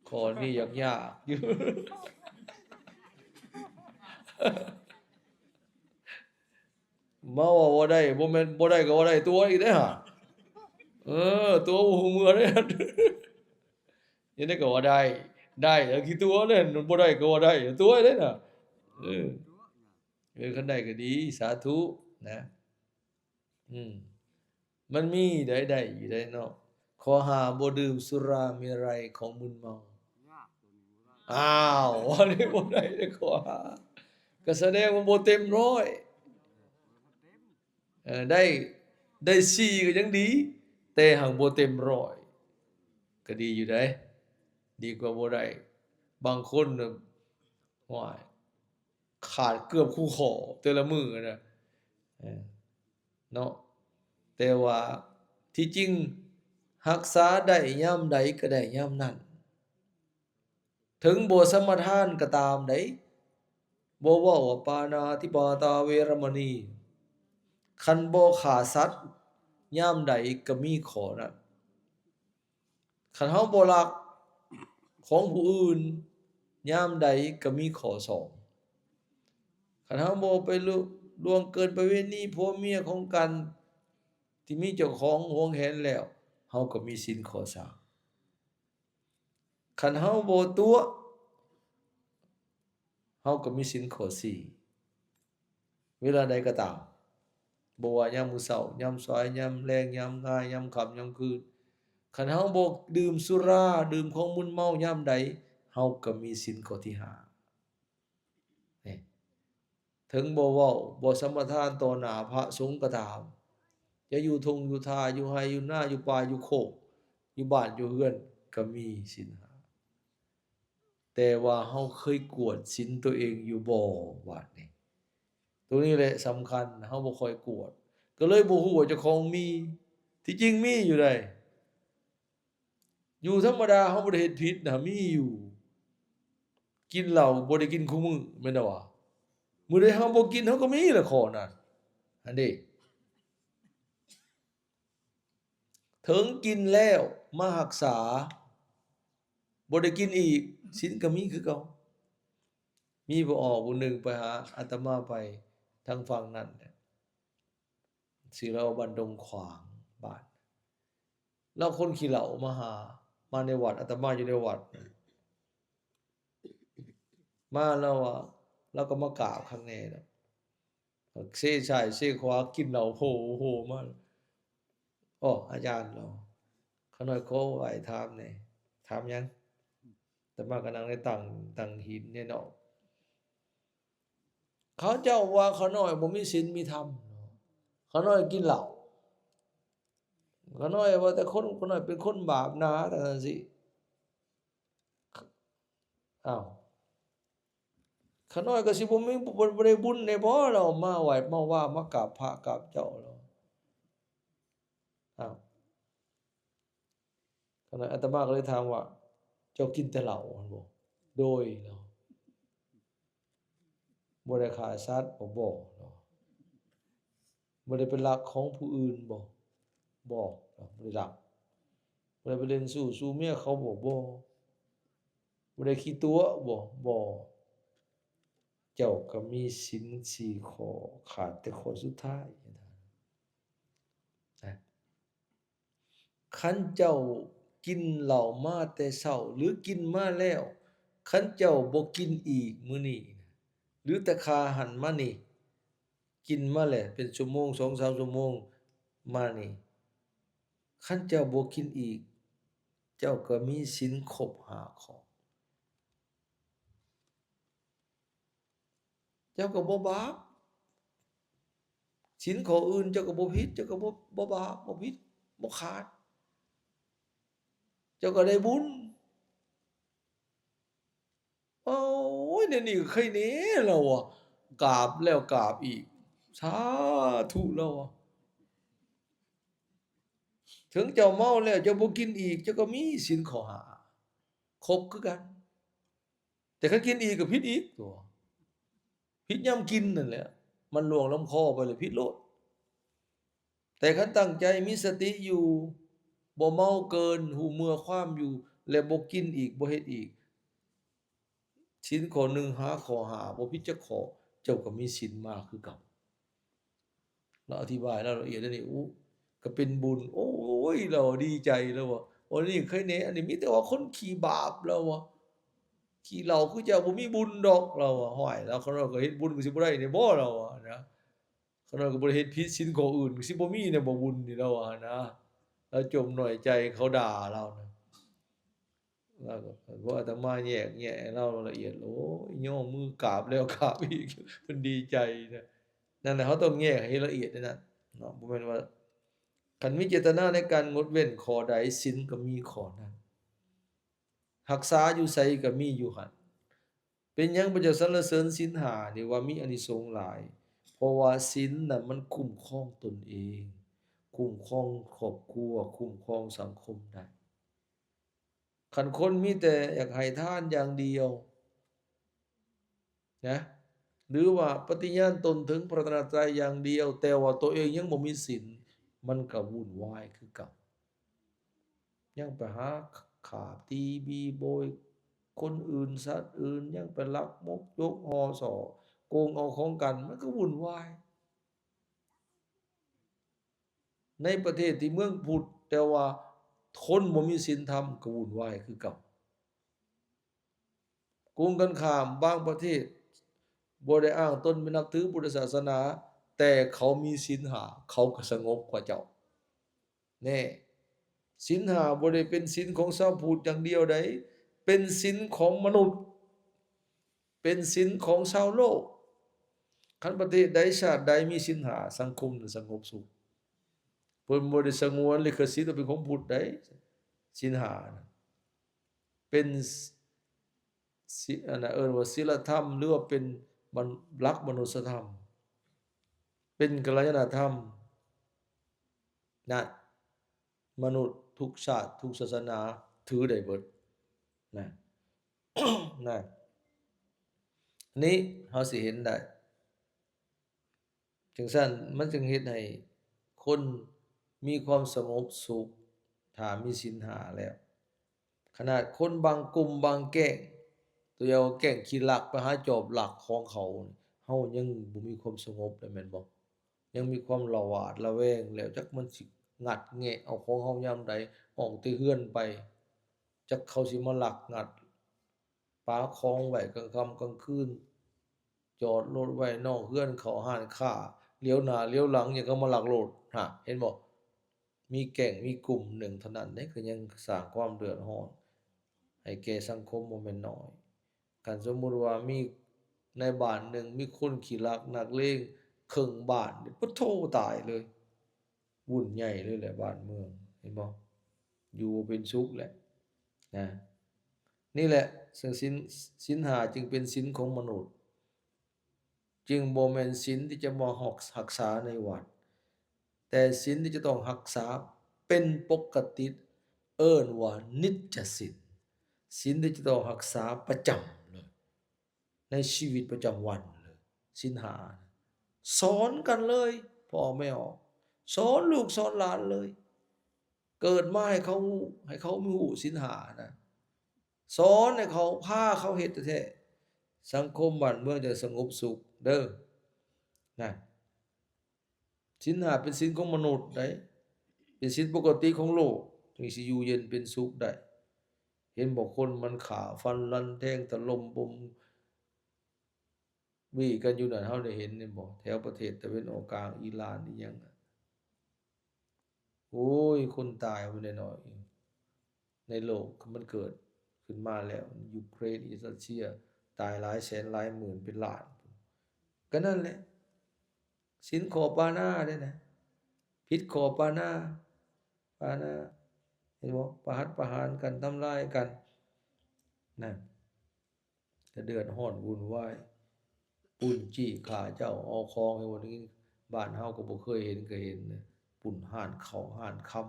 ຂໍ້ນີ້ຍາກໆຢູ່. ມາເວົ້າບໍ່ໄດ້ ບໍ່ແມ່ນບໍ່ໄດ້ກໍວ່າໄດ້ຕົວະອີກເດ້ຫາ. ເອີ ຕົວະບໍ່ຮູ້ເມື່ອເດ້. ຈັ່ງໃດກໍວ່າໄດ້ ໄດ້ແລ້ວຂີ້ຕົວະເດ້ ບໍ່ໄດ້ກໍວ່າໄດ້ຕົວະເດ້ນະ. ເອີ ເອີ ຄັນໄດ້ກໍດີ ສາທຸນະ. ອືມ ມັນມີໄດ້ ໄດ້ຢູ່ໄດ໋ເນາະ. ຂໍ້ຫ້າ ບໍ່ດື່ມສຸລາເມໄຣຂອງມຶນເມົາ. ອ້າວ ອັນນີ້ບໍ່ໄດ້ເດ້ ຂໍ້ຫ້າ ກໍສະແດງວ່າບໍ່ເຕັມຮ້ອຍ. ເອີ ໄດ້ ໄດ້ສີ່ກໍຍັງດີ ແຕ່ຫາກບໍ່ເຕັມຮ້ອຍ ກໍດີຢູ່ເດ້ ດີກວ່າບໍ່ໄດ້. ບາງຄົນນະ ໂອ້ຍ ຂາດເກືອບຄູ່ຂໍ້ແຕ່ລະມື້ນະ ເອີ ເນາະ. ແຕ່ວ່າທີ່ຈິງຮັກສາໄດ້ຍາມໃດກໍໄດ້ຍາມນັ້ນ. ເຖິງບໍ່ສະມາທານກໍຕາມໃດ ບໍ່ເວົ້າວ່າປານາຕິປາຕາເວລະມະນີ ຄັນບໍ່ຂ້າສັດຍາມໃດກໍມີຂໍ້ນັ້ນ. ຄັນເຮົາບໍ່ລັກຂອງຜູ້ອື່ນຍາມໃດກໍມີຂໍ້ສອງ. ຄັນເຮົາບໍ່ໄປລ່ວງເກີນປະເວນີຜົວເມຍຂອງກັນທີ່ມີເຈົ້າຂອງຫວງແຫນແລ້ວ ເຮົາກໍມີສິນຂໍ້ສາມ. ຄັນເຮົາບໍ່ຕົວະ ເຮົາກໍມີສິນຂໍ້ສີ່. ເວລາໃດກໍຕາມ ບໍ່ວ່າຍາມມື້ເຊົ້າ ຍາມສາຍ ຍາມແລງ ຍາມງາຍ ຍາມຄ່ຳ ຍາມຄືນ ຄັນເຮົາບໍ່ດື່ມສຸລາ ດື່ມຂອງມຶນເມົາຍາມໃດ ເຮົາກໍມີສິນຂໍ້ທີຫ້າ. ນີ້ ເຖິງບໍ່ເວົ້າ ບໍ່ສະມາທານຕໍ່ໜ້າພະສົງກໍຕາມ ຈະຢູ່ທົ່ງຢູ່ທ່າ ຢູ່ໄຮ່ຢູ່ນາ ຢູ່ປ່າຢູ່ໂຄກ ຢູ່ບ້ານຢູ່ເຮືອນ ກໍມີສິນຫ້າ. ແຕ່ວ່າເຮົາເຄີຍກວດສິນຕົວເອງຢູ່ບໍ່? ບາດນີ້ ໂຕນີ້ແຫຼະສຳຄັນ ເຮົາບໍ່ຄ່ອຍກວດ ກໍເລີຍບໍ່ຮູ້ວ່າເຈົ້າຂອງມີ. ທີ່ຈິງມີຢູ່ໃດ໋ ຢູ່ທຳມະດາເຮົາບໍ່ໄດ້ເຮັດຜິດນະ ມີຢູ່. ກິນເຫຼົ້າບໍ່ໄດ້ກິນຄູ່ມື້ ແມ່ນແຕ່ວ່າ ມື້ໃດເຮົາບໍ່ກິນ ເຮົາກໍມີລະຂໍ້ນັ້ນ ຫັ້ນເດ້. ເຖິງກິນແລ້ວມາຮັກສາ ບໍ່ໄດ້ກິນອີກ ສິນກໍມີຄືເກົ່າ. ມີພໍ່ອອກຜູ້ໜຶ່ງໄປຫາອາດຕະມາ ໄປທາງຝັ່ງນັ້ນແຫຼະ ຊື່ລາວວ່າບ້ານດົງຂວາງ ບ້ານ ລາວຄົນຂີ້ເຫຼົ້າມາຫາ ມາໃນວັດ ອາດຕະມາຢູ່ໃນວັດ ມາລາວວ່າ ລາວກໍມາກາບຄັກແນ່ດອກ ເຊຊ້າຍເຊຂວາ ກິນເຫຼົ້າໂພໂພມາ. ອໍ ອາຈານ ລາວ ຂ້ານ້ອຍຂໍໄຫວ້ຖາມແດ່. ຖາມຫຍັງ? ອາດຕະມາກໍນັ່ງໃນຕັ່ງ ຕັ່ງຫີນແນ່ເນາະ. ເຂົາເຈົ້າວ່າຂ້ານ້ອຍບໍ່ມີສິນມີທຳ ຂ້ານ້ອຍກິນເຫຼົ້າ ຂ້ານ້ອຍວ່າແຕ່ຄົນ ຂ້ານ້ອຍເປັນຄົນບາບໜາ ຈັ່ງຊັ້ນຊີ້. ອ້າວ ຂ້ານ້ອຍກໍຊິບໍ່ມີ ບໍ່ ບໍ່ໄດ້ບຸນແດ່ບໍ ລາວມາໄຫວ້ມາວາມາກາບພະກາບເຈົ້າ ລາວ. ອ້າວ ຂ້ານ້ອຍ ອາດຕະມາກໍເລີຍຖາມວ່າ ເຈົ້າກິນແຕ່ເຫຼົ້າຫັ້ນບໍ? ໂດຍ ລາວ. ບໍ່ໄດ້ຂ້າສັດບໍ? ບໍ່ ລາວ. ບໍ່ໄດ້ໄປລັກຂອງຜູ້ອື່ນບໍ? ບໍ່ ລາວ ບໍ່ໄດ້ລັກ. ບໍ່ໄດ້ໄປຫຼິ້ນຊູ້ສູ່ເມຍເຂົາບໍ? ບໍ່. ບໍ່ໄດ້ຂີ້ຕົວະບໍ? ບໍ່. ເຈົ້າກໍມີສິນສີ່ຂໍ້ ຂາດແຕ່ຂໍ້ສຸດທ້າຍນະ. ຄັນເຈົ້າກິນເຫຼົ້າມາແຕ່ເຊົ້າ ຫຼື ກິນມາແລ້ວ ຄັນເຈົ້າບໍ່ກິນອີກມື້ນີ້ ຫຼື ແຕ່ຄາຫັນມານີ້ ກິນມາແລ້ວເປັນຊົ່ວໂມງ ສອງສາມຊົ່ວໂມງມານີ້ ຄັນເຈົ້າບໍ່ກິນອີກ ເຈົ້າກໍມີສິນຄົບຫ້າຂໍ້. ເຈົ້າກໍບໍ່ບາບ ສິນຂໍ້ອື່ນເຈົ້າກໍບໍ່ຜິດ ເຈົ້າກໍບໍ່ ບໍ່ບາບ ບໍ່ຜິດ ບໍ່ຂາດ ເຈົ້າກໍໄດ້ບຸນ. ໂອ້ຍ ແນວນີ້ກໍໄຄແດ່ ລາວວ່າ ກາບແລ້ວກາບອີກ ສາທຸ ລາວວ່າ ເຖິງເຈົ້າເມົາແລ້ວ ເຈົ້າບໍ່ກິນອີກ ເຈົ້າກໍມີສິນຂໍ້ຫ້າ ຄົບຄືກັນ. ແຕ່ຄັນກິນອີກກໍຜິດອີກຕົວະ ຜິດຍາມກິນນັ້ນແຫຼະ ມັນລ່ວງລຳຄໍໄປແລ້ວຜິດໂລດ. ແຕ່ຄັນຕັ້ງໃຈມີສະຕິຢູ່ ບໍ່ເມົາເກີນ ຮູ້ເມື່ອຄວາມຢູ່ ແລະ ບໍ່ກິນອີກ ບໍ່ເຮັດອີກ ສິນຂໍ້ໜຶ່ງຫາຂໍ້ຫ້າ ບໍ່ຜິດຈັກຂໍ້ ເຈົ້າກໍມີສິນມາຄືເກົ່າ. ລາວອະທິບາຍລາວລະອຽດແນວນີ້ ໂອ້ ກໍເປັນບຸນ ໂອ້ຍ ລາວດີໃຈ ລາວວ່າ ໂອ້ ນີ້ໄຄແດ່ ອັນນີ້ມີແຕ່ວ່າຄົນຂີ້ບາບ ລາວວ່າ ຂີ້ເຫຼົ້າຄືເຈົ້າບໍ່ມີບຸນດອກ ລາວວ່າ. ຫ້ວຍ ລາວ ຄັນວ່າກໍເຮັດບຸນກໍຊິບໍ່ໄດ້ນີ້ບໍ ລາວວ່ານະ ຄັນວ່າກໍບໍ່ໄດ້ເຮັດຜິດສິນຂໍ້ອື່ນ ກໍຊິບໍ່ມີແນວບໍ່ບຸນນີ້ ລາວວ່ານະ. ລາວຈົ່ມນ້ອຍໃຈເຂົາດ່າລາວນະ. ລາວກໍ ພວກອາດຕະມາແຍກແຍະໃຫ້ລາວລະອຽດ ໂອ້ຍ ຍໍມືກາບແລ້ວກາບອີກ ເພິ່ນດີໃຈນະ. ນັ້ນແຫຼະ ເຮົາຕ້ອງແຍກໃຫ້ລະອຽດໃນນັ້ນເນາະ ບໍ່ແມ່ນວ່າ ຄັນມີເຈດຕະນາໃນການງົດເວັ້ນຂໍ້ໃດ ສິນກໍມີຂໍ້ນັ້ນ ຮັກສາຢູ່ໃສກໍມີຢູ່ຫັ້ນ. ເປັນຫຍັງພະເຈົ້າສັນລະເສີນສິນຫ້ານີ້ວ່າມີອານິສົງຫຼາຍ? ເພາະວ່າສິນນັ້ນມັນຄຸ້ມຄອງຕົນເອງ, ຄຸ້ມຄອງຄອບຄົວ, ຄຸ້ມຄອງສັງຄົມໄດ້. ຄັນຄົນມີແຕ່ຢາກໃຫ້ທານຢ່າງດຽວນະ ຫຼືວ່າປະຕິຍານຕົນເຖິງພະລັດຕະນະໄຕຢ່າງດຽວ, ແຕ່ວ່າຕົວເອງຍັງບໍ່ມີສິນ, ມັນກະວຸ່ນວາຍຄືເກົ່າ. ຍັງໄປຫາຂ້າຕີບີໂບຍຄົນອື່ນສັດອື່ນ, ຍັງໄປລັກມົກຍົກຫໍ່ສໍ້ໂກງເອົາຂອງກັນ, ມັນກໍວຸ່ນວາຍ. ໃນປະເທດທີ່ເມືອງພຸດ, ແຕ່ວ່າຄົນບໍ່ມີສິນທຳກໍວຸ່ນວາຍຄືເກົ່າ. ກົງກັນຂ້າມ, ບາງປະເທດບໍ່ໄດ້ອ້າງຕົນເປັນນັບຖືພຸດທະສາສະໜາ, ແຕ່ເຂົາມີສິນຫ້າ, ເຂົາກໍສະຫງົບກວ່າເຈົ້າ. ແນ່, ສິນຫ້າບໍ່ໄດ້ເປັນສິນຂອງຊາວພຸດຢ່າງດຽວໃດ, ເປັນສິນຂອງມະນຸດ, ເປັນສິນຂອງຊາວໂລກ. ຄັນປະເທດໃດຊາດໃດມີສິນຫ້າ, ສັງຄົມນັ້ນສະຫງົບສຸກ. ເພິ່ນບໍ່ໄດ້ສະຫງວນລິຂະສິດວ່າເປັນຂອງພຸດໃດ, ສິນຫ້ານະ ເປັນ ສິ ອັນນະ ເອີ້ນວ່າສິລະທຳ ຫຼືວ່າເປັນ ບັນ ຫຼັກມະນຸດສະທຳ, ເປັນກັນລະຍານະທຳ. ນັ້ນ ມະນຸດທຸກຊາດ ທຸກສາສະໜາຖືໄດ້ເບິດນະ. ນະ ນີ້ເຮົາຊິເຫັນໄດ້ ຈັ່ງຊັ້ນມັນຈຶ່ງເຮັດໃຫ້ຄົນມີຄວາມສະຫງົບສຸກ ຖ້າມີສິນຫ້າແລ້ວ. ຂະໜາດຄົນບາງກຸ່ມບາງແກ້ງ ຕົວຢ່າງວ່າແກ້ງຂີ້ລັກໄປຫາຈອບລັກຂອງເຂົາ ເຮົາຍັງບໍ່ມີຄວາມສະຫງົບເລີຍແມ່ນບໍ່? ຍັງມີຄວາມລະຫວາດລະແວງ ແລ້ວຈັກມັນຊິງັດແງະເອົາຂອງເຮົາຍາມໃດ ອອກແຕ່ເຮືອນໄປ ຈັກເຂົາຊິມາລັກງັດ ປະຂອງໄວ້ກາງຄ່ຳກາງຄືນ ຈອດລົດໄວ້ນອກເຮືອນເຂົ້າຮ້ານຄ້າ ຫຼຽວໜ້າຫຼຽວຫຼັງຫຍັງກໍມາລັກໂລດ ຫາ ເຫັນບໍ່? ມີແກ້ງມີກຸ່ມໜຶ່ງເທົ່ານັ້ນເດ້ ກໍຍັງສ້າງຄວາມເດືອດຮ້ອນໃຫ້ແກ່ສັງຄົມບໍ່ແມ່ນໜ້ອຍ. ຄັນສົມມຸດວ່າມີໃນບ້ານໜຶ່ງ ມີຄົນຂີ້ລັກນັກເລງເຄິ່ງບ້ານ ປະໂທ້ ຕາຍເລີຍ ວຸ້ນໃຫຍ່ເລີຍແຫຼະບ້ານເມືອງ ເຫັນບໍ່? ຢູ່ບໍ່ເປັນສຸກແຫຼະນະ. ນີ້ແຫຼະ ເຊິ່ງສິນ ສິນຫ້າຈຶ່ງເປັນສິນຂອງມະນຸດ ຈຶ່ງບໍ່ແມ່ນສິນທີ່ຈະມາຮັກ ຮັກສາໃນວັດ ແຕ່ສິນທີ່ຈະຕ້ອງຮັກສາເປັນປົກກະຕິ ເອີ້ນວ່ານິດຈະສິນ ສິນທີ່ຈະຕ້ອງຮັກສາປະຈຳເລີຍ ໃນຊີວິດປະຈຳວັນເລີຍ ສິນຫ້າ ສອນກັນເລີຍ ພໍ່ແມ່ອອກ ສອນລູກສອນຫຼານເລີຍ ເກີດມາໃຫ້ເຂົາຮູ້ ໃຫ້ເຂົາມີຮູ້ສິນຫ້ານະ ສອນໃຫ້ເຂົາ ພາເຂົາເຮັດແທ້ໆ ສັງຄົມບ້ານເມືອງຈະສະຫງົບສຸກເດີ ນະ. ສິນຫ້າເປັນສິນຂອງມະນຸດໃດ ເປັນສິນປົກກະຕິຂອງໂລກ ຈຶ່ງຊິຢູ່ເຢັນເປັນສຸກໄດ້. ເຫັນບໍ່ ຄົນມັນຂ້າຟັນລັນແທງຖະຫຼົ່ມບົ່ມ ວີກັນຢູ່ນັ້ນ ເຮົາໄດ້ເຫັນແມ່ນບໍ່ ແຖວປະເທດຕາເວັນອອກກາງ ອີຣານອີ່ຫຍັງນະ ໂອ້ຍ ຄົນຕາຍບໍ່ໄດ້ໜ້ອຍ ໃນໂລກ ມັນເກີດຂຶ້ນມາແລ້ວ ຢູເຄຣນ ອີ່ຣັດເຊຍ ຕາຍຫຼາຍແສນຫຼາຍໝື່ນເປັນລ້ານ ກໍນັ້ນແຫຼະ ສິນຂໍ້ປານາເດ້ນະ ຜິດຂໍ້ປານາ ປານາ ເຫັນບໍ່ ປະຫັດປະຫານກັນ ທຳລາຍກັນ ນັ້ນ ກະເດືອດຮ້ອນວຸ້ນວາຍ ປຸ້ນຈີ້ຂ້າເຈົ້າເອົາຂອງໃຫ້ໝົດ. ບ້ານເຮົາກໍບໍ່ເຄີຍເຫັນ ກໍເຫັນ ປຸ້ນຮ້ານເຂົ້າຮ້ານຄຳ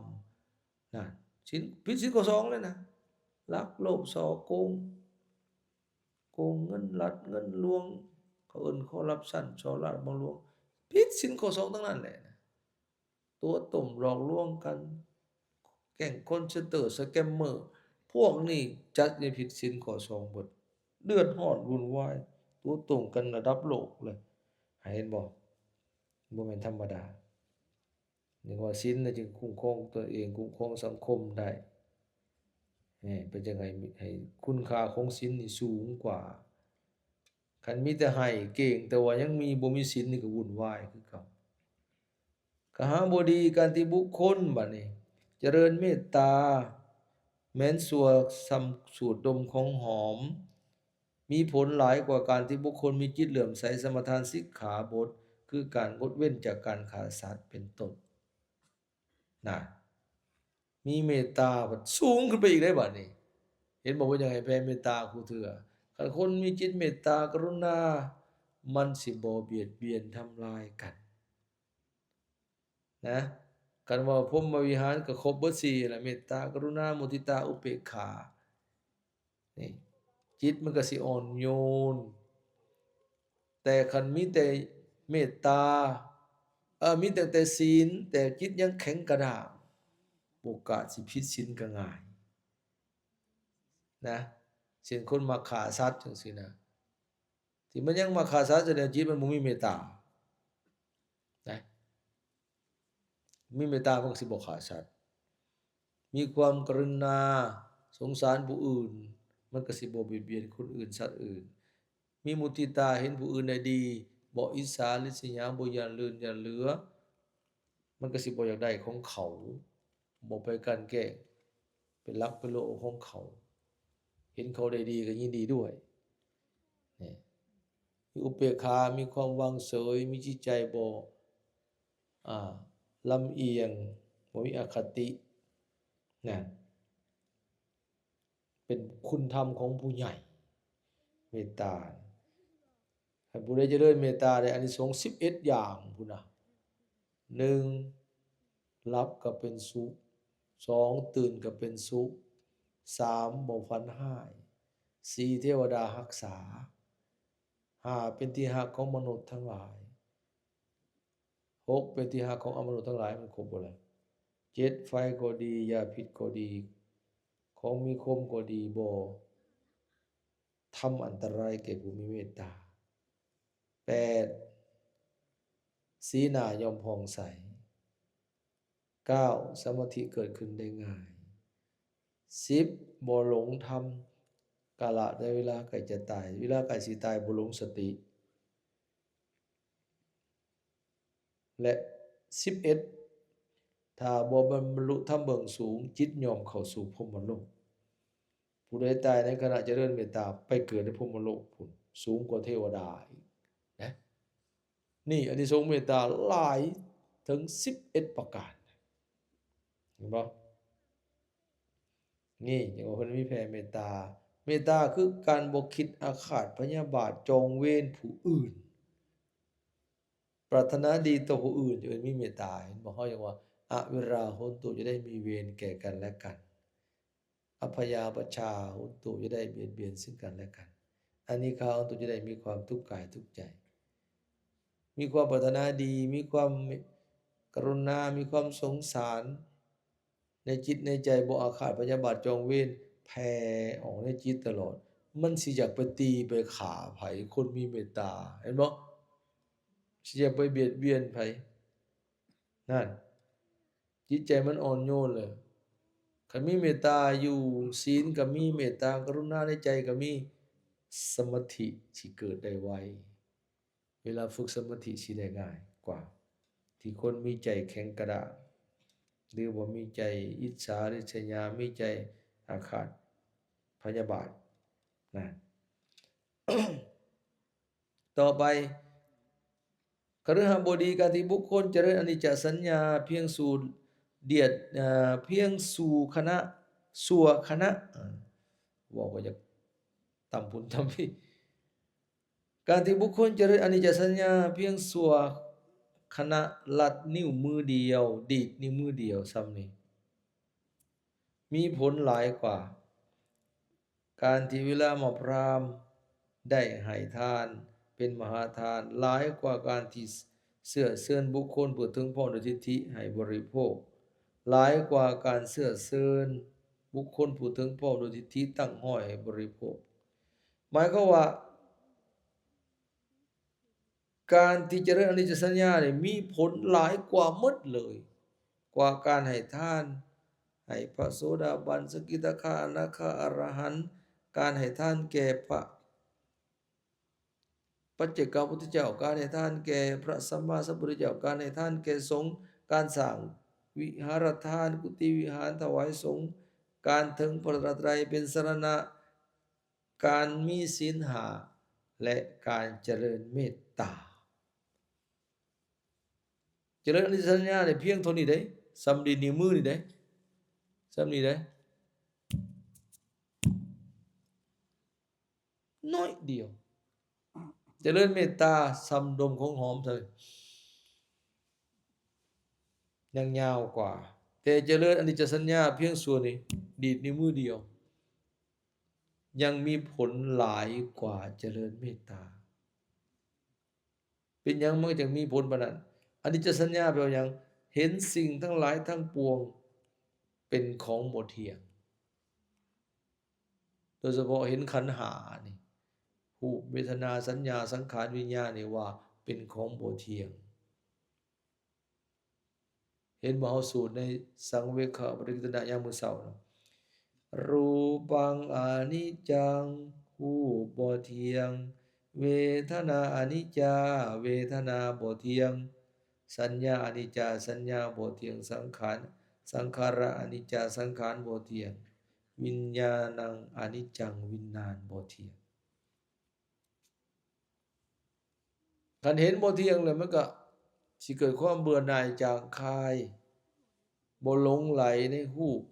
ນັ້ນ ສິນ ຜິດສິນຂໍ້ສອງເລີຍນະ ລັກໂລບສໍ້ໂກງ ໂກງເງິນລັດເງິນຫຼວງ ເຂົາເອີ້ນຄໍຣັບຊັນ ສໍ້ລາດບັງຫຼວງ ຜິດສິນຂໍ້ສອງທັງນັ້ນແຫຼະນະ. ຕົວະຕົ້ມຫຼອກລວງກັນ ແກ້ງຄອນເຊັນເຕີ ສະແກມເມີ ພວກນີ້ຈັດໃນຜິດສິນຂໍ້ສອງເບິດ ເດືອດຮ້ອນວຸ້ນວາຍ ຕົວະຕົ້ມກັນລະດັບໂລກເລີຍ ເຫັນບໍ່? ບໍ່ແມ່ນທຳມະດາ. ຈັ່ງວ່າສິນນະຈຶ່ງຄຸ້ມຄອງຕົນເອງ ຄຸ້ມຄອງສັງຄົມໄດ້. ເອີ ເປັນຈັ່ງໃດ ໃຫ້ຄຸນຄ່າຂອງສິນນີ້ສູງກວ່າ ຄັນມີແຕ່ໃຫ້ເກັ່ງ ແຕ່ວ່າຍັງມີ ບໍ່ມີສິນນີ້ກໍວຸ້ນວາຍຄືເກົ່າ. ຄະຫະບໍດີ ການທີ່ບຸກຄົນ ບາດນີ້ ຈະເລີນເມດຕາ ແມ່ນຊົ່ວສ່ຳສູດດົມຂອງຫອມ ມີຜົນຫຼາຍກວ່າການທີ່ບຸກຄົນມີຈິດເຫຼື້ອມໃສສະມາທານສິກຂາບົດ ຄືການງົດເວັ້ນຈາກການຂ້າສັດ ເປັນຕົ້ນ. ນະ ມີເມດຕາພັດສູງຂຶ້ນໄປອີກເດ້ບາດນີ້ ເຫັນບໍ່? ວ່າຢາກໃຫ້ແຜ່ເມດຕາຄູ່ເທື່ອ ຄັນຄົນມີຈິດເມດຕາກະລຸນາ ມັນຊິບໍ່ບຽດບຽນທຳລາຍກັນນະ. ຄັນວ່າພົມມະວິຫານກໍຄົບເບິດສີ່ຫັ້ນລະ ເມດຕາ ກະລຸນາ ມຸທິຕາ ອຸເປກຂາ. ນີ້ ຈິດມັນກໍຊິອ່ອນໂຍນ ແຕ່ຄັນມີແຕ່ເມດຕາ ເອີ ມີຕັ້ງແຕ່ສິນ ແຕ່ຈິດຍັງແຂງກະດ້າງ ໂອກາດຊິຜິດສິນກໍງ່າຍນະ. ເຊັ່ນຄົນມັກຂ້າສັດຈັ່ງຊີ້ນະ ທີ່ມັນຍັງມາຂ້າສັດ ສະແດງຈິດມັນບໍ່ມີເມດຕານະ. ມີເມດຕາ ມັນກໍຊິບໍ່ຂ້າສັດ ມີຄວາມກະລຸນາ ສົງສານຜູ້ອື່ນ ມັນກໍຊິບໍ່ບຽດບຽນຄົນອື່ນ ສັດອື່ນ ມີມຸທິຕາ ເຫັນຜູ້ອື່ນໄດ້ດີ ບໍ່ອິດສາລິດສະຫຍາ ບໍ່ຢ້ານລື່ນຢ້ານເຫຼືອ ມັນກໍຊິບໍ່ຢາກໄດ້ຂອງເຂົາ ບໍ່ໄປກັ່ນແກ້ງ ເປັນລັກເປັນໂລເອົາຂອງເຂົາ ເຫັນເຂົາໄດ້ດີກໍຍິນດີດ້ວຍ. ນີ້ ມີອຸເປກຂາ ມີຄວາມວາງເສີຍ ມີຈິດໃຈບໍ່ ອ່າ ລຳອຽງ ບໍ່ມີອະຄະຕິ ນະ ເປັນຄຸນທຳຂອງຜູ້ໃຫຍ່ ເມດຕາ. ໃຫ້ຜູ້ໃດຈະເລີນເມດຕາໄດ້ອານິສົງສິບເອັດຢ່າງພຸ້ນນະ ໜຶ່ງ ຫຼັບກໍເປັນສຸກ ສອງ ຕື່ນກໍເປັນສຸກ ສາມ ບໍ່ຝັນຮ້າຍ ສີ່ ເທວະດາຮັກສາ ຫ້າ ເປັນທີ່ຮັກຂອງມະນຸດທັງຫຼາຍ ຫົກ ເປັນທີ່ຮັກຂອງອະມະນຸດທັງຫຼາຍ ມັນຄົບບໍ່ລະ? ເຈັດ ໄຟກໍດີ ຢາພິດກໍດີ ຂອງມີຄົມກໍດີ ບໍ່ທຳອັນຕະລາຍແກ່ຜູ້ມີເມດຕາ. ແປດ ສີໜ້າຍ່ອມຜ່ອງໃສ. ເກົ້າ ສະມາທິເກີດຂຶ້ນໄດ້ງ່າຍ. ສິບ ບໍ່ຫຼົງທຳ ກາລະໃນເວລາໃກ້ຈະຕາຍ ເວລາໃກ້ຊິຕາຍບໍ່ຫຼົງສະຕິ. ແລະ ສິບເອັດ ຖ້າບໍ່ບັນລຸທຳເບື້ອງສູງ ຈິດຍ່ອມເຂົ້າສູ່ພົມມະໂລກ. ຜູ້ໃດຕາຍໃນຂະນະຈະເລີນເມດຕາ ໄປເກີດໃນພົມມະໂລກພຸ້ນ ສູງກວ່າເທວະດາອີກນະ. ນີ້ອານິສົງເມດຕາຫຼາຍເຖິງສິບເອັດປະການ ເຫັນບໍ່? ນີ້ຈັ່ງວ່າເພິ່ນມີແຜ່ເມດຕາ. ເມດຕາຄືການບໍ່ຄິດອາຄາດພະຍາບາດຈອງເວນຜູ້ອື່ນ ປາດຖະໜາດີຕໍ່ຜູ້ອື່ນ ຈະເອີ້ນມີເມດຕາ. ເຫັນບໍ່? ເຮົາຈັ່ງວ່າ ອະເວຣາໂຫນຕຸ ຈະໄດ້ມີເວນແກ່ກັນແລະກັນ. ອັບພະຍາປະຊາໂຫນຕຸ ຈະໄດ້ບຽດບຽນເຊິ່ງກັນແລະກັນ. ອະນີກາໂຫນຕຸ ຈະໄດ້ມີຄວາມທຸກກາຍທຸກໃຈ ມີຄວາມປາດຖະໜາດີ ມີຄວາມກະລຸນາ ມີຄວາມສົງສານໃນຈິດໃນໃຈ ບໍ່ອາຄາດພະຍາບາດຈອງເວນ ແຜ່ອອກໃນຈິດຕະຫຼອດ. ມັນຊິຢາກໄປຕີໄປຂ້າໃຜ ຄົນມີເມດຕາ ເຫັນບໍ່? ຊິຢາກໄປບຽດບຽນໃຜ ນັ້ນ ຈິດໃຈມັນອ່ອນໂຍນເລີຍ. ຄັນມີເມດຕາຢູ່ ສີນກໍມີ ເມດຕາກະລຸນາໃນໃຈກໍມີ ສະມາທິຊິເກີດໄດ້ໄວ. ເວລາຝຶກສະມາທິຊິໄດ້ງ່າຍກວ່າ ທີ່ຄົນມີໃຈແຂງກະດ້າງ ຫຼືວ່າມີໃຈອິດສາລິດສະຍາ ມີໃຈອາຄາດພະຍາບາດນະ. ຕໍ່ໄປ ຄະລືຫະບໍດີ ການທີ່ບຸກຄົນຈະເລີນອະນິດຈະສັນຍາພຽງສູ່ດຽດ ເອີ ພຽງສູ່ຂະນະ ຊົ່ວຂະນະ ເອີ ເວົ້າກໍຢາກຕຳພຸ້ນຕຳພີ. ການທີ່ບຸກຄົນຈະເລີນອະນິດຈະສັນຍາພຽງຊົ່ວຂະນະ ລັດນິ້ວມືດຽວ ດີດນິ້ວມືດຽວ ສ່ຳນີ້ ມີຜົນຫຼາຍກວ່າ ການທີ່ວິລາມະພຣາມໄດ້ໃຫ້ທານເປັນມະຫາທານ ຫຼາຍກວ່າການທີ່ເຊື້ອເຊີນບຸກຄົນຜູ້ເຖິງພ້ອມດ້ວຍທິດຖິໃຫ້ບໍລິໂພກ ຫຼາຍກວ່າການເຊື້ອເຊີນບຸກຄົນຜູ້ເຖິງພ້ອມດ້ວຍທິດຖິຕັ້ງຮ້ອຍໃຫ້ບໍລິໂພກ. ໝາຍຄວາມວ່າ ການທີ່ຈະເລີນອະນິດຈະສັນຍານີ້ມີຜົນຫຼາຍກວ່າໝົດເລີຍ ກວ່າການໃຫ້ທານ ໃຫ້ພະໂສດາບັນ ສະກິດາຄາ ອະນາຄາ ອະລະຫັນ, ການໃຫ້ທານແກ່ພະປັດເຈກະພຸດທະເຈົ້າ, ການໃຫ້ທານແກ່ພະສຳມາສຳພຸດທະເຈົ້າ, ການໃຫ້ທານແກ່ສົງ, ການສ້າງວິຫາລະຖານ, ກຸຕິວິຫານ, ຖວາຍສົງ, ການເຖິງພະລັດຕະນະໄຕເປັນສະລະນະ, ການມີສິນຫ້າ ແລະ ການຈະເລີນເມດຕາ. ຈະເລີນອະນິດຈະສັນຍາໄດ້ພຽງເທົ່ານີ້ເດ້, ສ່ຳດີດນິ້ວມືນີ້ເດ້, ສ່ຳນີ້ເດ້, ໜ້ອຍດຽວ. ຈະເລີນເມດຕາສ່ຳດົມຂອງຫອມເທົ່ານີ້ ຍັງຍາວກວ່າ, ແຕ່ຈະເລີນອະນິດຈະສັນຍາພຽງສ່ວນນີ້ ດີດນິ້ວມືດຽວ ຍັງມີຜົນຫຼາຍກວ່າຈະເລີນເມດຕາ. ເປັນຫຍັງມັນຈຶ່ງມີຜົນປານນັ້ນ? ອະນິດຈະສັນຍາແປວ່າຫຍັງ? ເຫັນສິ່ງທັງຫຼາຍທັງປວງເປັນຂອງບໍ່ທ່ຽງ. ໂດຍສະເພາະເຫັນຂັນຫ້ານີ້, ຮູບ, ເວທະນາ, ສັນຍາ, ສັງຂານ, ວິນຍານນີ້ວ່າເປັນຂອງບໍ່ທ່ຽງ. ເຫັນບໍ່ ເຮົາສູດໃນສັງເວກຂະປະຕິກິດຕະນະຍາມມື້ເຊົ້ານະ, ຮູປັງອະນິດຈັງ ຮູບບໍ່ທ່ຽງ, ເວທະນາອະນິດຈາ ເວທະນາບໍ່ທ່ຽງ, ສັນຍາອະນິດຈາ ສັນຍາບໍ່ທ່ຽງ, ສັງຂານ ສັງຂາລະອະນິດຈາ ສັງຂານບໍ່ທ່ຽງ, ວິນຍານັງອະນິດຈັງ ວິນຍານບໍ່ທ່ຽງ. ຄັນເຫັນບໍ່ທ່ຽງແລ້ວ ມັນກະຊິເກີດຄວາມເບື່ອໜ່າຍຈາງຄາຍ, ບໍ່ຫຼົງໄຫຼໃນຮູບ,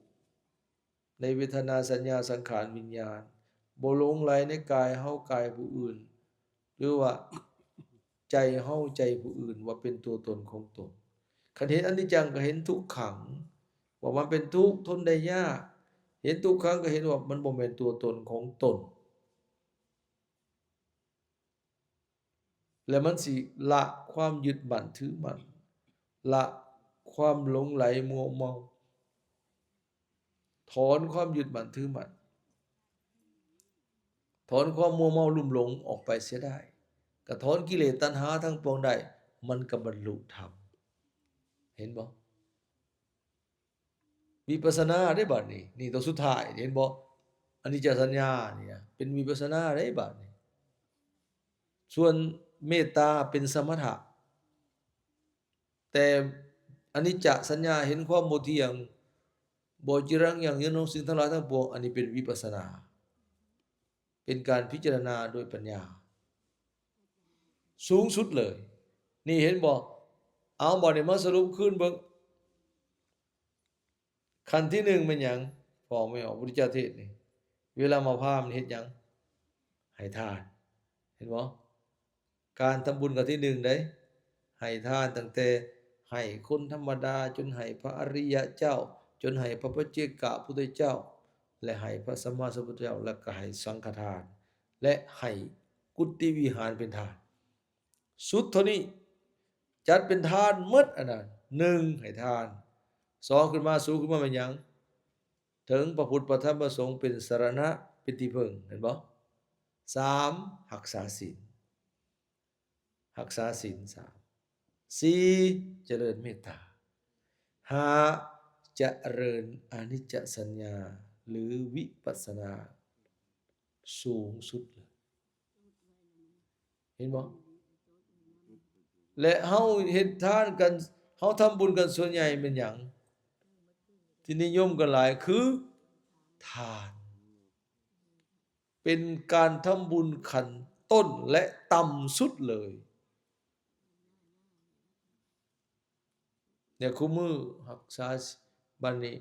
ໃນເວທະນາ, ສັນຍາ, ສັງຂານ, ວິນຍານ, ບໍ່ຫຼົງໄຫຼໃນກາຍເຮົາ, ກາຍຜູ້ອື່ນ ຫຼືວ່າໃຈເຮົາ, ໃຈຜູ້ອື່ນ ວ່າເປັນຕົວຕົນຂອງຕົນ. ຄັນເຫັນອະນິດຈັງ ກໍເຫັນທຸກຂັງ ວ່າມັນເປັນທຸກ, ທົນໄດ້ຍາກ, ເຫັນທຸກຂັງ ກໍເຫັນວ່າມັນບໍ່ແມ່ນຕົວຕົນຂອງຕົນ. ແລະ ມັນຊິລະຄວາມຍຶດໝັ້ນຖືໝັ້ນ, ລະຄວາມຫຼົງໄຫຼມົວເມົາ, ຖອນຄວາມຍຶດໝັ້ນຖືໝັ້ນ, ຖອນຄວາມມົວເມົາລຸ່ມຫຼົງອອກໄປເສຍໄດ້, ກະຖອນກິເລດຕັນຫາທັງປວງໄດ້, ມັນກະບັນລຸທຳ. ເຫັນບໍ່? ວິປັດສະນາເດ້ບາດນີ້, ນີ້ຕົວສຸດທ້າຍ, ເຫັນບໍ່? ອະນິດຈະສັນຍານີ້ນະ ເປັນວິປັດສະນາເດ້ບາດນີ້. ສ່ວນເມດຕາເປັນສະມະຖະ, ແຕ່ອະນິດຈະສັນຍາເຫັນຄວາມບໍ່ທ່ຽງ, ບໍ່ຈີລັງຍັ່ງຍືນຂອງສິ່ງທັງຫຼາຍທັງປວງ, ອັນນີ້ເປັນວິປັດສະນາ, ເປັນການພິຈາລະນາໂດຍປັນຍາສູງສຸດເລີຍ. ນີ້ເຫັນບໍ່? ເອົາ ບາດນີ້ມາສະຫຼຸບຄືນເບິ່ງ. ຂັ້ນທີໜຶ່ງແມ່ນຫຍັງ? ພໍ່ແມ່ອອກ ພຸດທະເຈົ້າເທດນີ້ ເວລາມາພາມເຮັດຫຍັງ? ໃຫ້ທານ. ເຫັນບໍ່? ການທຳບຸນຂັ້ນທີໜຶ່ງໃດ໋ ໃຫ້ທານ, ຕັ້ງແຕ່ໃຫ້ຄົນທຳມະດາ ຈົນໃຫ້ພະອະລິຍະເຈົ້າ, ຈົນໃຫ້ພະປັດເຈກະພຸດທະເຈົ້າ ແລະ ໃຫ້ພະສຳມາສຳພຸດທະເຈົ້າ, ແລະ ກໍໃຫ້ສັງຄະທານ ແລະ ໃຫ້ກຸດຕິວິຫານເປັນທານ. ສຸດເທົ່ານີ້ ຈັດເປັນທານໝົດ. ອັນນັ້ນ ໜຶ່ງ ໃຫ້ທານ, ສອງ ຂຶ້ນມາ ສູງຂຶ້ນມາແມ່ນຫຍັງ? ເຖິງພະພຸດ ພະທຳ ພະສົງ ເປັນສະລະນະ ເປັນທີ່ເພິ່ງ, ເຫັນບໍ່? ສາມ ຮັກສາສິນ, ຮັກສາສິນ ສາມ, ສີ່ ຈະເລີນເມດຕາ, ຫ້າ ຈະເລີນອະນິດຈະສັນຍາ ຫຼື ວິປັດສະນາ ສູງສຸດເລີຍ. ເຫັນບໍ່? ແລະ ເຮົາເຮັດທານກັນ, ເຮົາທຳບຸນກັນສ່ວນໃຫຍ່ແມ່ນຫຍັງ? ທີ່ນິຍົມກັນຫຼາຍຄືທານ, ເປັນການທຳບຸນຂັ້ນຕົ້ນ ແລະ ຕ່ຳສຸດເລີຍ. ແລະ ຄູ່ມື້ຮັກສາ, ບັດນີ້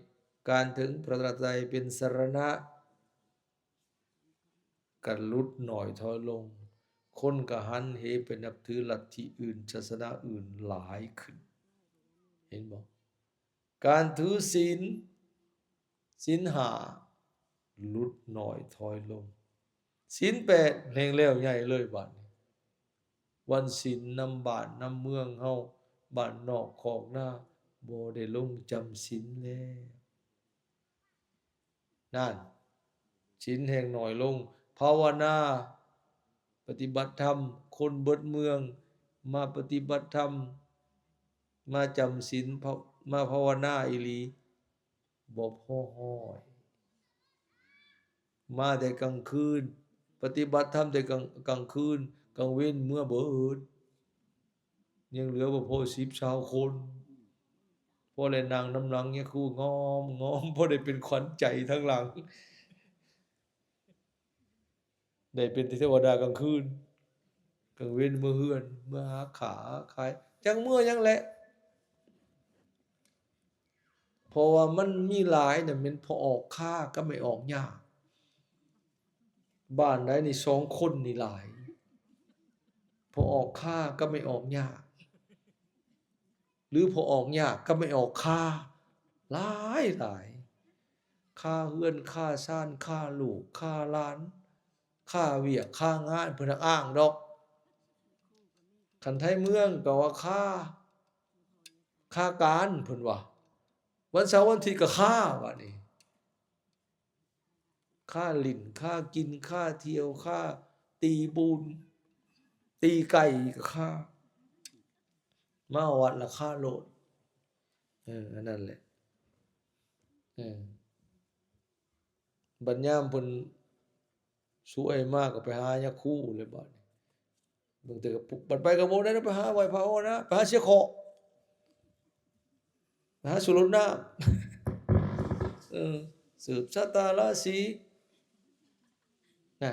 ການເຖິງພະລັດຕະນະໄຕເປັນສະລະນະ ກະຫຼຸດໜ້ອຍຖອຍລົງ, ຄົນກະຫັນເຫໄປນັບຖືລັດທິອື່ນ, ສາສະໜາອື່ນຫຼາຍຂຶ້ນ. ເຫັນບໍ່? ການຖືສິນ, ສິນຫ້າ ຫຼຸດໜ້ອຍຖອຍລົງ, ສິນແປດແຮ່ງແລ້ວໃຫຍ່ເລີຍບາດນີ້. ວັນສິນນຳບ້ານນຳເມືອງເຮົາ, ບ້ານນອກຄອກນາ ບໍ່ໄດ້ລົງຈຳສິນແລ້ວ. ນັ້ນ, ສິນແຮ່ງໜ້ອຍລົງ. ພາວະນາ, ປະຕິບັດທຳ, ຄົນເບິດເມືອງມາປະຕິບັດທຳ, ມາຈຳສິນ, ພາ, ມາພາວະນາອີ່ຫຼີ, ບໍ່ພໍຮ້ອຍ. ມາແຕ່ກາງຄືນ, ປະຕິບັດທຳແຕ່ກາງ, ກາງຄືນ, ກາງເວັນເມືອເບິດ. ຍັງເຫຼືອບໍ່ພໍສິບຊາວຄົນ. ພໍໄດ້ນັ່ງນຳຫຼັງຍາຄູງອມໆ, ພໍໄດ້ເປັນຂວັນໃຈທາງຫຼັງ. ໄດ້ເປັນແຕ່ເທວະດາກາງຄືນ, ກາງເວັນເມືອເຮືອນ, ເມືອຫາຄ້າຫາຂາຍ, ຈັກເມືອຫຍັງແຫຼະ. ເພາະວ່າມັນມີຫຼາຍນະ, ແມ່ນພໍ່ອອກຄ້າກັບແມ່ອອກຍ່າ. ບ້ານໃດນີ້ສອງຄົນນີ້ຫຼາຍ, ພໍ່ອອກຄ້າກັບແມ່ອອກຍ່າ, ຫຼື ພໍ່ອອກຍ່າກັບແມ່ອອກຄ້າ, ຫຼາຍໆ. ຄ້າເຮືອນ, ຄ້າຊານ, ຄ້າລູກ, ຄ້າຫຼານ, ຄ້າວຽກ, ຄ້າງານ, ເພິ່ນຮັກອ້າງດອກ. ຄັນໄທເມືອງກໍວ່າຄ້າ, ຄ້າການ ເພິ່ນວ່າ. ວັນເສົາວັນອາທິດກໍຄ້າ, ບາດນີ້ ຄ້າຫຼິ້ນ, ຄ້າກິນ, ຄ້າທ່ຽວ, ຄ້າຕີບູນ, ຕີໄກ່ກໍຄ້າ, ມາວັດລະຄ້າໂລດ. ເອີ ອັນນັ້ນແຫຼະ. ເອີ ບັດຍາມເພິ່ນສວຍມາກໍໄປຫາຍາຄູແລ້ວບາດນີ້. ບາງເທື່ອກໍ ບັດໄປກໍບໍ່ໄດ້ ໄປຫາໄຫວ້ພາວະນາ, ໄປຫາເສຍເຄາະ, ໄປຫາສູດລົດນ້ຳ, ເອີ ສືບຊະຕາລາສີນະ,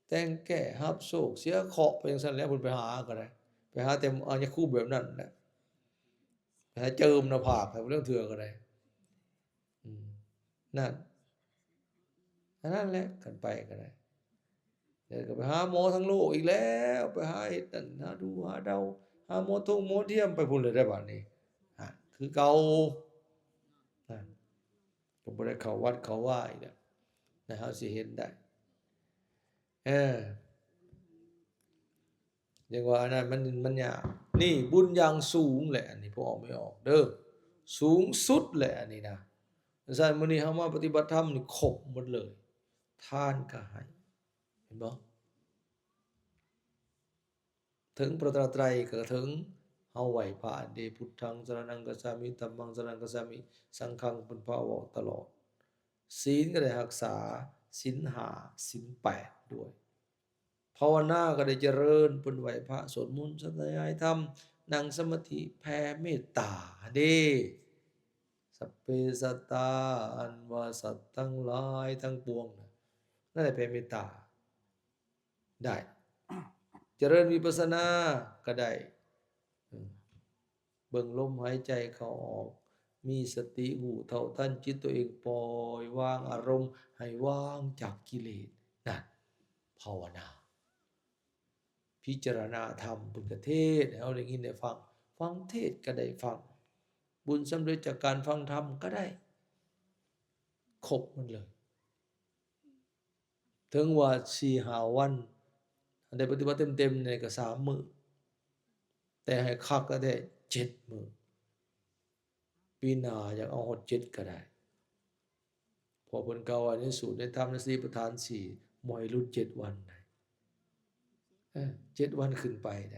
ແຕ່ງແກ້ຮັບໂຊກເສຍເຄາະໄປຈັ່ງຊັ້ນແຫຼະ. ເພິ່ນໄປຫາກໍໄດ້, ໄປຫາແຕ່ ອາ ຍາຄູແບບນັ້ນແຫຼະ, ໄປຫາເຈີມໜ້າຜາກໃຫ້ເພິ່ນລາງເທື່ອກໍໄດ້. ອືມ ນັ້ນ ອັນນັ້ນແຫຼະ ຄັນໄປກໍໄດ້. ແລ້ວກໍໄປຫາໝໍທາງໂລກອີກແລ້ວ, ໄປຫາເຮັດນັ້ນ ຫາດູຫາເດົາ, ຫາໝໍທົງໝໍທຽມ, ໄປພຸ້ນເລີຍໄດ໋ບາດນີ້. ຫັ້ນ ຄືເກົ່າ. ນັ້ນ ກໍບໍ່ໄດ້ເຂົ້າວັດເຂົ້າວາອີກແລ້ວນະ, ເຮົາຊິເຫັນໄດ້. ເອີ ຈັ່ງວ່າອັນນັ້ນມັນ ມັນຍາກ. ນີ້ບຸນຢ່າງສູງແຫຼະ ອັນນີ້ພໍ່ອອກແມ່ອອກເດີ້ ສູງສຸດແຫຼະອັນນີ້ນະ. ຊັ້ນ ມື້ນີ້ເຮົາມາປະຕິບັດທຳນີ້ຄົບໝົດເລີຍ ທານກໍໃຫ້ ເຫັນບໍ່? ເຖິງພະລັດຕະນະໄຕກໍເຖິງ ເຮົາໄຫວ້ພະອັນເດ ພຸດທັງສະລະນັງກັດສາມິ ທຳມັງສະລະນັງກັດສາມິ ສັງຄັງເປັນພະເວົ້າຕະຫຼອດ. ສິນກໍໄດ້ຮັກສາ ສິນຫ້າ ສິນແປດດ້ວຍ ພາວະນາກໍໄດ້ຈະເລີນ ເພິ່ນໄຫວ້ພະ ສວດມົນ ສາທະຍາຍທຳ ນັ່ງສະມາທິ ແຜ່ເມດຕາເດ້ ສັບເພສັດຕາ ອັນວ່າສັດທັງຫຼາຍທັງປວງນະ ນັ້ນແຫຼະແຜ່ເມດຕາ ໄດ້ ຈະເລີນວິປັດສະນາກໍໄດ້ ເບິ່ງລົມຫາຍໃຈເຂົ້າອອກ ມີສະຕິຮູ້ເທົ່າທັນຈິດຕົວເອງ ປ່ອຍວາງອາລົມໃຫ້ວ່າງຈາກກິເລດ ນັ້ນ ພາວະນາ ພິຈາລະນາທຳ ເພິ່ນກະເທດໃຫ້ເຮົາໄດ້ຍິນໄດ້ຟັງ ຟັງເທດກໍໄດ້ຟັງ ບຸນສຳເລັດຈາກການຟັງທຳກໍໄດ້ ຄົບໝົດເລີຍ. ເຖິງວ່າສີ່ຫ້າວັນ ໄດ້ປະຕິບັດເຕັມໆນີ້ກໍສາມມື້ ແຕ່ໃຫ້ຄັກແທ້ໆເຈັດມື້ ປີໜ້າຢາກເອົາຮອດເຈັດກໍໄດ້ ເພາະເພິ່ນກ່າວວ່າໃນສູດໃນທຳໃນສະຕິປະທານສີ່ ບໍ່ໃຫ້ຫຼຸດເຈັດວັນໃດ ເອີ ເຈັດວັນຂຶ້ນໄປໃດ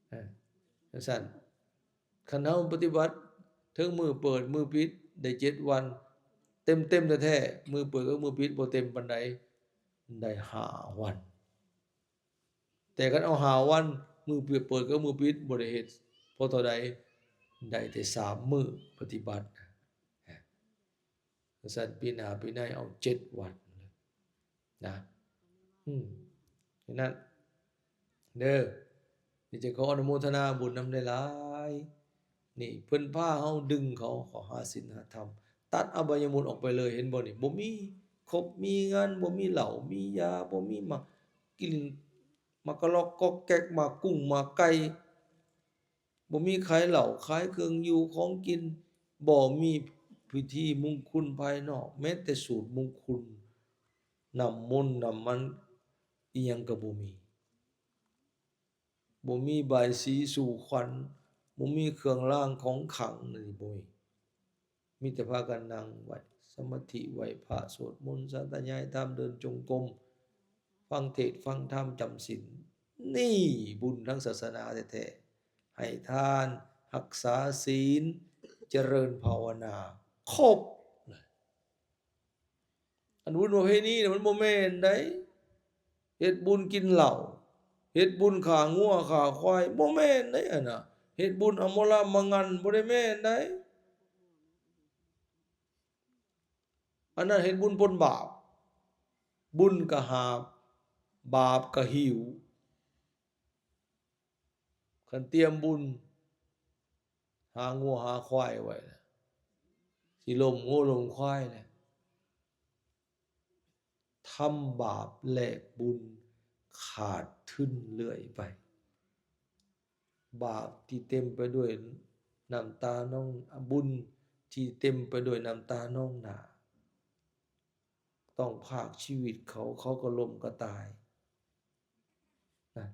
ເອີ ຈັ່ງຊັ້ນ ຄັນເຮົາປະຕິບັດເຖິງມື້ເປີດມື້ປິດໄດ້ເຈັດວັນເຕັມໆແທ້ໆ ມື້ເປີດກັບມື້ປິດບໍ່ເຕັມປານໃດ ໄດ້ຫ້າວັນ ແຕ່ຄັນເອົາຫ້າວັນ ມື້ເປີດກັບມື້ປິດບໍ່ໄດ້ເຮັດ ພໍເທົ່າໃດ ໄດ້ແຕ່ສາມມື້ປະຕິບັດ ຈັ່ງຊັ້ນ ປີໜ້າປີໃນເອົາເຈັດວັນນະ ອືມ ນັ້ນເດີ້ ນີ້ຈະຂໍອະນຸໂມທະນາບຸນນຳຫຼາຍໆ ນີ້ເພິ່ນພາເຮົາດຶງເຂົາເຂົ້າຫາສິນຫາທຳ ຕັດອະບາຍະມຸດອອກໄປເລີຍ ເຫັນບໍ່ນີ້ ບໍ່ມີຄົບມີງັນ ບໍ່ມີເຫຼົ້າມີຢາ ບໍ່ມີໝາກກິນ ໝາກກະລອກກອກແກກ ໝາກກຸ້ງໝາກໄກ່ ບໍ່ມີຂາຍເຫຼົ້າ ຂາຍເຄື່ອງຢູ່ຂອງກິນ ບໍ່ມີພິທີມຸງຄຸນພາຍນອກ ແມ້ແຕ່ສູດມຸງຄຸນ ນ້ຳມົນ ນ້ຳມັນ ອີ່ຫຍັງກໍບໍ່ມີ ບໍ່ມີບາຍສີສູ່ຂວັນ ບໍ່ມີເຄື່ອງລາງຂອງຂັງ ນີ້ບໍ່ມີ. ມີແຕ່ພາກັນນັ່ງໄຫວ້ສະມາທິ ໄຫວ້ພະ ສວດມົນ ສາທະຍາຍທຳ ເດີນຈົງກົມ ຟັງເທດຟັງທຳ ຈຳສິນ ນີ້ບຸນທາງສາສະໜາແທ້ໆ ໃຫ້ທານ ຮັກສາສິນ ຈະເລີນພາວະນາ ຄົບເລີຍ. ອັນບຸນປະເພນີນະ ມັນບໍ່ແມ່ນໃດ ເຮັດບຸນກິນເຫຼົ້າ ເຮັດບຸນຂ້າງົວຂ້າຄວາຍ ບໍ່ແມ່ນໃດ ອັນນະ ເຮັດບຸນເອົາໝໍລຳມາງັນ ບໍ່ໄດ້ແມ່ນໃດ ອັນນັ້ນເຮັດບຸນປົນບາບ ບຸນກະຫາບ ບາບກະຫິວ. ຄັນຕຽມບຸນ ຫາງົວຫາຄວາຍໄວ້ລະ ຊິລົ້ມງົວລົ້ມຄວາຍແຫຼະ ທຳບາບແລກບຸນ ຂາດທຶນເລື້ອຍໄປ ບາບທີ່ເຕັມໄປດ້ວຍນ້ຳຕາໜອງ ອາ ບຸນທີ່ເຕັມໄປດ້ວຍນ້ຳຕາໜອງໜ້າ ຕ້ອງພາກຊີວິດເຂົາ ເຂົາກໍລົ້ມກໍຕາຍ ນະ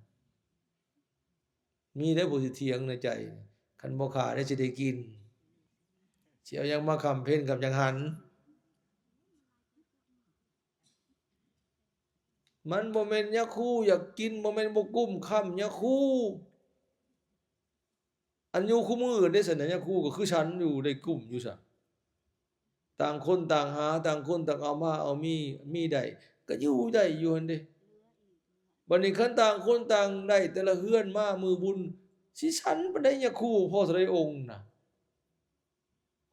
ມີແລ້ວຜູ້ຊິຖຽງໃນໃຈ ຄັນບໍ່ຂ້າແລ້ວຊິໄດ້ກິນ ຊິເອົາຫຍັງມາຄ້ຳເພັນກັບຫຍັງຫັ້ນ ມັນບໍ່ແມ່ນຍາຄູຢາກກິນ ບໍ່ແມ່ນບໍ່ກຸ້ມຄ້ຳຍາຄູ ອັນຢູ່ຄູ່ມື້ເດ້ຊັ້ນນະ ຍາຄູກໍຄືສັນຢູ່ ໄດ້ກຸ້ມຢູ່ຊະ ຕ່າງຄົນຕ່າງຫາ ຕ່າງຄົນຕ່າງເອົາມາເອົາມີ ມີໄດ້ກໍຢູ່ໄດ້ຢູ່ຫັ້ນເດ້ ບັດນີ້ຄັນຕ່າງຄົນຕ່າງໄດ້ແຕ່ລະເຮືອນມາມື້ບຸນ ຊິສັນປານໃດຍາຄູ ພໍເທົ່າໃດອົງນະ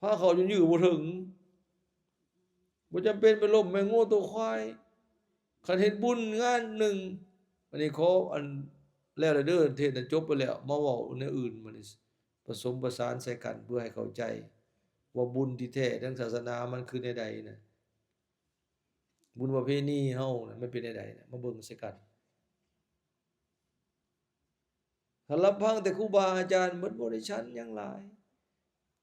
ພາເຂົ້າຈົນຢື້ບໍ່ເຖິງ ບໍ່ຈຳເປັນໄປລົ້ມແມ່ງົວໂຕຄວາຍ ຄັນເຮັດບຸນງານໜຶ່ງ ອັນນີ້ຂໍອັນແລ້ວແຫຼະເດີ້ ເທດນັ້ນຈົບໄປແລ້ວ ມາເວົ້າແນວອື່ນ ບັດນີ້ປະສົມປະສານໃສ່ກັນ ເພື່ອໃຫ້ເຂົ້າໃຈວ່າບຸນທີ່ແທ້ທາງສາສະໜາມັນຄືແນວໃດນະ ບຸນປະເພນີເຮົານະ ມັນເປັນແນວໃດນະ ມາເບິ່ງໃສ່ກັນ. ຄັນລຳພັງແຕ່ຄູບາອາຈານ ມັນບໍ່ໄດ້ສັນຫຍັງຫຼາຍ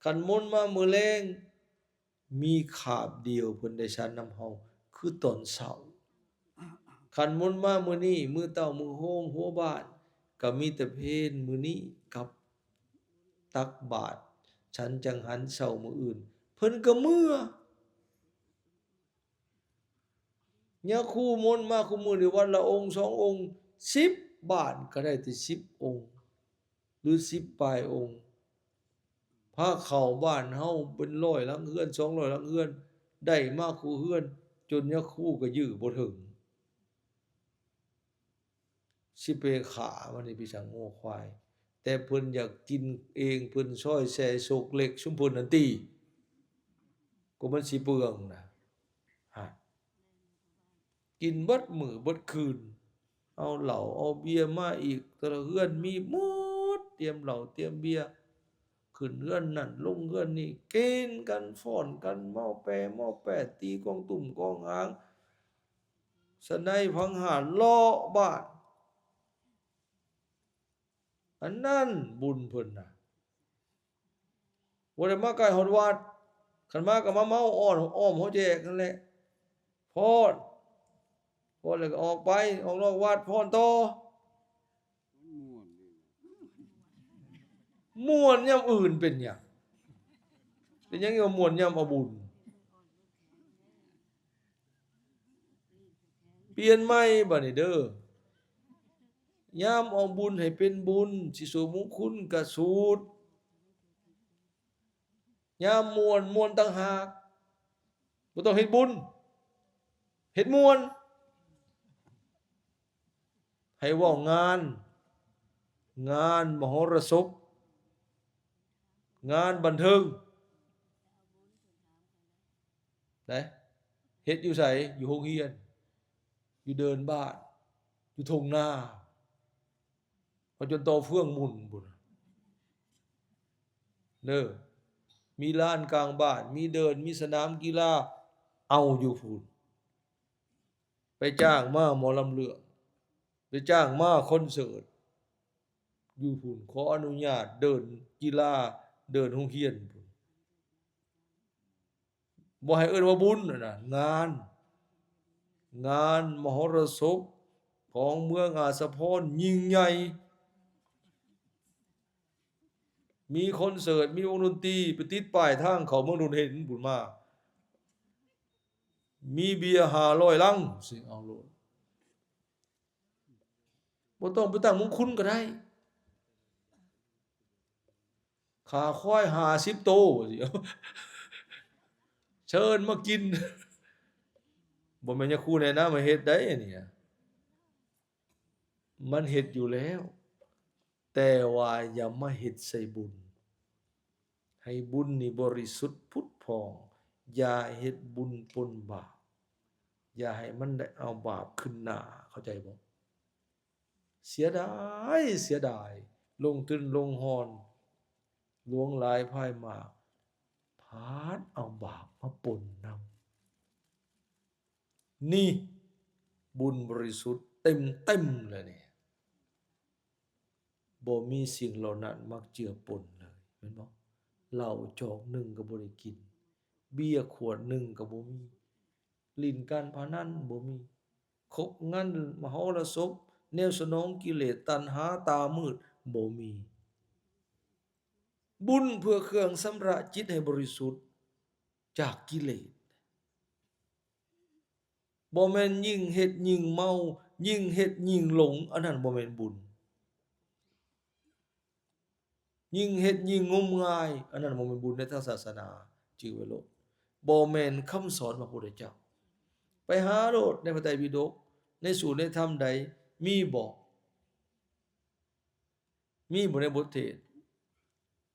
ຄັນມົນມາມື້ແລງ ມີຄາບດຽວເພິ່ນໄດ້ສັນນຳເຮົາ ຄືຕອນເຊົ້າ ຄັນມົນມາມື້ນີ້ ມື້ເຕົ້າມື້ໂຮມຫົວບ້ານ ກໍມີແຕ່ເພນມື້ນີ້ກັບຕັກບາດ ສັນຈັງຫັນເຊົ້າມື້ອື່ນ ເພິ່ນກໍເມືອ. ຍາຄູມົນມາຄູ່ມື້ນີ້ວັນລະອົງສອງອົງ ສິບບ້ານກໍໄດ້ແຕ່ສິບອົງ ຫຼື ສິບປາຍອົງ. ພາເຂົ້າບ້ານເຮົາເປັນຮ້ອຍຫຼັງເຮືອນ ສອງຮ້ອຍຫຼັງເຮືອນ ໄດ້ມາຄູ່ເຮືອນ ຈົນຍາຄູກໍຢື້ບໍ່ເຖິງ. ຊິໄປຂ້າມັນນີ້ໄປສັງງົວຄວາຍ ແຕ່ເພິ່ນຢາກກິນເອງ ເພິ່ນຊອຍແຊ່ໂຊກເລັກຊຸມເພິ່ນຫັ້ນຕິ ກໍມັນຊິເປືອງນະ ຮະ ກິນເບິດມື້ເບິດຄືນ ເອົາເຫຼົ້າເອົາເບຍມາອີກ ແຕ່ລະເຮືອນມີໝົດ ຕຽມເຫຼົ້າຕຽມເບຍ ຂຶ້ນເຮືອນນັ້ນ ລົງເຮືອນນີ້ ກິນກັນ ຟ້ອນກັນ ເມົາແປເມົາແປ ຕີກອງຕຸ້ມກອງຫາງ ສະໄນພັງຫານເລາະບ້ານ ອັນນັ້ນບຸນເພິ່ນນະ ບໍ່ໄດ້ມາໃກ້ຮອດວັດ ຄັນມາກໍມາເມົາອ້ອມຫົວແຈກຫັ້ນແຫຼະ ຟ້ອນ ຟ້ອນແລ້ວກໍອອກໄປ ອອກນອກວັດ ຟ້ອນຕໍ່. ມ່ວນຍາມອື່ນເປັນຫຍັງ? ເປັນຫຍັງວ່າມ່ວນຍາມເອົາບຸນ? ປ່ຽນໃໝ່ບາດນີ້ເດີ ຍາມເອົາບຸນໃຫ້ເປັນບຸນ ຊິສູບມຸງຄຸນກະສູດ ຍາມມ່ວນ ມ່ວນຕ່າງຫາກ ບໍ່ຕ້ອງເຮັດບຸນ ເຮັດມ່ວນ. ໃຫ້ເວົ້າງານ ງານມະຫົລະສົບ ງານບັນເທີງ ໄດ້ ເຮັດຢູ່ໃສ? ຢູ່ໂຮງຮຽນ ຢູ່ເດີ່ນບ້ານ ຢູ່ທົ່ງນາ ເອົາຈົນຕໍ່ເຟືອງໝຸ່ນພຸ້ນເດີ ມີລານກາງບ້ານ ມີເດີ່ນ ມີສະໜາມກິລາ ເອົາຢູ່ພຸ້ນ. ໄປຈ້າງມາໝໍລຳເລື່ອງ ໄປຈ້າງມາຄອນເສີດຢູ່ພຸ້ນ ຂໍອະນຸຍາດເດີ່ນກິລາ ເດີ່ນໂຮງຮຽນພຸ້ນ ບໍ່ໃຫ້ເອີ້ນວ່າບຸນຫັ້ນນະ ງານ ງານມະຫົລະສົບຂອງເມືອງອາດສະພອນຍິ່ງໃຫຍ່ ມີຄອນເສີດ ມີວົງດົນຕີ ໄປຕິດປ້າຍທາງເຂົ້າເມືອງດົນເຫັນພຸ້ນມາ ມີເບຍຫ້າຮ້ອຍລັງ ຊິເອົາໂລດ ບໍ່ຕ້ອງໄປຕັ້ງມຸງຄຸນກໍໄດ້ ຂ້າຄວາຍຫ້າສິບໂຕ ຊິເອົາ ເຊີນມາກິນ ບໍ່ແມ່ນຍາຄູແນະນຳໃຫ້ເຮັດໄດ໋ ອັນນີ້ ມັນເຮັດຢູ່ແລ້ວ ແຕ່ວ່າຢ່າມາເຮັດໃສ່ບຸນ ໃຫ້ບຸນນີ້ບໍລິສຸດຜຸດຜ່ອງ ຢ່າເຮັດບຸນປົນບາບ ຢ່າໃຫ້ມັນໄດ້ເອົາບາບຂຶ້ນໜ້າ ເຂົ້າໃຈບໍ່? ເສຍດາຍ ເສຍດາຍ ລົງທຶນລົງຮອນ ຫຼວງຫຼາຍພາຍມາກ ພາດເອົາບາບມາປົນນຳ ນີ້ ບຸນບໍລິສຸດເຕັມໆ ແລ້ວນີ້ ບໍ່ມີສິ່ງເຫຼົ່ານັ້ນມາເຈືອປົນເລີຍ ແມ່ນບໍ່? ເຫຼົ້າຈອກໜຶ່ງກໍບໍ່ໄດ້ກິນ ເບຍຂວດໜຶ່ງກໍບໍ່ມີ ຫຼິ້ນການພະນັນບໍ່ມີ ຄົບງານມະຫົລະສົບ ແນວສະໜອງກິເລດຕັນຫາຕາມືດບໍ່ມີ ບຸນເພື່ອເຄື່ອງຊຳລະຈິດໃຫ້ບໍລິສຸດຈາກກິເລດ ບໍ່ແມ່ນຍິ່ງເຮັດຍິ່ງເມົາ ຍິ່ງເຮັດຍິ່ງຫຼົງ ອັນນັ້ນບໍ່ແມ່ນບຸນ ຍິ່ງເຮັດຍິ່ງງົມງາຍ ອັນນັ້ນບໍ່ແມ່ນບຸນໃນທາງສາສະໜາ ຈື່ໄວ້ໂລດ ບໍ່ແມ່ນຄຳສອນຂອງພະພຸດທະເຈົ້າ ໄປຫາໂລດໃນພະໄຕປິດົກ ໃນສູດໃນທຳໃດ ມີບໍ່? ມີບໍ່ໃນບົດເທດ?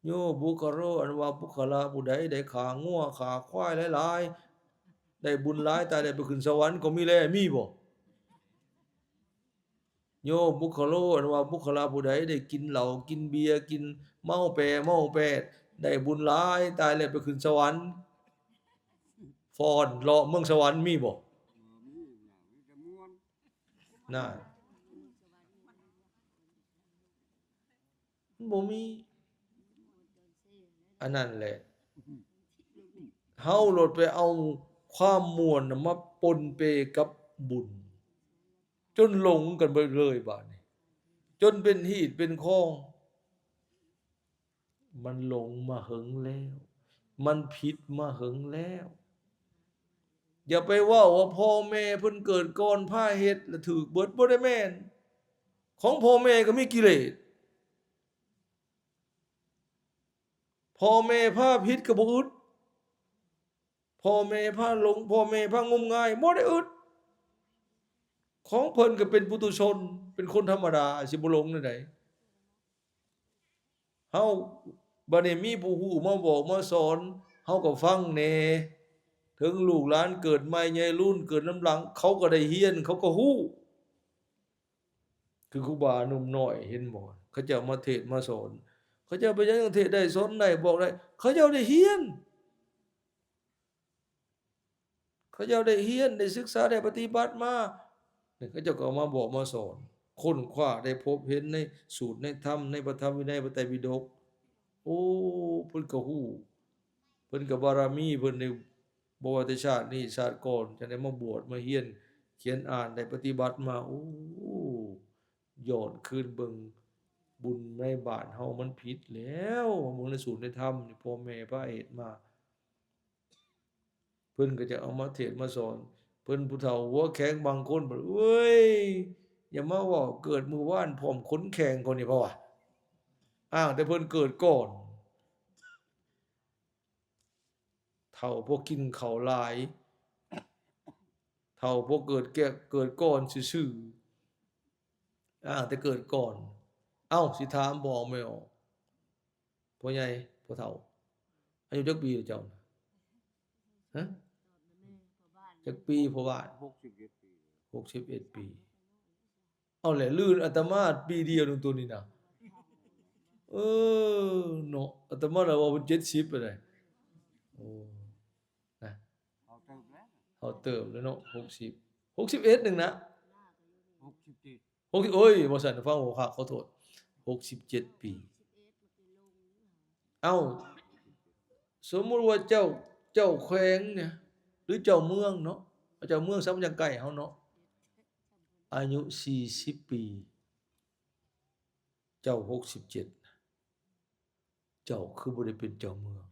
ໂຍບຸກຄະໂລ ອັນວ່າບຸກຄະລາຜູ້ໃດໄດ້ຂ້າງົວຂ້າຄວາຍຫຼາຍໆ ໄດ້ບຸນຫຼາຍ ຕາຍແລ້ວໄປຂຶ້ນສະຫວັນກໍມີແລ ມີບໍ່? ໂຍບຸກຄະໂລ ອັນວ່າບຸກຄະລາຜູ້ໃດໄດ້ກິນເຫຼົ້າກິນເບຍ ກິນເມົາແປເມົາແປດ ໄດ້ບຸນຫຼາຍ ຕາຍແລ້ວໄປຂຶ້ນສະຫວັນ ຟ້ອນເລາະເມືອງສະຫວັນ ມີບໍ່? ນັ້ນ ມັນບໍ່ມີ ອັນນັ້ນແຫຼະ ເຮົາໂລດໄປເອົາຄວາມມ່ວນນະມາປົນເປກັບບຸນ ຈົນຫຼົງກັນເບິດເລີຍບາດນີ້ ຈົນເປັນຮີດເປັນຄອງ. ມັນຫຼົງມາເຫິງແລ້ວ, ມັນຜິດມາເຫິງແລ້ວ. ຢ່າໄປເວົ້າວ່າພໍ່ແມ່ເພິ່ນເກີດກ່ອນພາເຮັດແລ້ວຖືກເບິດ, ບໍ່ໄດ້ແມ່ນ. ຂອງພໍ່ແມ່ກໍມີກິເລດ. ພໍ່ແມ່ພາຜິດກໍບໍ່ອຶດ. ພໍ່ແມ່ພາຫຼົງ, ພໍ່ແມ່ພາງົມງາຍ, ບໍ່ໄດ້ອຶດ. ຂອງເພິ່ນກໍເປັນປຸຖຸຊົນ, ເປັນຄົນທຳມະດາ, ຊິບໍ່ຫຼົງແນວໃດ? ເຮົາ ບັດນີ້ມີຜູ້ຮູ້ມາບອກມາສອນ, ເຮົາກໍຟັງແດ່. ເຖິງລູກຫຼານເກີດໃໝ່ໃຫຍ່ລຸນເກີດນຳຫຼັງ, ເຂົາກໍໄດ້ຮຽນ, ເຂົາກໍຮູ້. ຄືຄູບາໜຸ່ມນ້ອຍ ເຫັນບໍ່? ເຂົາເຈົ້າມາເທດມາສອນ. ເຂົາເຈົ້າເປັນຫຍັງຈັ່ງເທດໄດ້, ສອນໄດ້, ບອກໄດ້? ເຂົາເຈົ້າໄດ້ຮຽນ. ເຂົາເຈົ້າໄດ້ຮຽນ, ໄດ້ສຶກສາ, ໄດ້ປະຕິບັດມາ. ນີ້ເຂົາເຈົ້າກໍເອົາມາບອກມາສອນ, ຄົ້ນຄວ້າ, ໄດ້ພົບເຫັນໃນສູດໃນທຳ, ໃນພະທຳວິໄນ, ພະໄຕປິດົກ. ໂອ້ ເພິ່ນກໍຮູ້, ເພິ່ນກໍບາລະມີເພິ່ນນີ້ ບໍ່ວ່າແຕ່ຊາດນີ້ຊາດກ່ອນ ຈັ່ງໄດ້ມາບວດມາຮຽນຂຽນອ່ານ ໄດ້ປະຕິບັດມາ. ໂອ້ ຍ້ອນຄືນເບິ່ງ ບຸນໃນບ້ານເຮົາມັນຜິດແລ້ວ. ເບິ່ງໃນສູດໃນທຳນີ້ ພໍ່ແມ່ພາເຮັດມາ. ເພິ່ນກໍຈະເອົາມາເທດມາສອນ. ເພິ່ນຜູ້ເຖົ້າຫົວແຂງບາງຄົນ ເອີຍ ຢ່າມາເວົ້າ ເກີດມື້ວານພ້ອມຂົນແຂ້ງເຂົານີ້ ເພາະວ່າອ້າງແຕ່ເພິ່ນເກີດກ່ອນ. ເຖົ້າເພາະກິນເຂົ້າຫຼາຍ, ເຖົ້າເພາະເກີດແກ່ ເກີດກ່ອນຊື່ໆ, ອ້າງແຕ່ເກີດກ່ອນ. ເອົ້າ ຊິຖາມບໍ່ແມ່ນ ພໍ່ໃຫຍ່ ພໍ່ເຖົ້າ ອາຍຸຈັກປີແລ້ວເຈົ້ານະ? ຮະ? ຈັກປີພໍ່ບ້ານ? ຫົກສິບເອັດປີ. ຫົກສິບເອັດປີ. ເອົາແຫຼະ ລື່ນອາດຕະມາປີດຽວໜຶ່ງໂຕນີ້ນະ. ເອີ ເນາະ ອາດຕະມາລະວ່າເພິ່ນເຈັດສິບແລ້ວໃດ໋. ໂອ້ ນະ ເຮົາເຕີບແລ້ວ ເຮົາເຕີບແລ້ວເນາະ. ຫົກສິບ ຫົກສິບເອັດໜຶ່ງນະ ຫົກສິບເຈັດ ຫົກສິບ ໂອ້ຍ ບໍ່ຊັ້ນ ຟັງບໍ່ຄັກ ຂໍໂທດ ຫົກສິບເຈັດປີ. ເອົ້າ ສົມມຸດວ່າເຈົ້າ ເຈົ້າແຂວງນີ້ ຫຼືເຈົ້າເມືອງເນາະ ເຈົ້າເມືອງຊະ ມັນຍັງໃກ້ເຮົາເນາະ ອາຍຸສີ່ສິບປີ ເຈົ້າຫົກສິບເຈັດ ເຈົ້າຄືບໍ່ໄດ້ເປັນເຈົ້າເມືອງ?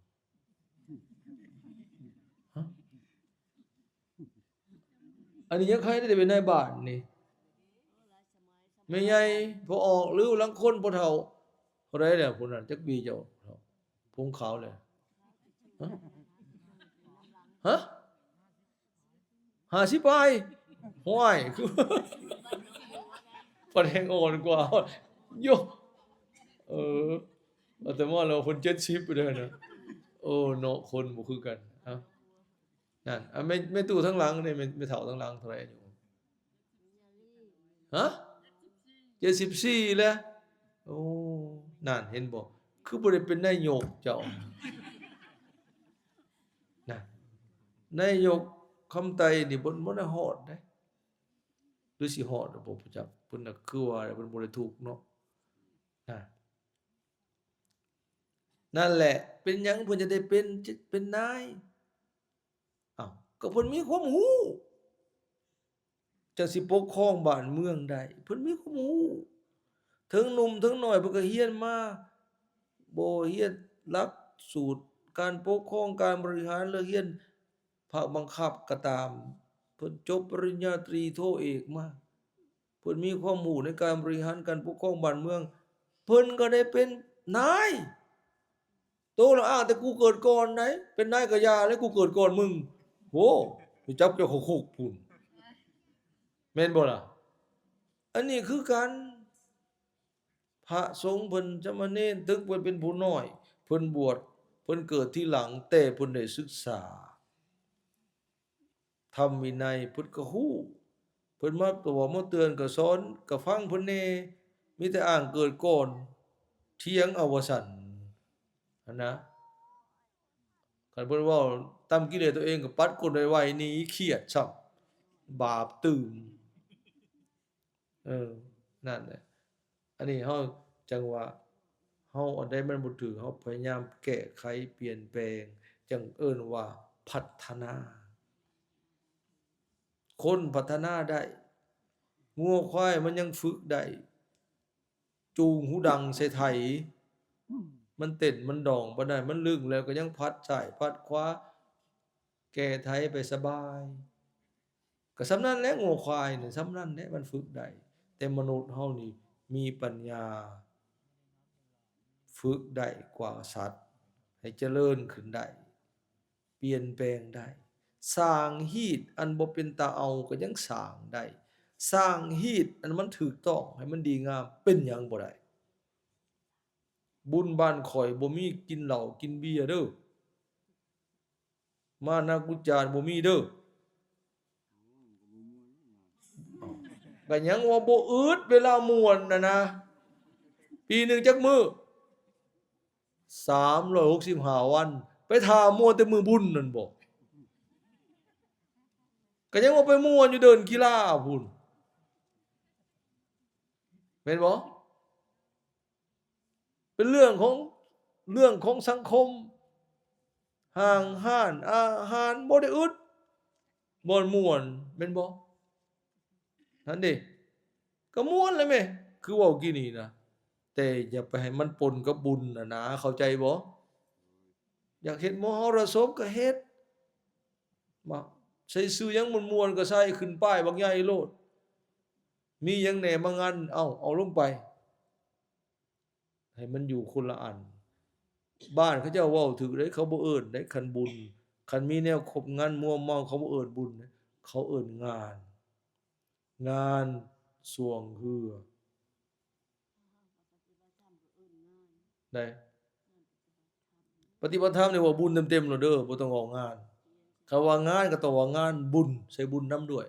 ຮະ? ອັນນີ້ຍັງໃຄໄດ້ເປັນນາຍບ້ານນີ້ ແມ່ໃຫຍ່ ພໍ່ອອກ ຫຼືລາງຄົນພໍ່ເຖົ້າ. ເທົ່າໃດແລ້ວຜູ້ນັ້ນ? ຈັກປີເຈົ້າ? ຜົມຂາວແລ້ວ. ຮະ? ຮະ? ຫ້າສິບປາຍ. ຫ້ວຍ ຄືປານແຮງອ່ອນກວ່າ. ໂຢ ເອີ ອາດຕະມາແລ້ວເພິ່ນເຈັດສິບເດ້ນະ. ໂອ້ ເນາະ ຄົນບໍ່ຄືກັນ. ເອົ້າ ນັ້ນ ອາ ແມ່ ແມ່ຕູ້ທາງຫຼັງເດ້ ແມ່ ແມ່ເຖົ້າທາງຫຼັງເທົ່າໃດອາຍຸ? ຮະ? ເຈັດສິບສີ່ແລ້ວ. ໂອ້ ນັ້ນ ເຫັນບໍ່? ຄືບໍ່ໄດ້ເປັນນາຍົກເຈົ້ານະ. ນາຍົກຄຳໄຕນີ້ເພິ່ນບໍ່ໄດ້ຮອດເດ້ ຫຼືຊິຮອດບໍ່ຈັກ. ເພິ່ນນະ ຄືວ່າເພິ່ນບໍ່ໄດ້ທຸກເນາະ ນະ. ນັ້ນແຫຼະ ເປັນຫຍັງເພິ່ນຈະໄດ້ເປັນ ເປັນນາຍ? ເອົ້າ ກໍເພິ່ນມີຄວາມຮູ້ ຈັ່ງຊິປົກຄອງບ້ານເມືອງໄດ້. ເພິ່ນມີຄວາມຮູ້ ເຖິງໜຸ່ມເຖິງນ້ອຍ ເພິ່ນກໍຮຽນມາ ບໍ່ຮຽນຫຼັກສູດການປົກຄອງ ການບໍລິຫານ ຫຼືຮຽນພາກບັງຄັບກໍຕາມ, ເພິ່ນຈົບປະລິນຍາຕຣີ ໂທເອກມາ, ເພິ່ນມີຄວາມຮູ້ໃນການບໍລິຫານການປົກຄອງບ້ານເມືອງ, ເພິ່ນກໍໄດ້ເປັນນາຍ. ໂຕລະອ້າງແຕ່ກູເກີດກ່ອນໃດ໋, ເປັນນາຍກະຢ່າແລ້ວ ກູເກີດກ່ອນມຶງ. ໂຫ ໄປຈັບເຈົ້າເຂົ້າຄຸກພຸ້ນ ແມ່ນບໍ່ລະ? ອັນນີ້ຄືກັນ ພະສົງເພິ່ນ ສາມະເນນ ເຖິງເພິ່ນເປັນຜູ້ນ້ອຍ ເພິ່ນບວດ ເພິ່ນເກີດທີຫຼັງ ແຕ່ເພິ່ນໄດ້ສຶກສາ ທຳວິໄນເພິ່ນກໍຮູ້, ເພິ່ນມາບອກມາເຕືອນກໍສອນ ກໍຟັງເພິ່ນແດ່, ມີແຕ່ອ້າງເກີດກ່ອນ, ຖຽງເອົາວ່າຊັ້ນຫັ້ນນະ. ຄັນເພິ່ນເວົ້າຕາມກິເລດຕົວເອງກໍປັດກົ້ນໄວໆ ໜີ ຄຽດຊ້ຳ ບາບຕື່ມ. ເອີ ນັ້ນແຫຼະ ອັນນີ້ເຮົາຈັ່ງວ່າ ເຮົາອັນໃດມັນບໍ່ຖືກ ເຮົາພະຍາຍາມແກ້ໄຂປ່ຽນແປງ ຈັ່ງເອີ້ນວ່າພັດທະນາ. ຄົນພັດທະນາໄດ້ ງົວຄວາຍມັນຍັງຝຶກໄດ້ ຈູງຫູດັງໃສ່ໄຖ ມັນເຕັ້ນມັນດອງປານໃດ ມັນລຶ້ງແລ້ວກໍຍັງພັດຊ້າຍພັດຂວາ ແກ່ໄຖໄປສະບາຍ. ກໍສ່ຳນັ້ນແຫຼະ ງົວຄວາຍນີ້ສ່ຳນັ້ນແຫຼະ ມັນຝຶກໄດ້. ແຕ່ມະນຸດເຮົານີ້ມີປັນຍາ ຝຶກໄດ້ກວ່າສັດ ໃຫ້ຈະເລີນຂຶ້ນໄດ້ ປ່ຽນແປງໄດ້. ສ້າງຮີດອັນບໍ່ເປັນຕາເອົາກໍຍັງສ້າງໄດ້. ສ້າງຮີດອັນມັນຖືກຕ້ອງໃຫ້ມັນດີງາມ ເປັນຫຍັງບໍ່ໄດ້? ບຸນບ້ານຂ້ອຍບໍ່ມີກິນເຫຼົ້າກິນເບຍເດີ້. ມານາກຸຈານບໍ່ມີເດີ້. ກໍຍັງວ່າບໍ່ອຶດເວລາມ່ວນນະນະ. ປີໜຶ່ງຈັກມື້? ສາມຮ້ອຍຫົກສິບຫ້າວັນ. ໄປຖ້າມ່ວນແຕ່ມື້ບຸນນັ້ນບໍ? ກໍຍັງວ່າໄປມ່ວນຢູ່ເດີ່ນກິລາພຸ້ນ ແມ່ນບໍ່? ເປັນເລື່ອງຂອງ ເລື່ອງຂອງສັງຄົມ. ຫ້າງຮ້ານອາຫານບໍ່ໄດ້ອຶດ ບ່ອນມ່ວນແມ່ນບໍ່? ຫັ້ນເດ ກໍມ່ວນແຫຼະແມ ຄືເວົ້າກີ້ນີ້ນະ. ແຕ່ຢ່າໄປໃຫ້ມັນປົນກັບບຸນນະນາ ເຂົ້າໃຈບໍ່? ຢາກເຮັດມະຫໍລະສົບກໍເຮັດ ມາໃສ່ຊື່ຫຍັງມ່ວນໆກໍໃສ່ ຂຶ້ນປ້າຍບັກໃຫຍ່ໂລດ. ມີຫຍັງແດ່ມາງານ ເອົາ ເອົາລົງໄປ ໃຫ້ມັນຢູ່ຄົນລະອັນ. ບ້ານເຂົາເຈົ້າເວົ້າຖືກເດ້ ເຂົາບໍ່ເອີ້ນເດ້ຄັນບຸນ. ຄັນມີແນວຄົບງານມົວເມົາ ເຂົາບໍ່ເອີ້ນບຸນເດ້ ເຂົາເອີ້ນງານ ງານຊ່ວງເຮືອ. ໄດ້ ປະຕິບັດທຳນີ້ເວົ້າບຸນເຕັມໆໂລດເດີ ບໍ່ຕ້ອງເວົ້າງານ. ຄຳວ່າງານກໍຕ້ອງວ່າງານບຸນ ໃສ່ບຸນນຳດ້ວຍ.